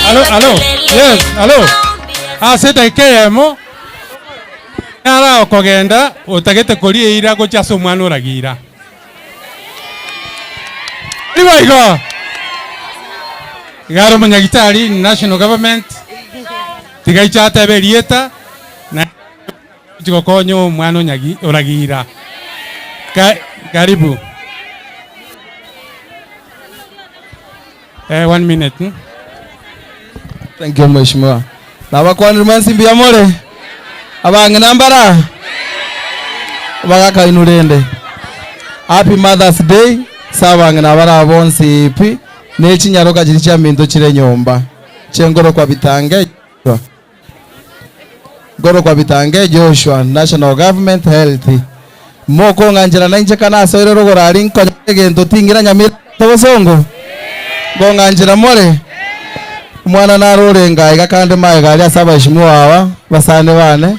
Alo, alo, yes, alo. Ase edagika eyemo, nara okogenda otagete koria eira gochia ase omwana oragira. Ribo igo. Iga are omonyagitari national government, tiga inche atebe erieta, na gochi gokonya omwana onyagi oragira. Ka karibu. Eh, one minute. Hmm? Thank you mheshimiwa. Nabakwanire mwensi mbuya more? Abang'ina mbara? Abagaka inwe rende. Happy Mother's Day ase abang'ina bare bonsi pi ne chinyaroka chiria chiaminto chire nyomba chengorokwa bitange Joshua. Ngorokwa bitange Joshua National Government Health. Mokong'anchera nainche kana asoire rogoro aria nkonyora egento tingira nyamira bosongo? Nkong'anchera more? Omwana naro orenge aiga kande magega aria ase abaheshimiwa aba, abasani bane,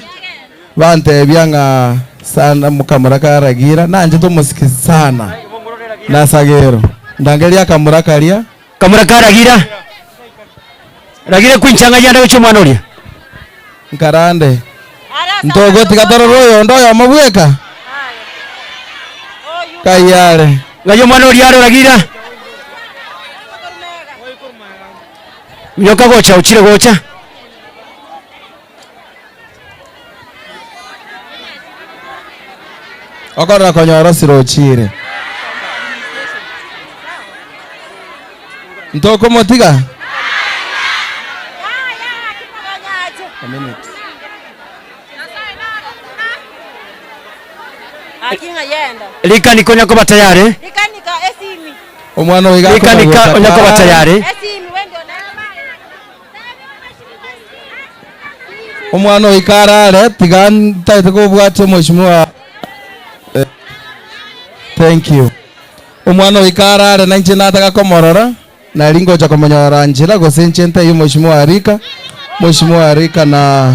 bantebia ng'a sana mokamura karagira, nanchete omosike sana nasagero. Ndangeria akamura karia. Kamura karagira, ragira kwinchang'aria ande gochia omwana oria. Nkarande, ntogotiga torore oyonde oyomo bweka? Kai are. Ng'ai omwana oria are oragira? Minyoka gocha, ochire gocha. Okorora konyora osire ochire. Ntokomotiga? A minute. Rikanika onya koba tayari. Omwana oyo iga Rikanika akomogocha onya koba kare. tayari. Omwana oyo ikarare tiga ntaete kobwatia omweshimiwa eh, thank you. Omwana oyo ikarare na inche nataka komorora nari ngocha komonyora nchera gose inche ntebie omweshimiwa Arika, omweshimiwa Arika na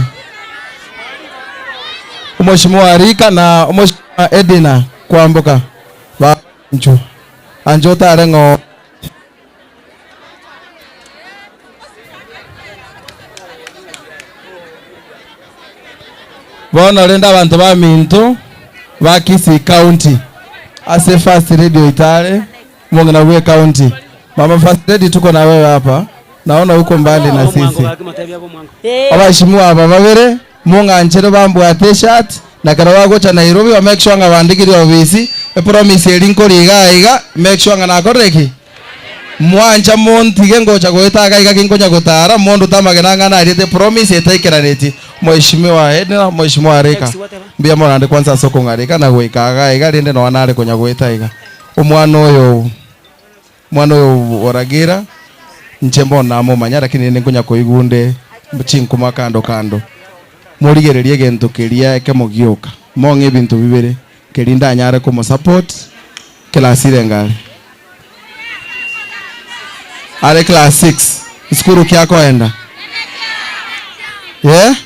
omweshimiwa Arika na omweshimiwa Edina kwamboka ba nchu anche otare ng'o. Bono rende abanto baminto ba Kisii County ase First Lady Oitare omong'ina bwe county. Mama First Lady tuko na wewe hapa, naona uko mbali na sisi. Abaheshimiwa aba babere mong'anchere bambwate eshati na ekero bagocha Nairobi ba make sure ng'a bandikirie ofisi epromise eri nkori iga iga make sure ng'a nakorire ki? Mwancha montige ngocha goeta iga iga ginkonya gotara mondute amagena ang'ana ariete promise etaikeraneti. Mheshimiwa Edna, Mheshimiwa Arika, mbuya mono naende kwanza ase okong'arika na goika iga iga rende nonya nare konya goeta iga. Omwana oyo omwana oyo oragira inche mbono namomanya lakini rende nkonya koigwa onde chinkuma kando kando. Morigererie egento keria ekemo gioka, mong'e ebinto bibere, keria ndanyare komosupport class ire ngare. Are class 6 esukuru ki akoenda? Yeah?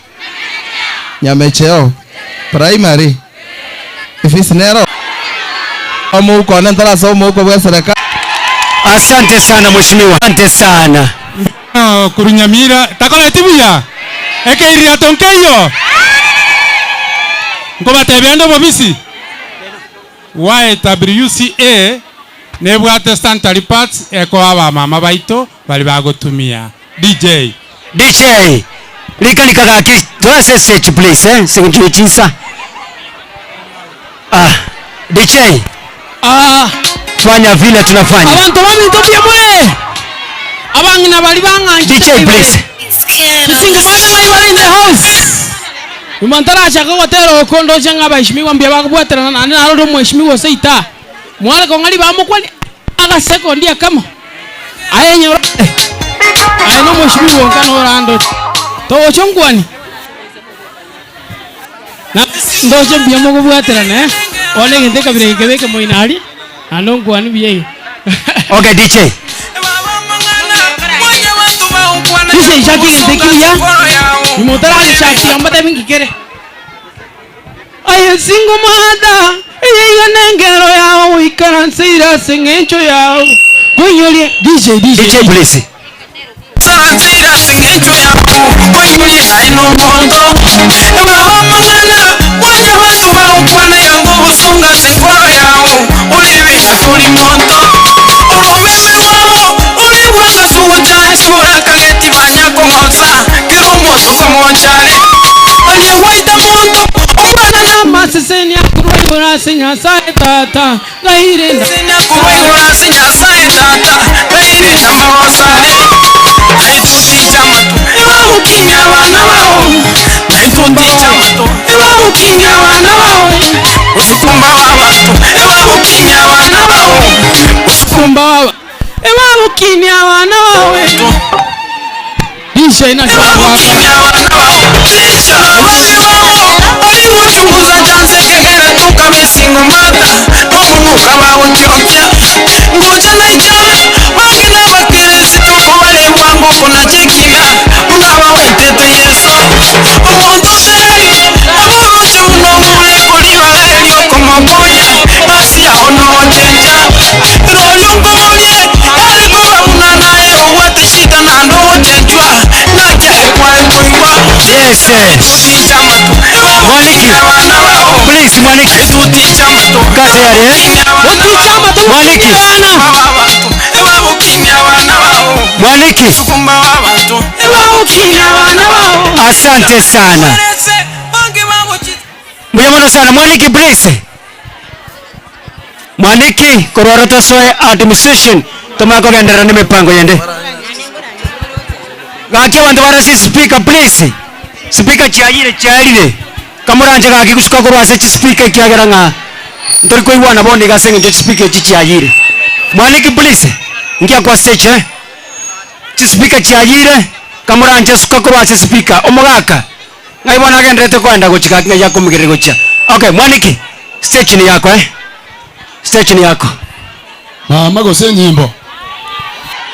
Nyamecheo primary efisi nero omouko one ntarasoma omouko bwa eserekari. Asante sana mheshimiwa. Asante sana. Korwa Nyamira takoreti buya? Ekeiririato nkeiyo? Nkobatebia ande obobisi? YWCA nebwate sanitary pads ekoa abamama baito baria bagotumia. DJ. DJ, Rika rika gaki toa ase stage please eh, ase eng'encho ye chinsa. Ah, DJ. Ah. Fanya vile tunafanya. Abanto baminto mbuya more? Abang'ina baria bang'anchete DJ please. Chisingo mother ng'ai bare in the house. Nyuma ntarachaka gotera oko ndoche ng'a abaheshimiwa mbuya bakobwaterana naende narore omweshimiwa Oseita. Mware kong'a ribamokwani agasekondi akamo. Aye nyora aye nomweshimiwa onka norandoche. Togocha onkwani. Na ndoche mbuya mokobwaterana eh. Bono egento ekabira eke kebe ekemoino aria naende onkwani buya iga. Okay DJ. DJ chaka egento ekio buya, nyuma otaragechaka mbatebi nki kere. Aye single mother, eye iga nengero yao goikaranseire ase eng'encho yao. Koinyorie DJ DJ. DJ please. Yes. Mwaniki. Please Mwaniki. Kaa tayari eh? Mwaniki. Mwaniki. Asante sana. Mbuya mono sana Mwaniki please. Mwaniki korwa oro tosoe administration tomanye kogenderera na emipango yende. Gaki abanto bare ase speaker please. Speaker chiayire chiarire. Kamoranche gaki gosuka korwa ase chispeaker ekiagera ng'a ntori koigwana bono iga ase eng'encho chispeaker echi chiayire. Mwaniki please, ngiya kwa stage eh. Chispeaker chiayire, kamoranche suka korwa ase speaker. Omogaka, ng'ai bono agenderete koenda gochia gaki ng'ai akomigereri gochia. Okay, Mwaniki, stage ni yako eh. Stage ni yako. Mama gose enyimbo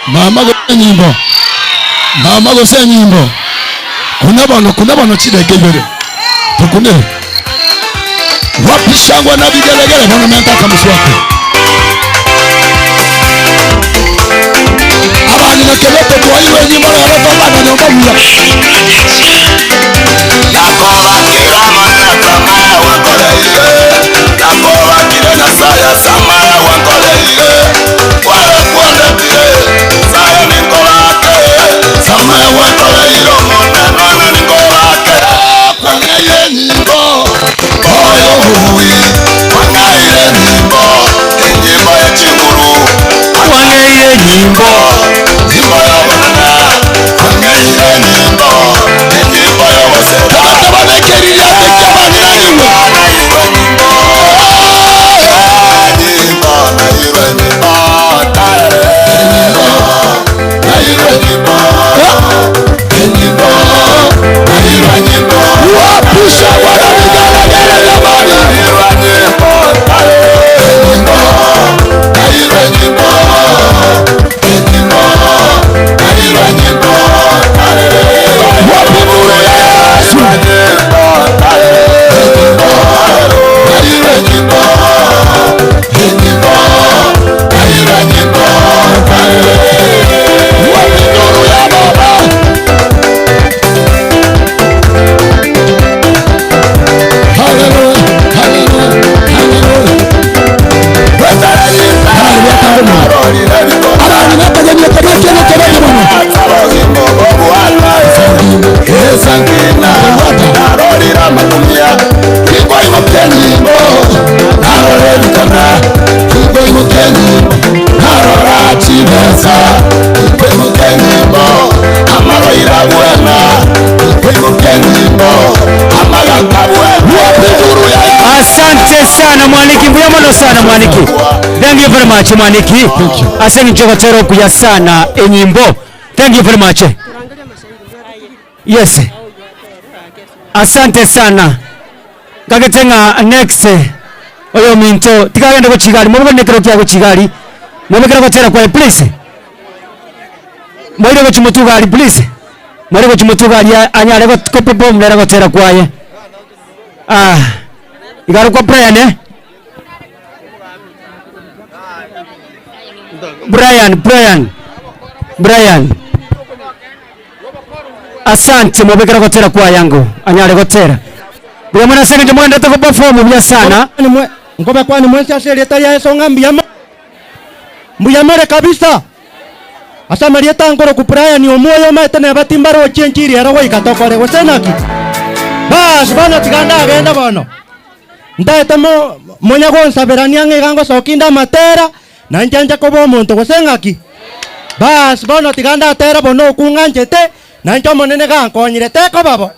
Mama gose enyimbo Mama gose enyimbo Kuna bono kuna bono chideke ibere Tukune Wapi shangwe na vigelegele bono menta kamusi wako Abang'ina kebeto twairwe enyimbo rero tobana nyomba buya. Kwang'eire nyimbo. Asante sana Mwaniki, mbuya mono sana Mwaniki. Thank you very much Mwaniki. Ase eng'encho ogotera okuya sana enyimbo. Thank you very much. Yes. Asante sana. Nkagete ng'a next oyominto tigagende gochia igari mobogore nekero kia gochia igari mobekere gotera kwaye please. Moire gochia motwe igari please. Moire gochia motwe igari anyare go perform nere gotera kwaye. Ah, igaro kwa Brian eh? Brian, Brian, Brian. Asante mobekera gotera kwa yango anyare gotera. Buya mono ase eng'encho mogenderete go perform buya sana. Nkobe kwani mwensi ase erieta ria Yeso ng'a mbuya mbuya more kabisa. Ase amarieta ankoroku Brian Omwoyo omanyete neba timbarochi enchiri ero goika tokore gose naki? Baas bono tiga ndagende bono. Ntaete mo monya gonsaberania ng'a iga ngosokia inde amatera, na inche nche koba omonto gose ng'aki? Baas bono tiga ndatere bono okwo ng'anchete, na inche Omonene gankonyire tekoba bo.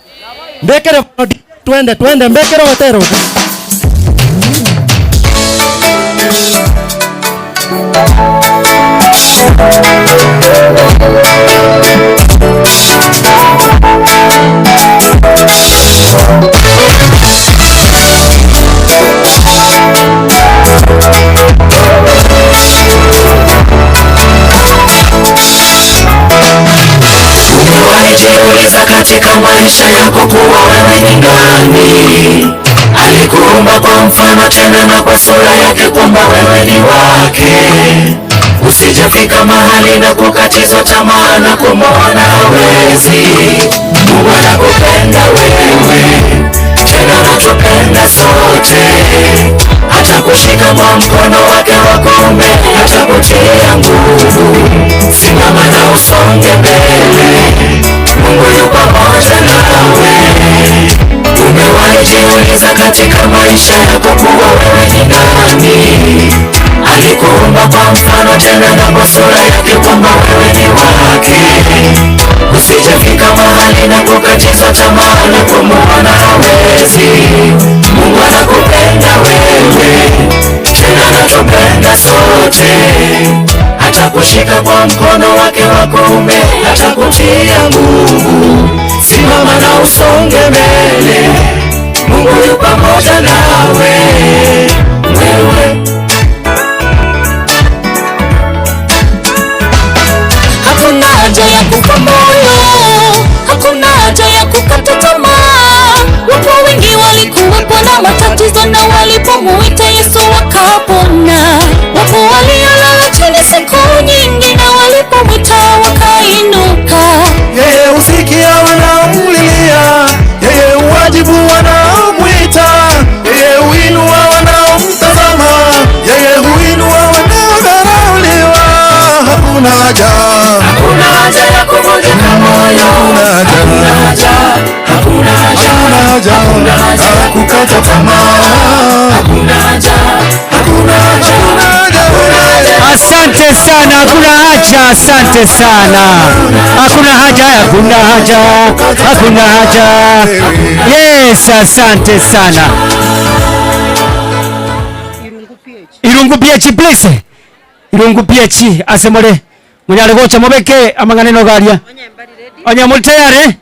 Mbekere bono DJ twende twende mbekere ogotera okwo. Umewahi jiuliza katika maisha yako kuwa wewe ni nani? Alikuumba kwa mfano tena na kwa sura yake kwamba wewe ni wake. Usijafika mahali na kukatizwa tamaa na kumwona hawezi. Mungu anakupenda wewe, tena anatupenda sote. Atakushika kwa mkono wake wa kuume, atakutia nguvu. Simama na usonge mbele, Mungu yu pamoja nawe. Umewahi jiuliza katika maisha yako kuwa wewe ni nani? Alikuumba kwa mfano tena na kwa sura yake kwamba wewe ni wake. Usijafika mahali na kukatizwa tamaa na kumwona hawezi. Mungu anakupenda wewe, tena anatupenda sote. Atakushika kwa mkono wake wa kuume, atakutia nguvu. Simama na usonge mbele, Mungu yu pamoja nawe wewe. Hakuna haja ya kufa moyo, hakuna haja ya kukata tamaa. Wapo wengi walikuwepo na matatizo, na walipomuita Yesu wakapona. Wapo waliolala chini siku nyingi, na walipomwita wakainuka. Yeye husikia wanaomlilia, yeye huwajibu wanaomwita, yeye huinua wanaomtazama, yeye huinua wanaodharauliwa. Hakuna haja, hakuna haja ya kuvunjika moyo, hakuna haja, hakuna haja, hakuna haja ya kukata tamaa, hakuna haja, hakuna haja, hakuna haja. Asante sana, hakuna haja, asante sana. Hakuna haja, hakuna haja, hakuna haja. Yes, asante sana. Irungu PH please. Irungu PH asemore. Munyare gocha mobeke amang'ana inogaria. Onye muri tayari?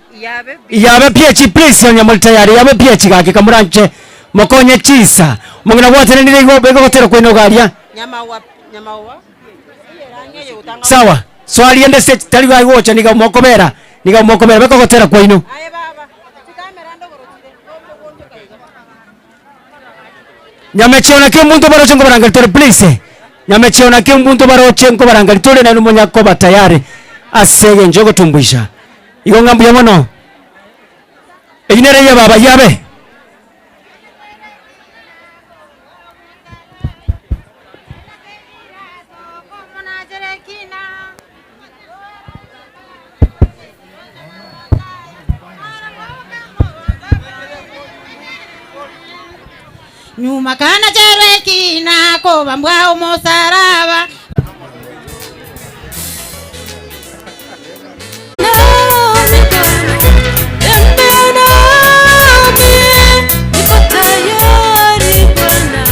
Yabe PH please onye muri tayari yabe PH gaki kamuranche mokonye chisa. Omong'ina gwatenenire igo beka gotera kwa inogaria. Sawa. Swali ende stage tari gai gocha niga mokobera. Niga mokobera beka gotera kwa ino. Nyamechio naki omonto baroche nkobarangari tore please. Nyamechio naki omonto baroche nkobarangari tore naende omonyakoba tayari ase engencho yogotumbuisha. Igo ng'a mbuya mono. Eyio nere ya baba yabe. Nyuma kana cherwe kina kobambwa omosaraba. Nenda nami, niko tayari Bwana.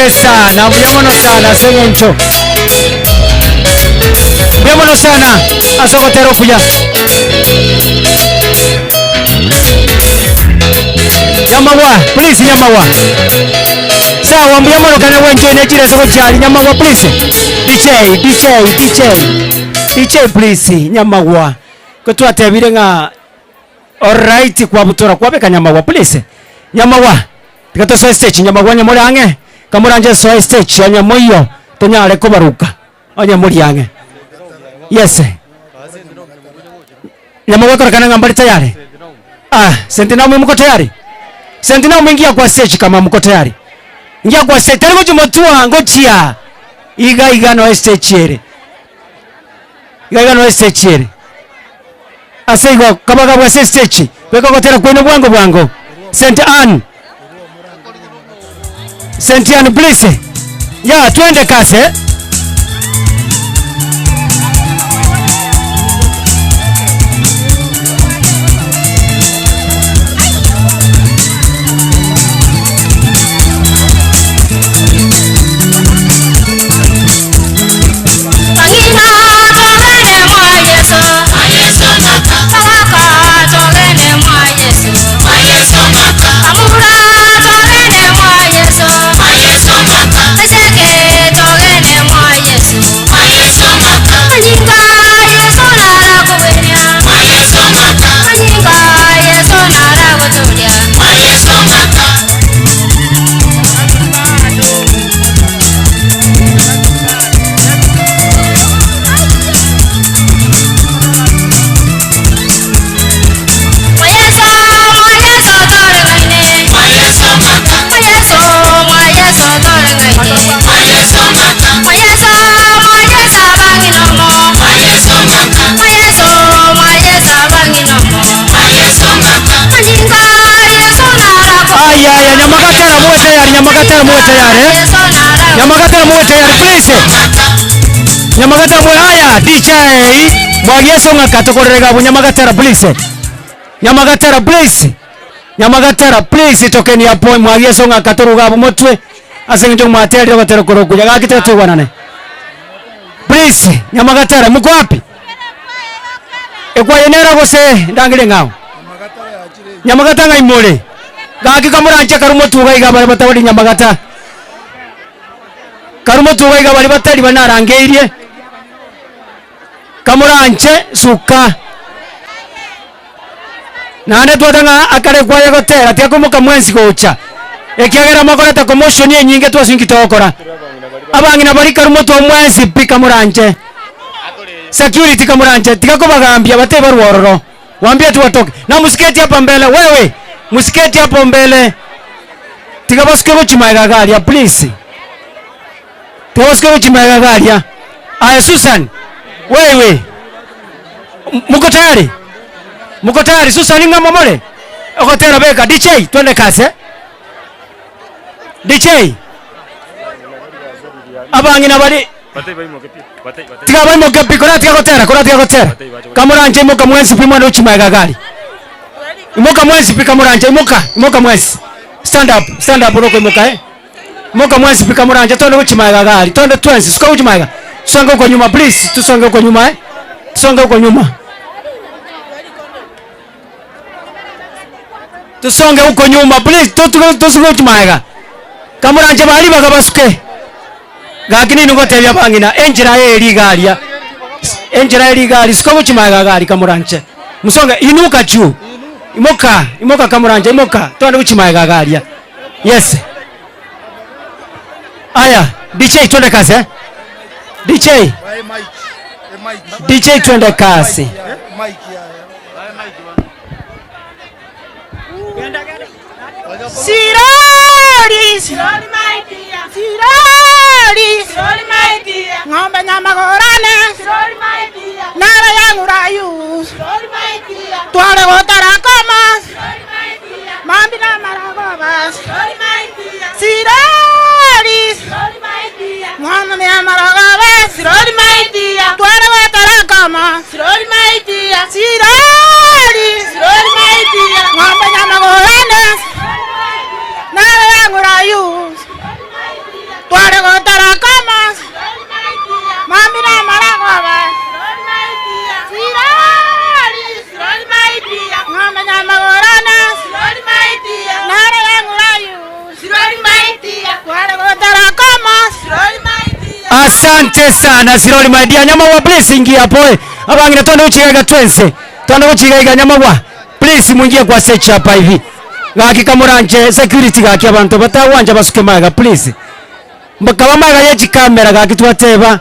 Asante sana, mbuya mono sana ase eng'encho. Mbuya mono sana ase ogotera okuya. Nyamagwa, please Nyamagwa. Sawa, mbuya mono kana gwenchoine echire ase gochiari Nyamagwa please. DJ, DJ, DJ. DJ please Nyamagwa. Ko twatebire ng'a Alright kwabutora kwabeka Nyamagwa please. Nyamagwa tiga tosoe stage Nyamagwa onye more ang'e kamoranche soe stage onye moiyo tonyare kobaruka onye mori ang'e. Yes. Nyamagwa ekorekana ng'a mbari tayari. Ah, Sentinel mko tayari? Sentinel ingia kwa stage kama mko tayari. Ingia kwa stage tari gochia motua ngochia. Iga iga no stage ere. Iga iga no stage ere. Ase igo, kabagabwa ase esitechi, beka ogotera kwaino bwango bwango. St. Anne. St. Anne please. Ya, twende kase. Ayaya, Nyamagatara muwe tayari, Nyamagatara muwe tayari. eh? Nyamagatara muwe tayari please. Nyamagatara muwe haya DJ. Mwagieso ng'aka tokorerega abwo Nyamagatara please. Nyamagatara please. Nyamagatara please tokeni hapo mwagieso ng'aka toruga abwo motwe. Ase eng'encho mwaterire ogotera korwa okuya gaki tiga toigwanane. Please Nyamagatara mko wapi? Ekwaye nero gose ndangere ng'ao? Nyamagata ng'ai more? Gaki kamoranche karu motuga iga baria batabari Nyamagata. Karu motuga iga baria batari baria narangeirie. Kamoranche suka. Naende twate ng'a akare kwaye gotera tiga komoka mwensi gocha. Ekiagera mokoreta commotion enyinge twase inki togokora. Abang'ina baria karu motwe mwensi pi kamoranche. Security kamoranche tiga kobagambia batebe barwe ororo. Waambie tu watoke. Na msiketi hapa mbele wewe. Msiketi hapo mbele. Tiga basuke gochia magega garia please. Tiga basuke gochia magega garia. Aye Susan, wewe. Mko tayari? Mko tayari Susan ng'a momore? Ogotera beka DJ twende kasi eh? DJ. Abang'ina bari Tiga baimoke pi, koratiga gotera, koratiga gotera. Kamoranche imoka mwensi pi mwana ochima egagari. Imoka mwensi pi kamoranche, imoka, imoka mwensi. Stand up, stand up rokoimoka eh. Imoka mwensi pi kamoranche, twende gochima egagari, twende twensi, suka gochima ega. Tusonge huko nyuma please, tusonge huko nyuma eh. Tusonge huko nyuma. Tusonge huko nyuma please, tusuke gochima ega. Kamoranche baria baga basuke. Gaki ninwe ngotebia abang'ina, enchera eye riga aria, enchera eye riga aria, suka gochia magega iga aria kamoranche. Mosonge, inuka juu, imoka, imoka kamoranche, imoka, togende gochia magega iga aria. Yes. Aya, DJ twende kazi eh? DJ. DJ twende kazi. Sirori, sirori my dear, sirori, sirori my dear, ng'ombe nyamagorane, sirori my dear, nara yangu rayu, sirori my dear, tware gotara koma, sirori my dear, mambi na maragoba, sirori my dear, sirori, sirori my dear, mwana ni amaragoba, sirori my dear, tware gotara koma, sirori my dear, sirori, sirori my dear, ng'ombe nyamagorane, nara yangu rayu, Asante sana Sirori my dear Nyamagwa please ingia hapo eh. Abang'ina twende gochiga iga twense. Twende gochiga iga Nyamagwa. Please muingie kwa stage hapa hivi. Gaki kamoranche security gaki abanto batagwancha basuke magega please. Bakaba magega ye chikamera gaki twateba.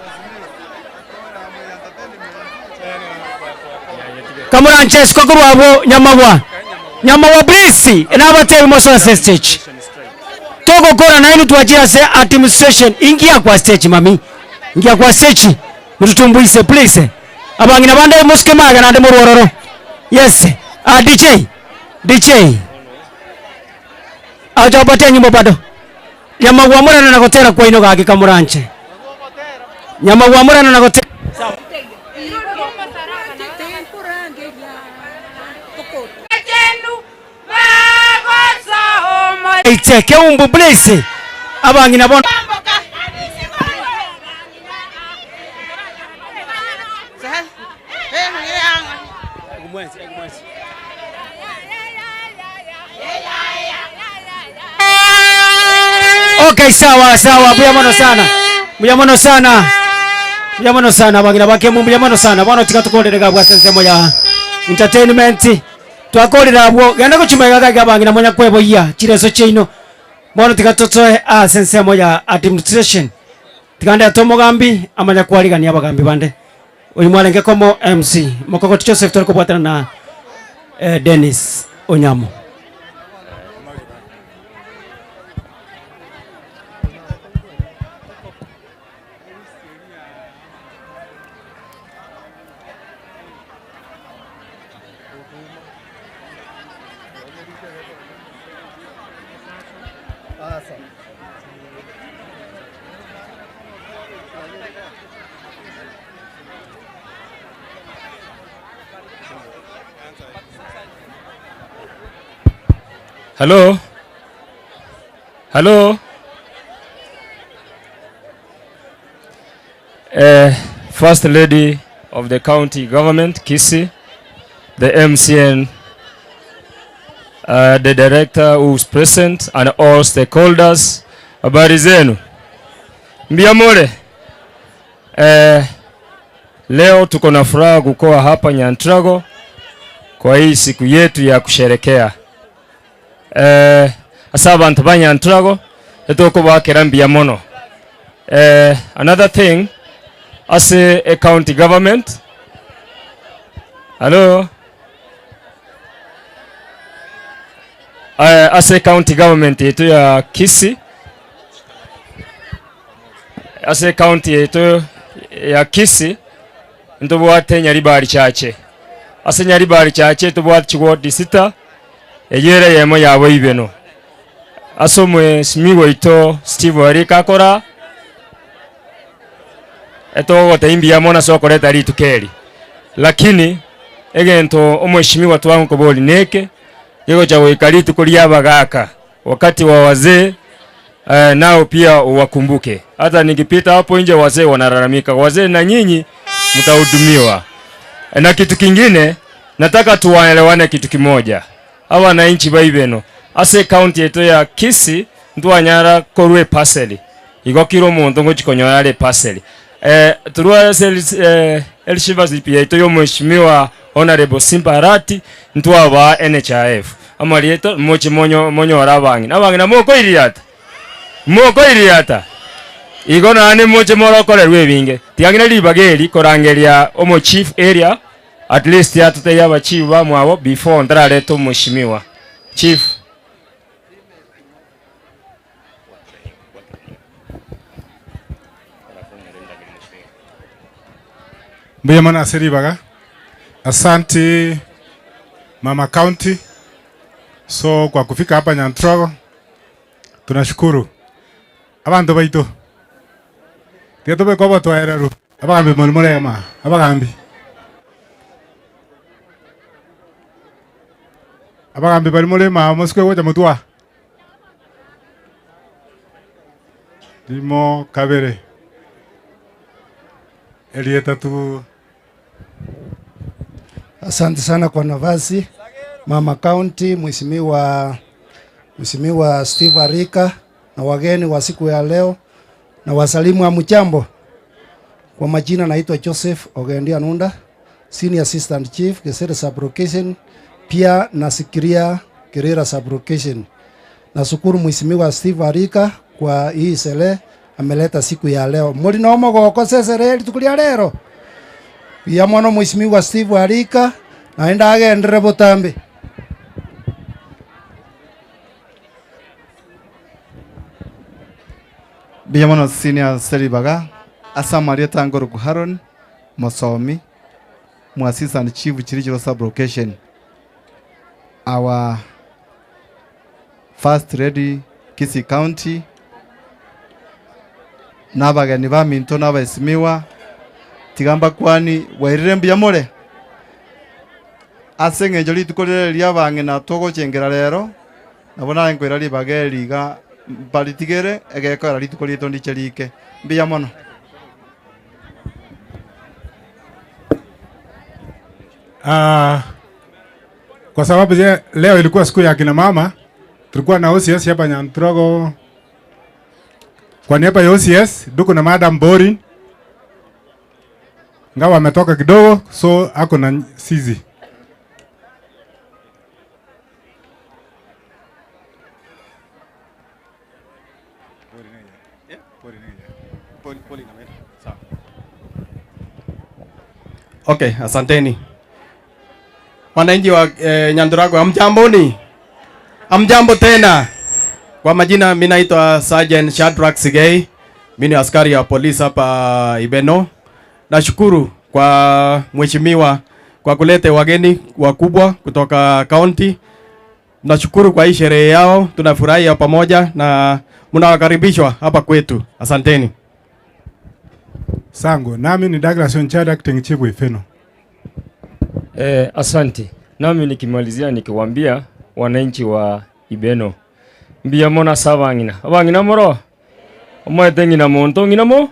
Kamoranche isiko korwa abwo Nyamagwa. Nyamagwa please nabatebi mosoe ase stage. Togokora nainwe twachire ase administration ingia kwa stage mami. Ingia kwa stage mututumbuise please. Abang'ina bande mosuke magega naende morwe ororo. Yes. Ah, DJ. DJ. Achapatia nyimbo bado. Nyamagwa morana na gotera kwaino gaki kamoranche. Nyamagwa morana na gotera. Ite keumbu please. Abang'ina bono. Okay, sawa sawa, mbuya mono sana, mbuya mono sana, mbuya mono sana abang'ina bakemu, mbuya mono sana. Bono tiga tokorere gabwo ase ensemo ya entertainment, twakorire abwo, genda gochia magega iga abang'ina monya kweboyia chireso chiaino. Bono tiga tosoe ase ensemo ya administration, tiga ndete omogambi amanye kwarigania abagambi bande. Oyio mwarenge komo MC Mokogoti Joseph tore kobwatana na eh, Dennis Onyamo. Hello? Hello? Eh, First Lady of the County Government, Kisii, the MCN, the director who is present and all stakeholders, habari zenu? Mbuya more? Eh, leo tuko na furaha kukoa hapa Nyantrago kwa hii siku yetu ya kusherekea. Eh, ase abanto ba Nyantrago etokobakera mbuya mono. Eh, another thing ase e county government. Hello? Eh, ase county government yetu ya Kisii, ase county yetu ya Kisii ntobwate Nyaribari Chache. Ase Nyaribari Chache tobwate chiward sita, eyio ere eyemo yabo ibeno. Ase omwesimigwa oito Steve Arika akora etogotebia mbuya mono ase okoreta rituko eri. Lakini egento omwesimigwa twagokoboria neke, gegocha goika rituko ria abagaka, wakati wa wazee eh, nao pia uwakumbuke. Hata nikipita hapo nje wazee wanalalamika, wazee na nyinyi mtahudumiwa. Na kitu kingine nataka tuwaelewane kitu kimoja, abananchi baibeno ase county yetu ya Kisii ntwanyara korwa epaseli igo kira omonto ngochi konyora are epaseli eh, turwa ase eh, elshivas yaito ya omweshimiwa Honorable Simba Arati ntwabaa NHIF amarieto moche monyo monyore abang'ina abang'ina mokoiriata mokoiriata igo naende moche morokorerwa ebinge tiga ng'ina ribaga eri korangeria omo chief area at least atotebie abachief bamwabo before ntarareta omweshimiwa chief. Mbuya mono ase ribaga. Asanti Mama County. So kwa kufika hapa Nyantrogo tunashukuru. Abanto baito tiga tobeke obotoereru abagambi mori morema abagambi abagambi bari morema mosike gocha motwa rimo kabere erieta tu Asante sana kwa nafasi Mama County, Mheshimiwa Mheshimiwa Steve Arika na wageni wa siku ya leo na wasalimu wa mchambo. Kwa majina naitwa Joseph Ogendi Anunda, Senior Assistant Chief Gesere Sub-Location, pia nasikiria Kerera Sub-Location. Nashukuru Mheshimiwa Steve Arika kwa hii sele ameleta siku ya leo. Muri no mogoko sesere rituko ria rero. Buya mono Mheshimiwa Steve Arika naende agenderere botambe. Mbuya mono Senior Seribaga, ase amarieta Ngoroku Haron, mosomi, mu Assistant Chief Chirichiro Sub-Location, our First Lady Kisii County, na abageni baminto na abaesimiwa, tiga mbakwani bwairire mbuya more? Ase eng'encho rituko rire ri'abang'ina togochengera rero, Nabo naye nkoira ribaga eri iga mbaritigere, egekoera rituko riaito ndiche riike. Mbuya mono. Ah, kwa sababu je, leo ilikuwa siku ya kina mama, tulikuwa na OCS hapa Nyantrogo. Kwa niaba ya OCS duko na Madam Bori, ngawa ametoka kidogo, so ako na sisi. Okay, asanteni wananchi wa eh, Nyandurago, hamjamboni? Hamjambo tena. Kwa majina mimi naitwa Sergeant Shadrack Sigei, mimi ni askari ya polisi hapa Ibeno. Nashukuru kwa mheshimiwa kwa kuleta wageni wakubwa kutoka county. Nashukuru kwa hii sherehe yao, tunafurahia pamoja na mnawakaribishwa hapa kwetu. Asanteni. Sango, nami ni Douglas Onchari acting chief Ifeno. Eh, asante. Nami nikimalizia nikiwaambia wananchi wa Ibeno mbuya mono ase abang'ina abang'ina moro omaete ng'ina monto ng'ina mo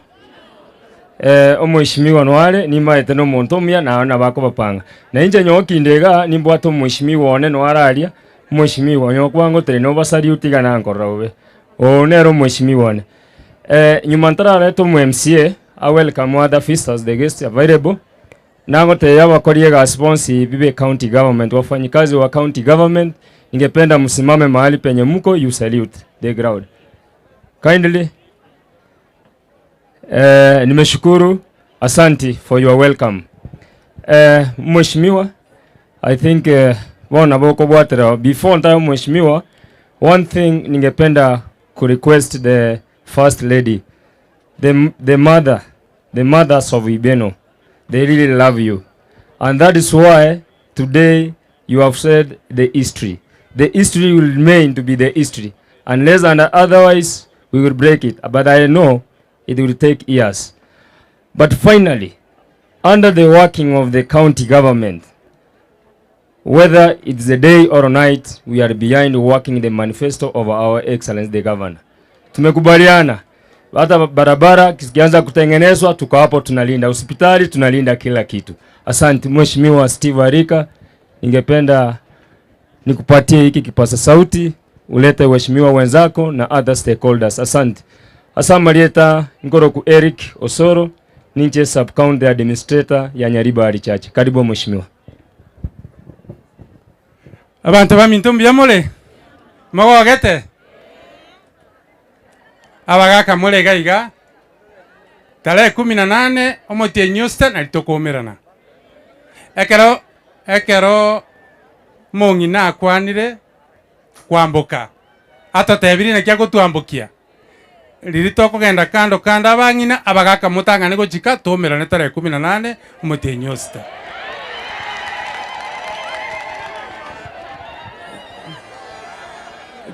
eh, omweshimiwa noare nimaete na omonto omuya naye nabo akobapanga na inche nyowe kinde igaa nimbwate omweshimiwa one noare aria omweshimiwa onye okwango tari na obasariuti iga nankorora bobe oo nere omweshimiwa one. Eh, nyuma ntarareta omo MCA a welcome other visitors the guests available Nagotebia abakori egasi bonsi bibe county government, wafanyikazi wa county government, ningependa msimame mahali penye mko, you salute the ground kindly. Eh, nimeshukuru, asanti for your welcome. Eh, mheshimiwa, I think eh, bona bokobwatera before ntayo mheshimiwa, one thing ningependa ku request the first lady the, the mother the mothers of Ibeno they really love you and that is why today you have said the history the history will remain to be the history unless and otherwise we will break it but I know it will take years but finally under the working of the county government whether it's a day or night we are behind working the manifesto of our excellence the governor tumekubaliana hata barabara kikianza kutengenezwa tuko hapo tunalinda hospitali tunalinda kila kitu asante mheshimiwa Steve Arika ningependa nikupatie hiki kipasa sauti ulete waheshimiwa wenzako na other stakeholders asante asa marieta nkoroku Eric Osoro ninche sub county administrator ya Nyaribari Chache karibu mheshimiwa Abanto baminto mbuya more? Mogogete? Abagaka more iga iga, tarehe kumi na nane omotienyi osita nari tokoumerana. Ekero ekero omong'ina akwanire kwamboka, atotebirie naki agotwambokia, riria tokogenda kando kando abang'ina, abagaka motang'ane gochika toumerane tarehe kumi na nane omotienyi osita.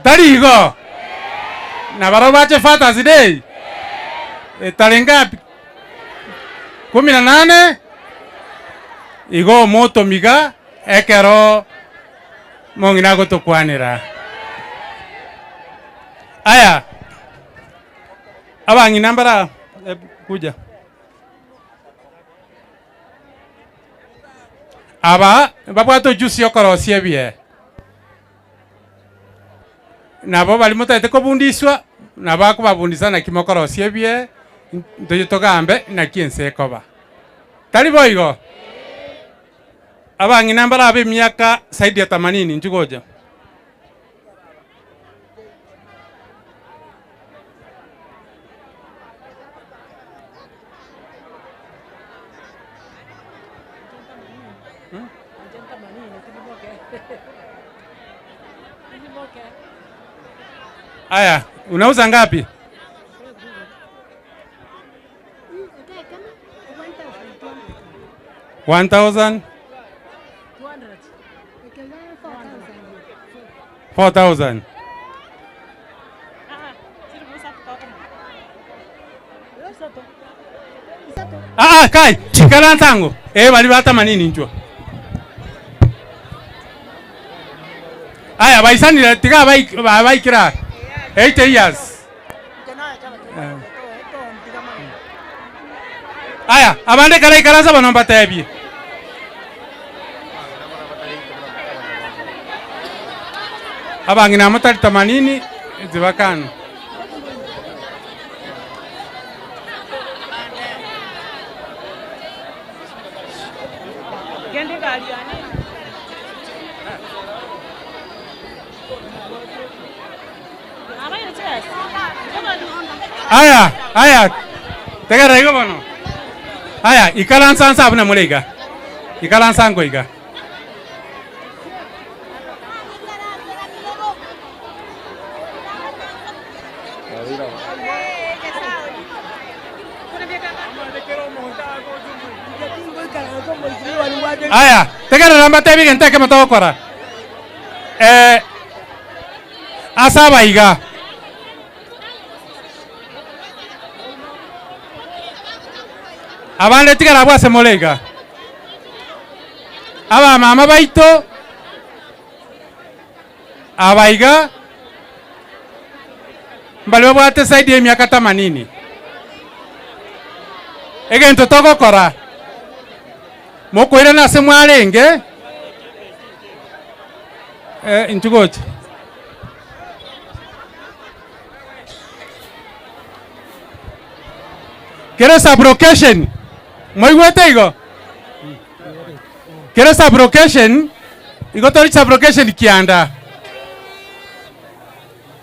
Tari igo? Na barabwo bache Father's Day? Etare ngapi? Kumi na nane? Igo omotomiga ekero mong'ina agotokwanera. Aya, abang'ina mbara kuja. Aba babwate ojusi okorosia ebiee. Nabo baria motagete kobundiswa, nabo akobabundisa naki mokorosia ebiee, Ntoche togambe naki ense ekoba. Tari boigo? Abang'ina mbarabe emiaka zaidi ya themanini inchuo gocha. Aya, unauza ngapi? 1000 4000 Ah, ah, kai ikaransango eh bari batamanini inchwa aya baisanire tiga baikira 80 years Eh. Aya, abande kare ikaransa bono mbatebie. Abang'ina motari themanini zibakano. Aya, aya, tegerera igo bono. Aya, ikaransa nsa abuna more iga. Ikaransa nko iga. Aya, tegerera mbatebi egento ekemo togokora. Eh, ase abaiga. Abande tigara abwo ase more iga. Abamama baito, abaiga, mbari babwate zaidi ya emiaka themanini. Egento togokora, mokoirana ase mwarenge, eh, intwe gocha. Kere sublocation, mwaigwete igo? Kere sublocation, igo tori sublocation kianda.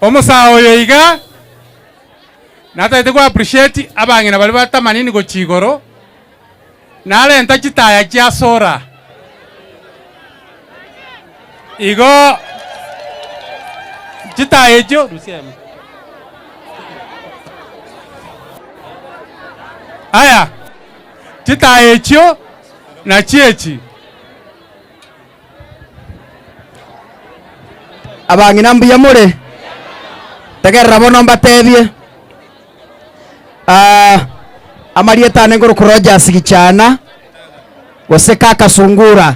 Omosae oyo iga, natagete go appreciate abang'ina baria batamanini gochia igoro, narenta chitaya chia solar. Igo chitaya echio, rusia emo. Aya, chitaya echio nachio echi. Abang'ina mbuya more? Tegerera bono mbatebie. Ah, amarieta ane nkorokwa Rogers Gichana, gose Kaka Sungura,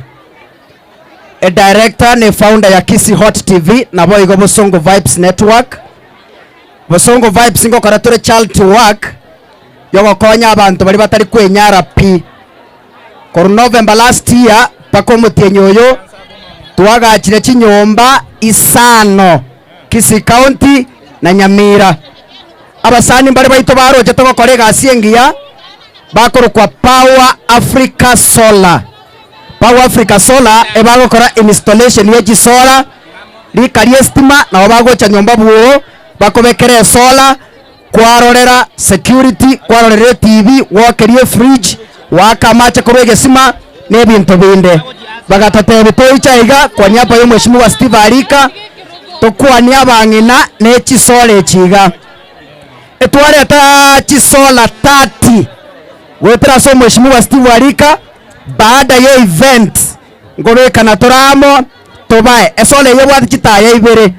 e director na e founder ya Kisii Hot TV, naboigo Bosongo Vibes Network. Bosongo Vibes ngokora tore charity work yogokonya abanto baria batari kwenyara pi. Korwa November last year mpaka omotienyi oyo twagachire chinyomba isano Kisii County na Nyamira. Abasani mbare baito baroche togokora egasi engiya bakorokwa Power Africa Solar. Power Africa Solar ebagokora installation ye chisolar, rika ri'estima nabo bagocha nyomba bwoo bakobekera esolar, Kwarorera security, kwarorera etv, gwokeria efridge, goaka amache korwa egesima, na ebinto binde. Bagatotebia toiche aiga kwa niaba ya omweshimiwa Steve Arika, tokwanie abang'ina ne chisola echi iga. Etwareta chisola 30 goetera ase omweshimiwa Steve Arika, baada ya event nkobekana tore amo tobae. Esola eye ebwate chitaya ibere.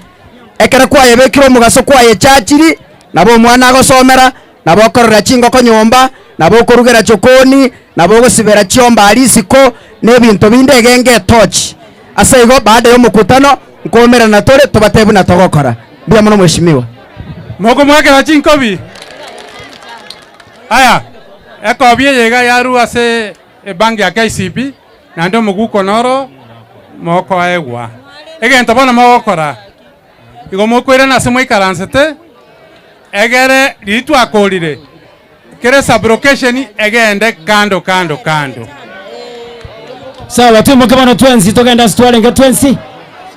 Ekero kwayebekire omogaso kwayechachiri, nabo omwana agosomera, nabo okorora chingoko nyomba, nabo okorugera chokoni, nabo ogosibera chiomba aria isiko, na ebinto binde egenge etochi. Ase igo baada y'omokutano nkoumerana tore tobatebie buna togokora. Mbuya mono mweshimiwa. Mokomwakera chinkobi? Aya, ekobi eye iga yarua ase ebank ya KCB, naende omoguko noro mokoegwa. Egento bono mogokora, igo mokoirana ase mwaikaransete, egere riria twakorire, Kere sublocation egende kando kando kando. Sawa, twimoke bono twensi togende ase twarenge twensi.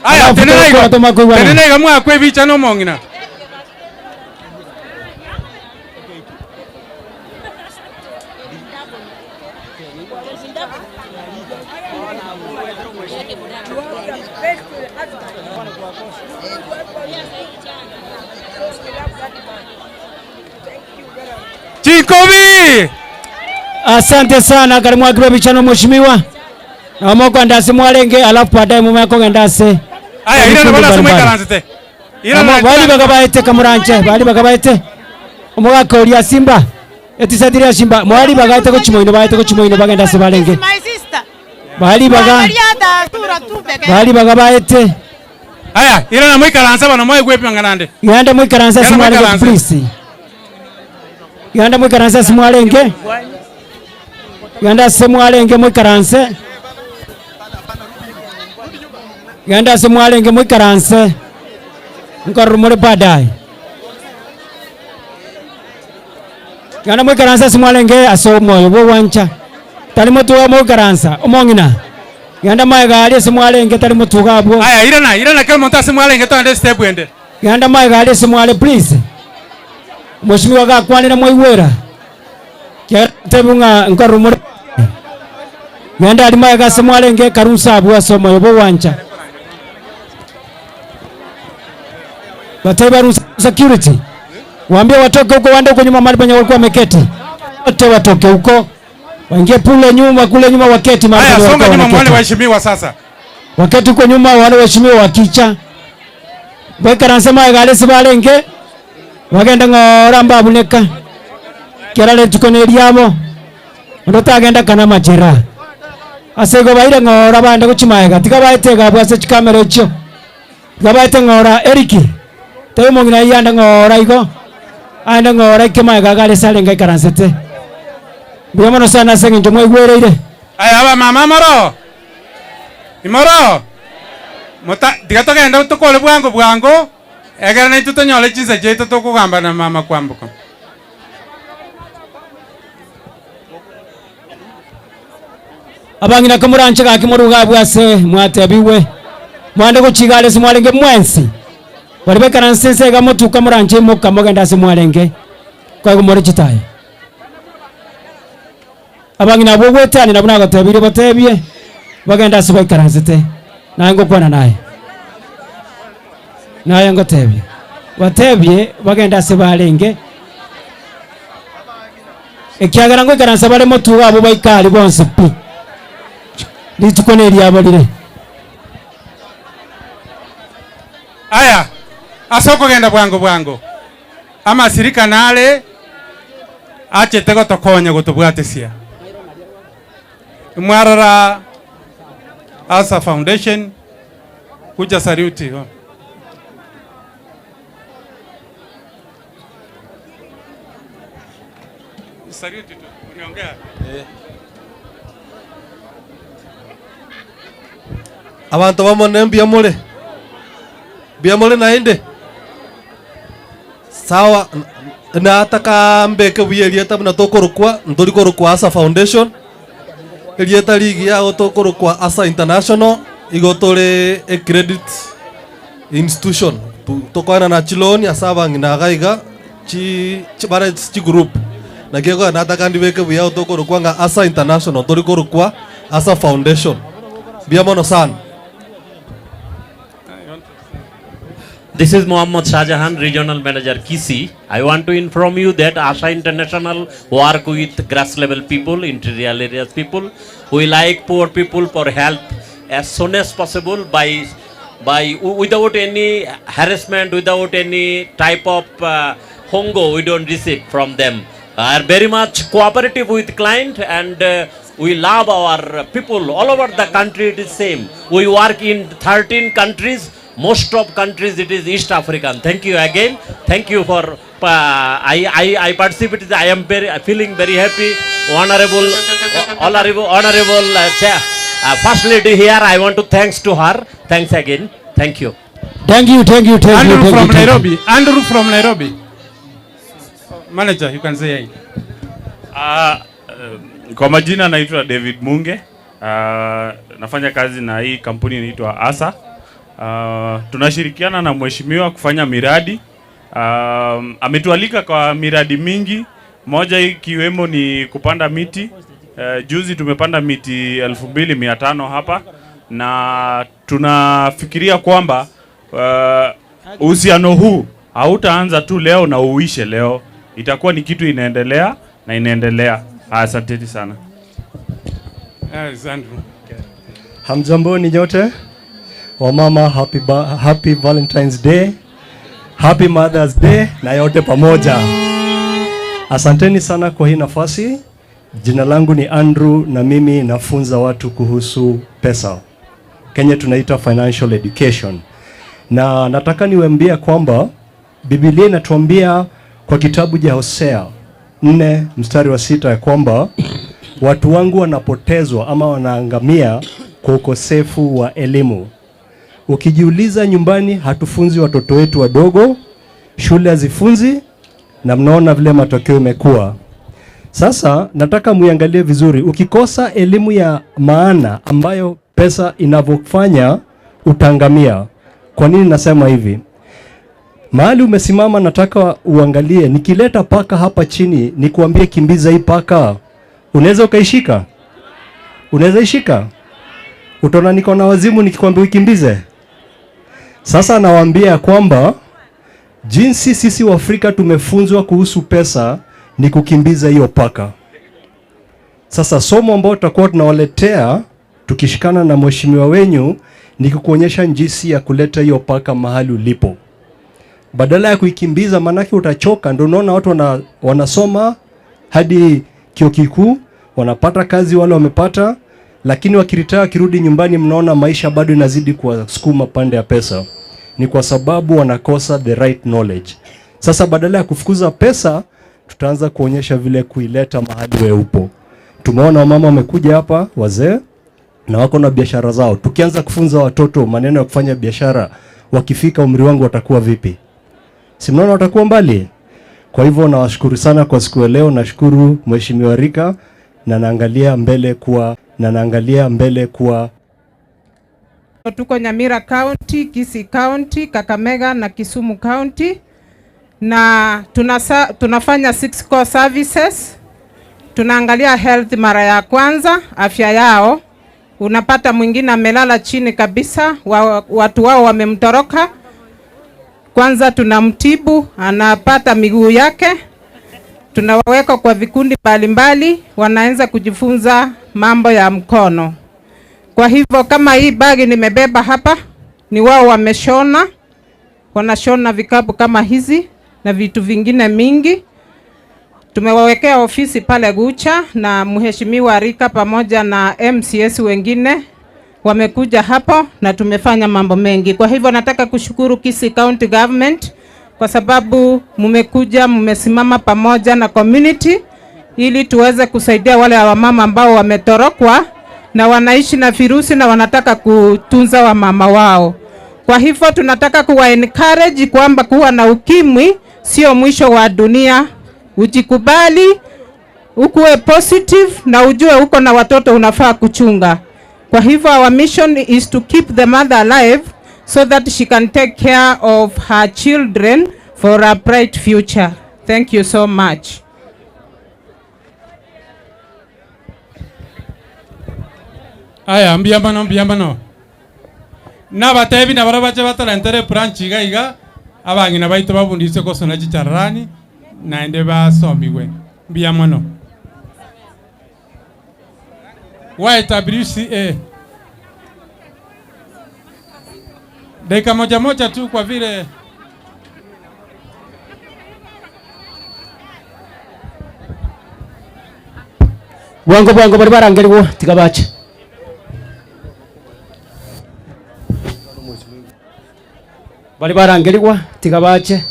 Aya, Alafu tenena togokora iga. tomanye koigwana. Tenena iga mwakwe ebicha na omong'ina. Chikobi! Asante sana kare mwakirwe ebicha na mheshimiwa. Na mokwenda ase mwarenge alafu baadaye mumanye kogenda ase Aya, ira ebikundi nabo nase mbalimbali. mwaikaransete. Ira Amo na bari bagabaete kamuranche bari bagabaete omogaka oria simba etisati ria simba mwari bagaete gochimoino baete gochimoino bagenda ase barenge My sister. bari baga bari bagabaete Aya, ira na moikaranse bono moigwe ebing'ana ande. genda moikaranse ase Genda mwarenge moikaranse. please genda moikaranse ase mwarenge genda ase mwarenge moikaranse genda ase mwarenge moikaranse nkorora more baadaye genda moikaranse ase mwarenge ase omoyo bwa ogwancha tari motuga moikaransa omong'ina genda maega aria ase mwarenge tari motuga abwo Aya, irana, irana kera omonto ase mwarenge togende estep ende. Genda maega aria ase mware please. Mheshimiwa gakwanire mwaigwera. Kiagera atebiwe ng'a nkorora more Genda aria maega ase mwarenge ekarusa abwo ase omoyo bwa ogwancha. Batebie barusa security. Waambie watoke huko waende huko nyuma mahali penye walikuwa wameketi. Wote watoke huko. Waingie pule nyuma kule nyuma waketi mahali Aya, penye songa walikuwa nyuma mwone wameketi. waheshimiwa sasa. Waketi huko nyuma wale waheshimiwa wakicha. Baikaranse magega aria ase barenge, bagende ng'ora mbabuneka, kera rituko na eriabo, onde otagenda kana amachera. Ase igo baire ng'ora bande gochia magega, tiga baete iga abwo ase chikamera echio, tiga baete ng'ora Eric, tebia omong'ina ayio ande ng'ora igo, aende ng'ora eke magega iga aria ase arenge aikaransete. Mbuya mono sana ase eng'encho mwaigwereire. Aya abamama moroo, imoroo, mota tiga togende tokore bwango bwango, ekero naintwe tonyore chinsa chiaito tokogamba na mama kwamboka. Abang'ina komoranche gaki moruge abwo ase mwatebigwe, mwande gochia iga are ase mwarenge mwensi, baria baikaranse inse iga motuka moranche imoka mogende ase mwarenge, koegwa more chitaya. Abang'ina abwo ogwetania nabwo nagotebirie batebie, bagende ase baikaransete, naye ngokwana naye. Naye ngotebia, batebie bagende ase barenge, ekiagera ngoikaransa bare motugo abwo baike aria bonsi pi. Rituko neriabo rire. Aya, ase okogenda bwango bwango, amasirika nare achete gotokonya gotobwatesia. Mwarora Asa Foundation kuja saluti igo. Saluti tu, uliongea. Abanto bamone mbuya more? Mbuya more naende? Sawa, nataka mbeke buya erieta buna tokorokwa, ntori korokwa Asa Foundation, erieta rigiya igo tokorokwa Asa International, igo tore e credit institution, tokoenana chiloan ase abang'ina iga iga, chi bare chigroup. Naki ekogera nataka ndibeke buya igo tokorokwa ng'a Asa International, ntori korokwa Asa Foundation. Mbuya mono sana. This is Mohammad Shahjahan, Regional Manager, Kisii. I want to inform you that Asha International work with grass level people, interior areas people. We like poor people for help as soon as possible by, by without any harassment, without any type of hongo we don't receive from them. Are very much cooperative with client and we love our people all over the country. It is same. We work in 13 countries. Most of countries it is East African. Thank you again. Thank you for I, I, I participated. I am very feeling very happy. Honorable, honorable, honorable chair, first lady here. I want to thanks to her. Thanks again. Thank you. Thank you, thank you, thank you, Andrew thank you, from thank you. Nairobi. Andrew from Nairobi. Manager, you can say hi. Ah, kwa majina naitwa David Munge. Ah, nafanya kazi na hii kampuni inaitwa ASA. Ah, tunashirikiana na mheshimiwa kufanya miradi. Ah, ametualika kwa miradi mingi, moja ikiwemo ni kupanda miti. Juzi tumepanda miti 2500 hapa na tunafikiria kwamba uhusiano huu hautaanza tu leo na uishe leo, itakuwa ni kitu inaendelea na inaendelea. Asanteni sana. Yes, Andrew. Hamjamboni nyote wamama, happy, ba happy Valentine's Day, happy Mother's Day na yote pamoja. Asanteni sana kwa hii nafasi. Jina langu ni Andrew na mimi nafunza watu kuhusu pesa, Kenya tunaita financial education, na nataka niwaambie kwamba Biblia inatuambia kwa kitabu cha Hosea 4 mstari wa 6 ya kwamba watu wangu wanapotezwa ama wanaangamia kwa ukosefu wa elimu. Ukijiuliza nyumbani, hatufunzi watoto wetu wadogo, shule hazifunzi, na mnaona vile matokeo imekuwa. Sasa nataka muiangalie vizuri. Ukikosa elimu ya maana ambayo pesa inavyofanya, utaangamia. Kwa nini nasema hivi? Mahali umesimama, nataka uangalie, nikileta paka hapa chini, nikuambie kimbiza hii paka, unaweza ukaishika? Unaweza ishika? Utaona niko na wazimu nikikwambia uikimbize? Sasa nawaambia kwamba jinsi sisi Waafrika tumefunzwa kuhusu pesa ni kukimbiza hiyo paka. Sasa somo ambalo tutakuwa tunawaletea tukishikana na mheshimiwa wenyu ni kukuonyesha jinsi ya kuleta hiyo paka mahali ulipo, badala ya kuikimbiza, maanake utachoka. Ndio unaona watu wanasoma hadi chuo kikuu, wanapata kazi wale wamepata, lakini wakiritaya, wakirudi nyumbani, mnaona maisha bado inazidi kuwasukuma pande ya pesa. Ni kwa sababu wanakosa the right knowledge. Sasa badala ya kufukuza pesa, tutaanza kuonyesha vile kuileta mahali wewe upo. Tumeona wamama wamekuja hapa, wazee, na wako na biashara zao. Tukianza kufunza watoto maneno ya kufanya biashara, wakifika umri wangu watakuwa vipi? Si mnaona watakuwa mbali? Kwa hivyo nawashukuru sana kwa siku ya leo. Nashukuru Mheshimiwa Rika na naangalia mbele kuwa na naangalia mbele kuwa Tuko Nyamira County, Kisii County, Kakamega na Kisumu County na tunafanya six core services. Tunaangalia health mara ya kwanza, afya yao. Unapata mwingine amelala chini kabisa, watu wao wamemtoroka. Kwanza tunamtibu, anapata miguu yake. Tunawaweka kwa vikundi mbalimbali, wanaanza kujifunza mambo ya mkono. Kwa hivyo kama hii bagi nimebeba hapa, ni wao wameshona, wanashona vikapu kama hizi na vitu vingine mingi. Tumewawekea ofisi pale Gucha na Mheshimiwa Rika pamoja na MCS wengine wamekuja hapo na tumefanya mambo mengi. Kwa hivyo nataka kushukuru Kisii County Government kwa sababu mmekuja, mmesimama pamoja na community ili tuweze kusaidia wale wamama ambao wametorokwa na wanaishi na virusi na wanataka kutunza wamama wao. Kwa hivyo tunataka kuwa encourage kwamba kuwa na ukimwi sio mwisho wa dunia. Ujikubali, ukuwe positive na ujue uko na watoto unafaa kuchunga. Kwa hivyo our mission is to keep the mother alive so that she can take care of her children for a bright future. Thank you so much. Aya, mbiambano, mbiambano. Nabatebi na baraba bache batarentere branch iga iga, abang'ina baito babundise gosona chichararani, naende basomiwe. Mbiamano. YWCA. Dakika moja moja tu kwa vile Bwango bwango bari barangerwa tigabache. Bari barangerwa tigabache.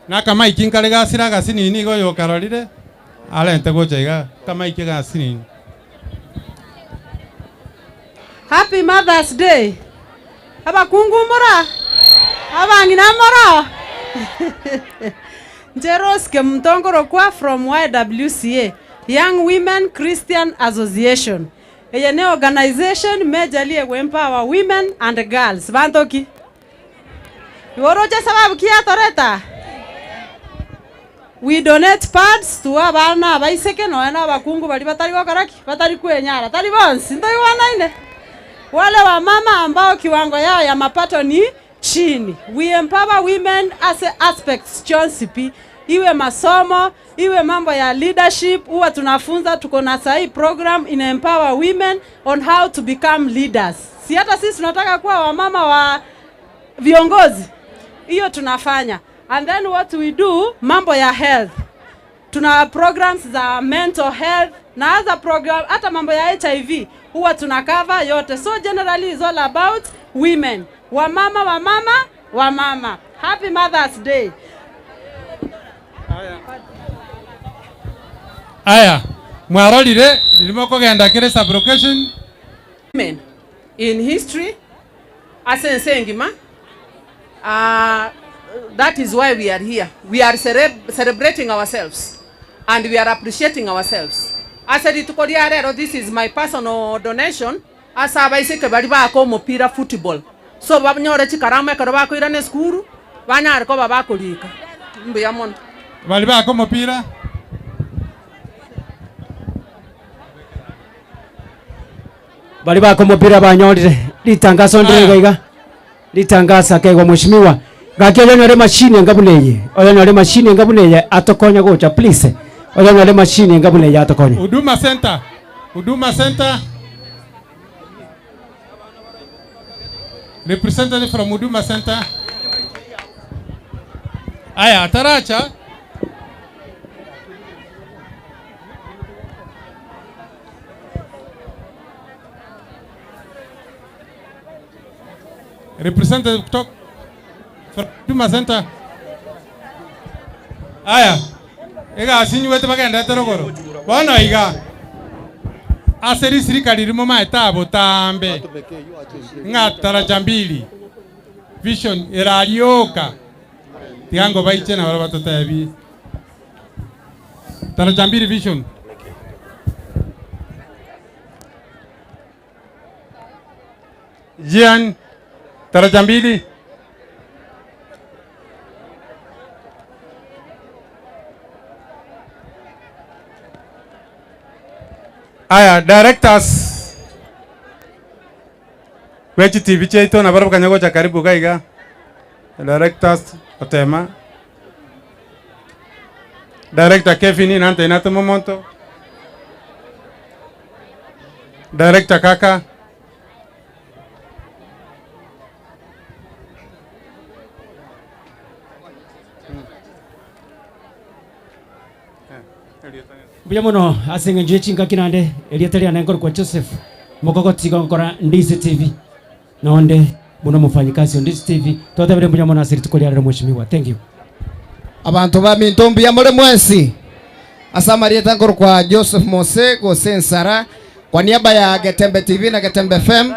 Nakamaiki nkare gasira gasinini igo yokarorire arente gocha iga kamaiki gasinini. Happy Mother's Day. Abakungu mora. Abang'ina mora. Nje Rose Kemtongoro kwa from YWCA. Young Women Christian Association. Eye ne organization majorly ego empower women and girls. Banto ki? Igo oroche esababu ki yatoreta? We donate pads to abana abaiseke nonya na abakungu baria batari gokora ki? Batari kwenyara. Tari bonsi, ntoigwanaine? Wale wamama ambao kiwango yao ya mapato ni chini. We empower women ase aspects chionsi pi, iwe masomo, iwe mambo ya leadership, huwa tunafunza, tuko na sahi program ina empower women on how to become leaders. Si hata sisi tunataka kuwa wamama wa viongozi, hiyo tunafanya. And then what we do, mambo ya health tuna programs za mental health na other program, hata mambo ya HIV huwa tuna cover yote. So generally is all about women, wamama, wamama, wamama. Happy Mother's Day. Aya, mwarorire ririmo kogenda kere sublocation. Women in history ase ense engima ah, that is why we are here we are celeb celebrating ourselves and we are appreciating ourselves ase rituko ria rero this is my personal donation ase abaiseke baria baaka omopira football so banyore chikarama ekero bakoirana esukuru banyare koba bakorika mbuya mono. Baria baaka omopira. Baria bakomopira banyorire ritangaso ndire iga iga ritangaso akegwa mheshimiwa gaki oyonyore emashini enga buna eye oyonyore emashini enga buna eye atokonye gocha please oyonyore emashini enga buna eye atokonye. Huduma Center, Huduma Center. Representative from Huduma Center. Aya, taracha. Representative kutoka from Huduma Center. Aya, egasi inywete bagendete rogoro. Bono iga ase risirika ririmo maete abotambe ng'a taraja mbili vision erarioka tiga ngobaiche nabaro batotebi taraja mbili vision. Jean taraja mbili. Aya, directors bwe chitibi chiaito nabo bakanya gocha karibu iga iga. Directors otema. Director Kevin nante inatema omonto. Director Kaka. Mbuya mono ase eng'encho ye chingaki naende erieta riane nkorokwa Joseph Mokogoti gokora Ndizi TV nonde buna omofanyikazi o Ndizi TV twatebire mbuya mono ase rituko ria rero mweshimiwa thank you. Abanto baminto mbuya more mwensi. Ase amarieta nkorokwa Joseph Mose gose Ensara kwa niaba ya Getembe TV na Getembe FM,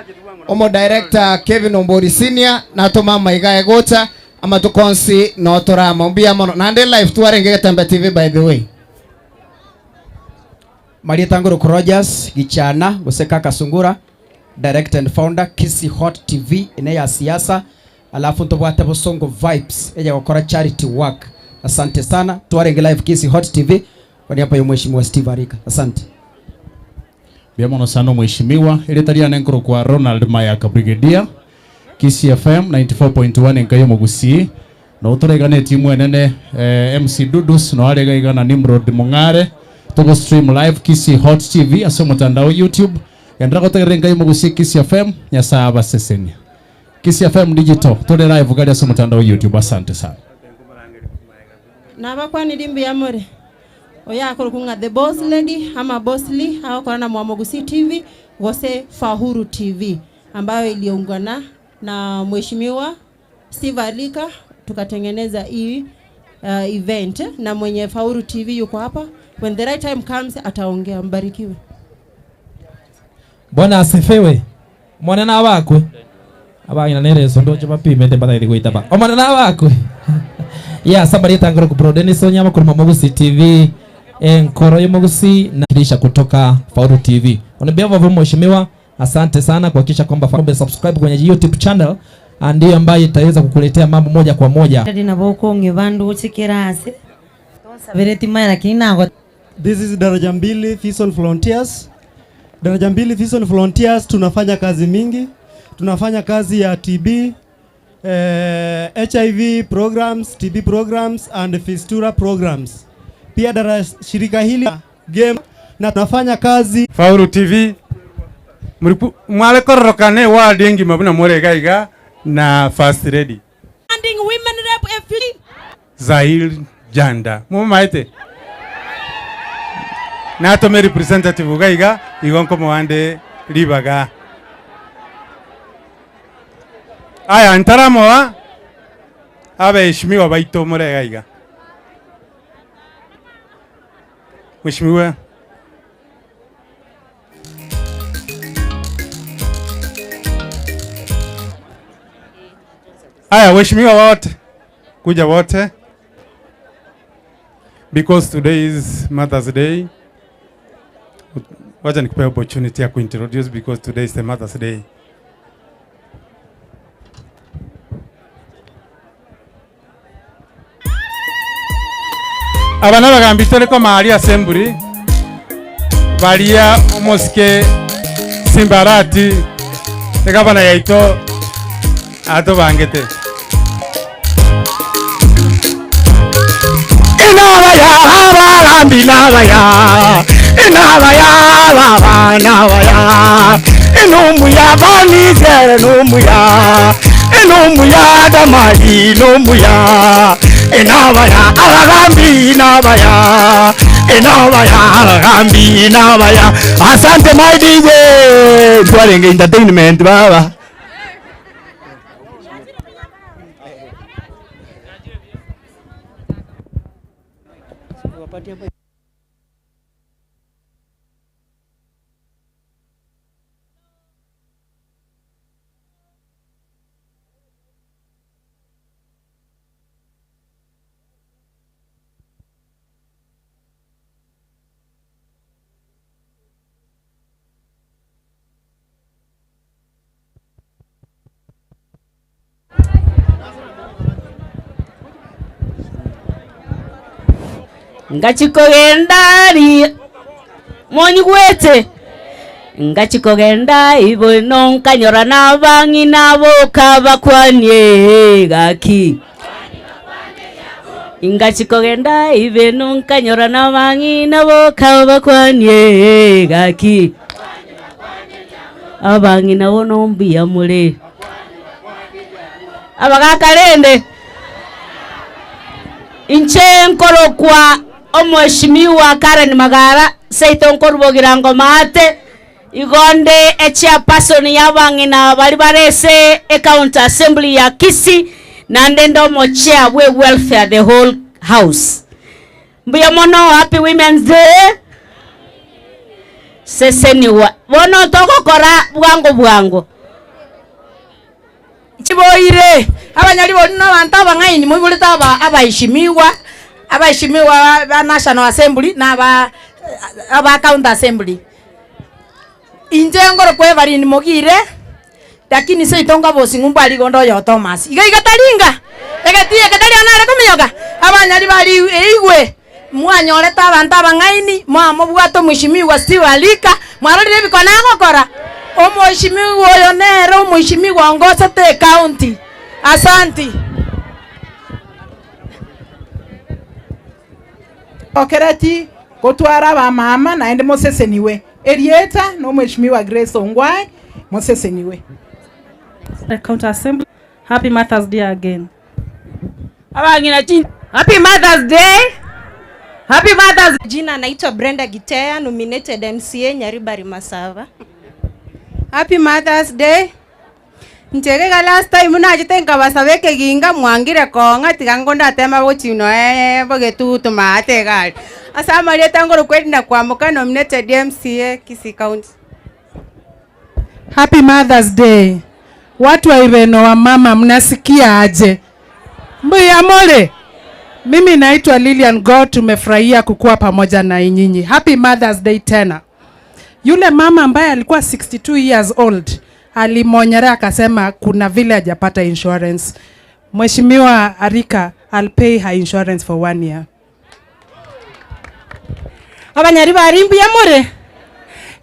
omo director Kevin Ombori Senior natoma amaiga aye gocha amatuko onsi notore amo. Mbuya mono. Naende live twarenge Getembe TV by the way. Marieta ngorokwa Rogers Gichana gose Kaka Sungura, director and founder Kisii Hot TV ene ya siasa, alafu ntobwate Bosongo Vibes eye gokora charity work. Asante sana. Twarenge live Kisii Hot TV kwa niaba ya Mheshimiwa Steve Arika. Asante. Mbuya mono sana omweshimiwa, erieta riane nkorokwa Ronald Mayaka Brigadier, Kisii FM 94.1 enka y'omogusii, Noo toraigane etimu enene eh, MC Dudus noo are iga iga na Nimrod Mong'are togo stream live Kisii Hot TV ase omotandao YouTube genderera gotegerera enka y'omogusia Kisii FM Nyasaye abasesenie Kisii FM Digital tore live gari ase omotandao YouTube asante sana. Nabakwanirie mbuya more. Oyo akorokwa ng'a The Boss Lady ama Boss Lee agokora na Mwamogusii TV gose Fahuru TV ambayo iliungana na Mheshimiwa Steve Alika tukatengeneza hii event na mwenye Faulu TV yuko hapa. When the right time comes ataongea. Mbarikiwe. Bwana asifiwe. Omonene abakwe. Abang'ina nere eso ndoche bapimete mbatagete goitaba. Omonene abakwe. Yeah, somebody tangoro ku Bro Dennis Onyama korwa Mogusi TV. Enkoro y'omogusii na kirisha kutoka Faulu TV. On behalf of mheshimiwa, asante sana kuhakikisha kwamba ume subscribe kwenye YouTube channel ndiyo ambayo itaweza kukuletea mambo moja kwa moja. Ndari nabo okong'ia bandoche kera ase tonsabereti maya lakini nago This is Daraja Mbili Vision Volunteers. Daraja Mbili Vision Volunteers tunafanya kazi mingi. Tunafanya kazi ya TB, eh, HIV programs, TB programs and fistula programs. Pia dara shirika hili game na tunafanya kazi Faulu TV muriku mwale kororokane ward engima buna more iga iga na first lady Funding women rep FP. Zahir Janda mumaete natome representative iga iga igo nkomoande ribaga aya ntaramoa abaheshimiwa baito more iga iga Mheshimiwa Aya, waheshimiwa wote kuja wote, because today is Mother's Day. Wacha nikupe opportunity ya kuintroduce because today is the Mother's Day. Aba nabagambi tore komaaria assembly baria omosike Simbarati egavana yaito atobangete. Inabaya abagambi nabaya inabaya baba nabaya inumuya banizere numuya inumuya damali numuya inabaya abagambi nabaya inabaya abagambi nabaya. Asante my DJ twarenge entertainment baba. Ngachikogenda ri monyigwete ngachikogenda ibono nkanyora n'abang'ina boka bakwanie gaki ingachikogenda ibeno nkanyora n'abang'ina boka bakwanie gaki abang'ina bono mbuya mure abagakarende inche nkorokwa omweshimiwa Karen Magara seito nkorubogira ngoma ate igonde echairperson y'abang'ina bari barese ecounty assembly ya Kisii nande ndomo chair we welfare the whole house. Mbuya mono happy women's day seseniwa bono togokora bwango bwango Chiboire abanyali bori n'abantu abang'aini moiborete aba abaishimiwa abaishimiwa ba National Assembly na aba aba county assembly inche ngoro kwebarini mogire lakini seito ngabosi ng'umbu arigondo oyo Thomas iga iga taringa egetie ketari anare kominyoka abanyali bari eigwe mwanyorete abanto abang'aini mwamobwate omweshimiwa Steve Alika mwarorire ebikona agokora omweshimiwa oyo nere omweshimiwa ongosete ecounty. Asanti. Okereti gotwara abamama naende moseseniwe erieta na omweshimiwa Grace Ongwae moseseniwe. The County Assembly. Happy Mother's Day again. Abang'ina chin. Happy Mother's Day. Happy Mother's. Jina naitwa Brenda Gitea, nominated MCA Nyaribari Masava. Happy Mother's Day. Nchegega last time nachete nkabasaba ekeginga mwangire kong'a tiga ngondatema gochino bogetutu maate gari. Ase amarieta ngoro na kwamuka nominated MCA Kisii County. Happy Mother's Day. Watu wa Ibeno wa mama mnasikia aje? Mbuya mole. Mimi naitwa Lilian Go, tumefurahia kukuwa pamoja na nyinyi. Happy Mother's Day tena. Yule mama ambaye alikuwa 62 years old alimwonyelea akasema kuna vile hajapata insurance. Mheshimiwa Arika, I'll pay her insurance for one year. Abanyari bari mbuya more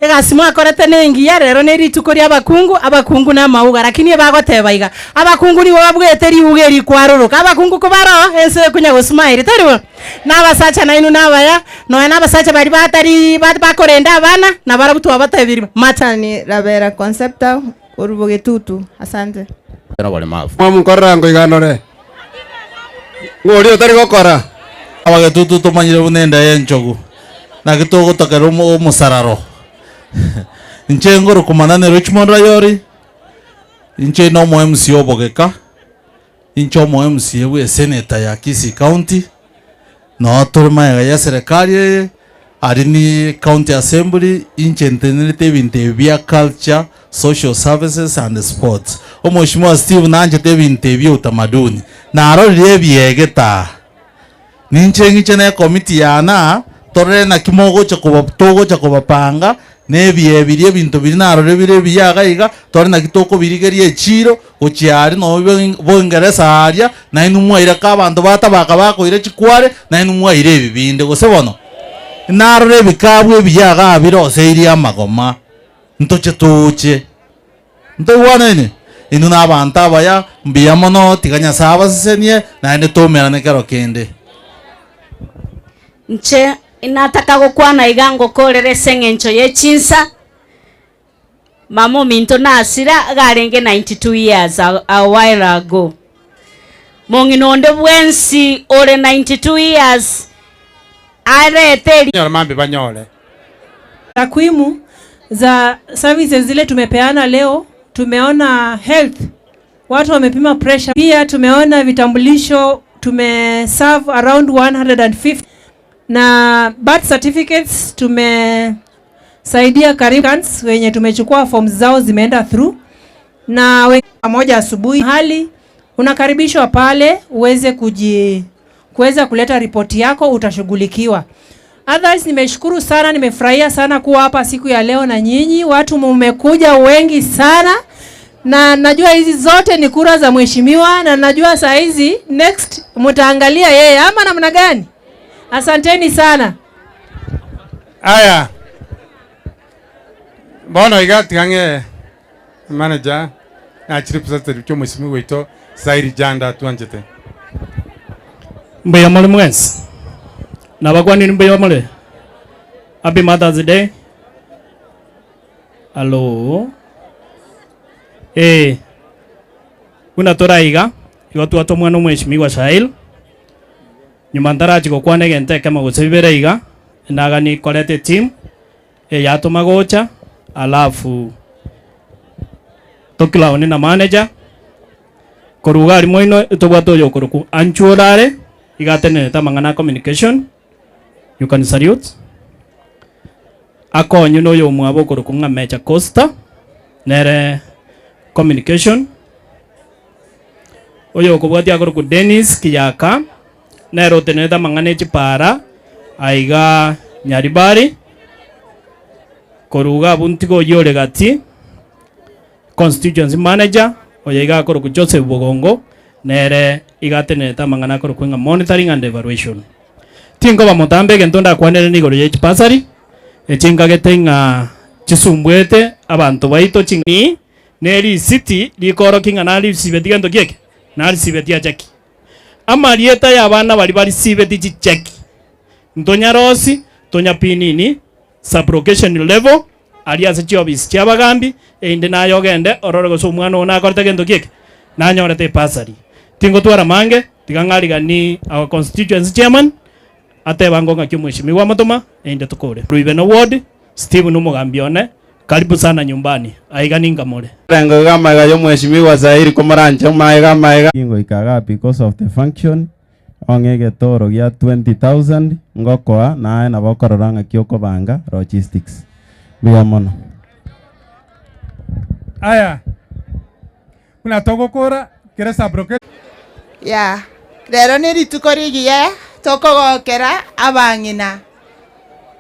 egasi mwakorete na engiya rero na erituko ria abakungu abakungu na amauga lakini ebagoteba iga abakungu nigo babwete riuga eri kwaroroka abakungu kobaro ense ekonya gosmile tari bo na abasacha nainwe na abaya nonya na abasacha baria batari ba bakorenda abana nabarabwo twabatebirie Matani Rabera Concepta korwa Bogetutu. Asante. Mwamonkorera ngoiganore. Ng'o oria otari gokora? Abagetutu tomanyire buna enda y'enchogu, naki togotokera omo- omosararo. Inche ngorokomana na Richmond Rayori, inche na omo MCA obogeka, inche omo MCA bwa eseneta ya Kisii County, noo tore magega ya eserekari eye, aria ni county assembly, inche ntenerete ebinto ebi bia culture, social services and sports. Omweshimiwa Steve nanchete ebinto ebi bia utamaduni, narorire ebiegete aa. Ninche ng'iche na ekomiti yane aa, torore naki mogocha koba togocha kobapanga, na ebiee biria ebinto biria narorire bire ebiya iga iga, tore naki tokobirigeria echiiro, gochia aria noo boingeresa aaria, nainwe mwaira ka abanto ba tabaka bakoira chikware, nainwe mwaira ebi binde, gose bono? Narore ebikabu ebiya igaa biroseirie amagoma, ntoche toche. Ntoigwanaine? Inwe nabanto abaya, mbuya mono, tiga Nyasae abasesenie, naende toumerane kero kende. Inche inataka gokwana iga ngokorere ase eng'encho ye chinsa. Mama ominto nasira iga arenge 92 years a while ago. Mong'ina onde bwensi ore 92 years arete eri. Banyore mambia banyore. Takwimu za services zile tumepeana leo, tumeona health, watu wamepima pressure, pia tumeona vitambulisho, tumeserve around 150 na birth certificates tumesaidia karibu wenye tumechukua forms zao zimeenda through na we moja asubuhi hali unakaribishwa pale uweze kuji kuweza kuleta ripoti yako, utashughulikiwa. Others, nimeshukuru sana, nimefurahia sana kuwa hapa siku ya leo na nyinyi watu mumekuja wengi sana, na najua hizi zote ni kura za mheshimiwa, na najua saa hizi next mtaangalia yeye ama namna gani. Asanteni sana. Aya, bono iga tiga ng'e manager nachire representative chia omweshimiwa oito Sairi Janda twanchete. Mbuya more mwensi, nabakwanire mbuya more. Happy Mother's Day. Alo. Eh. Buna toraiga, igo twatomwa na omweshimiwa Shail. Nyuma ntarachi gokwana egento ekemo gose bibere iga, endagani koreta etimu eyatoma gocha, alafu tokilao na manager korwa iga aria moino etobwate oyo okorokwa Anchu orare iga atenerete amang'ana a communication, you can salute. Akonywe na oyo omwabo okorokwa ng'a Mecha Costa nere communication. Oyo okobwatia akorokwa Dennis Kiyaka nere otenerete amang'ana e chipara aiga Nyaribari. Korwa iga abwo ntiga oyio ore gati Constituency manager, oyo iga akorokwa Joseph Bogongo, nere iga atenerete amang'ana akorokwa ng'a monitoring and evaluation. Tinkoba motambe egento ndakwanere nigoro ye chibasari, echi nkagete ng'a chisumbwete abanto baito ching'ani ne risiti rikorokia ng'a narisibeti gento ki eke? Narisibeti acheki. Amarieta y'abana baria barisibeti chicheki, ntonyarosi, tonyapinini, Sublocation level, aria ase chiofisi chi'abagambi, erinde naye ogende orore gose omwana oo nakorete gento ki eke, nanyorete ebursary. Tingotwara mange, tiga ng'ariganie our constituency chairman, atebe ango ng'aki omweshimiwa amotoma, erinde tokore. Ruibeno ward, Stephen omogambi one, karibu sana nyumbani, aiga ninkamore. Rengo iga amaiga y'omweshimiwa Zairi komoranche amaiga amaiga. Ingoika igaa because of the function, Ong'e egetoro gia 20,000 ngokoa, naye nabo okorora ng'aki okobanga logistics. Mbuya mono. Aya, buna togokora kera sublocation. Yeah. Rero nĩ rituko rigiya tokogokera abang'ina.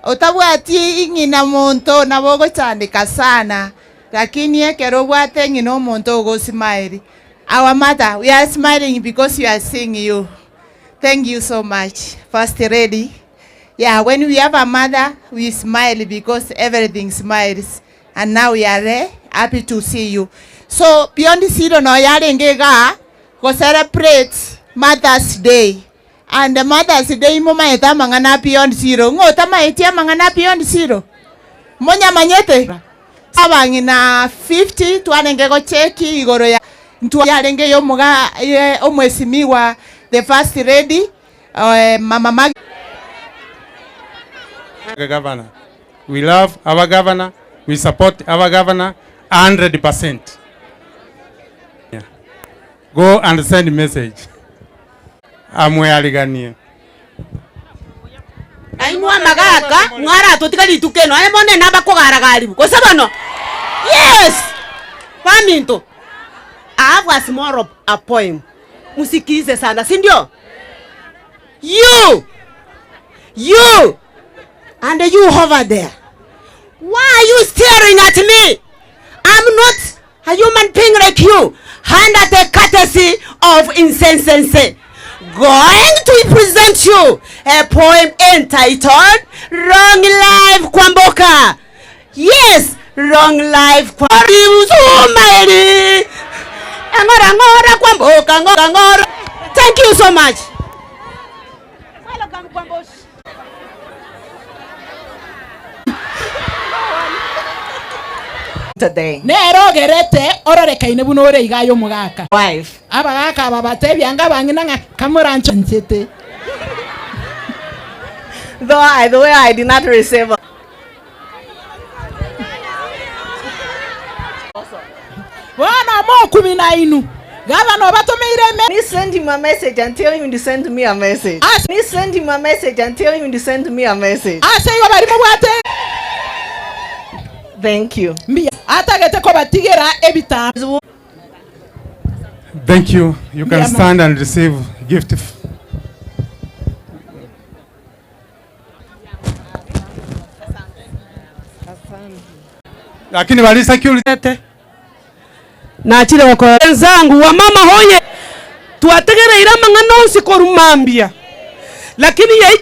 Otabwati ng'ina monto nabo ogochandeka sana, lakini ekero obwate ng'ina omonto ogosmile. Our mother, we are smiling because we are seeing you. Thank you so much, First Lady. Yeah, when we have a mother, we smile because everything smiles. And now we are happy to see you. So, Beyond Zero no yarenge iga go celebrate Mother's Day. And Mother's Day momaete amang'ana a Beyond Zero. Ng'o otamaeti amang'ana a Beyond Zero? Monyamanyete? Abang'ina 50 twarenge gocheki igoro ya ntwa yarenge yomoga ye omwesimiwa the first lady eh, mama Maggie. Governor. We love our governor, we support our governor 100%. Yeah. Go and send message. Amweariganie. Nainwe amagaka mwaratotiga rituko eno, aye bono naba kogaragaribu, gose bono? Yes! Baminto, I have a small a poem. Musikize sana, si ndio? You, you, and you over there. Why are you staring at me? I'm not a human being like you. Under the courtesy of insensense. Going to present you a poem entitled Long Life Kwamboka. Yes, long life Kwamboka. Ngora ngora Kwamboka ngora ngora. Thank you so much. Welcome Kwambosh. Today. Nero ogerete ororekaine buna ore iga ya omogaka. Wife. Abagaka aba batebianga abang'ina ng'a kamorancho nchete. Though I, the way I did not receive. Bono mokumi na inu gavana obatomeire eme. Me send him a message and tell him to send me a message. Me send him a message and tell him to send me a message. Ase igo barimo bwate. Thank you. Mbia atagete kobatigera ebitabu. Thank you. You can Yeah, ma'am. stand and receive gift. Lakini wali security nachire gokora wenzangu wa mama hoye twategereire amang'ana onsi korumambia lakini yaiki.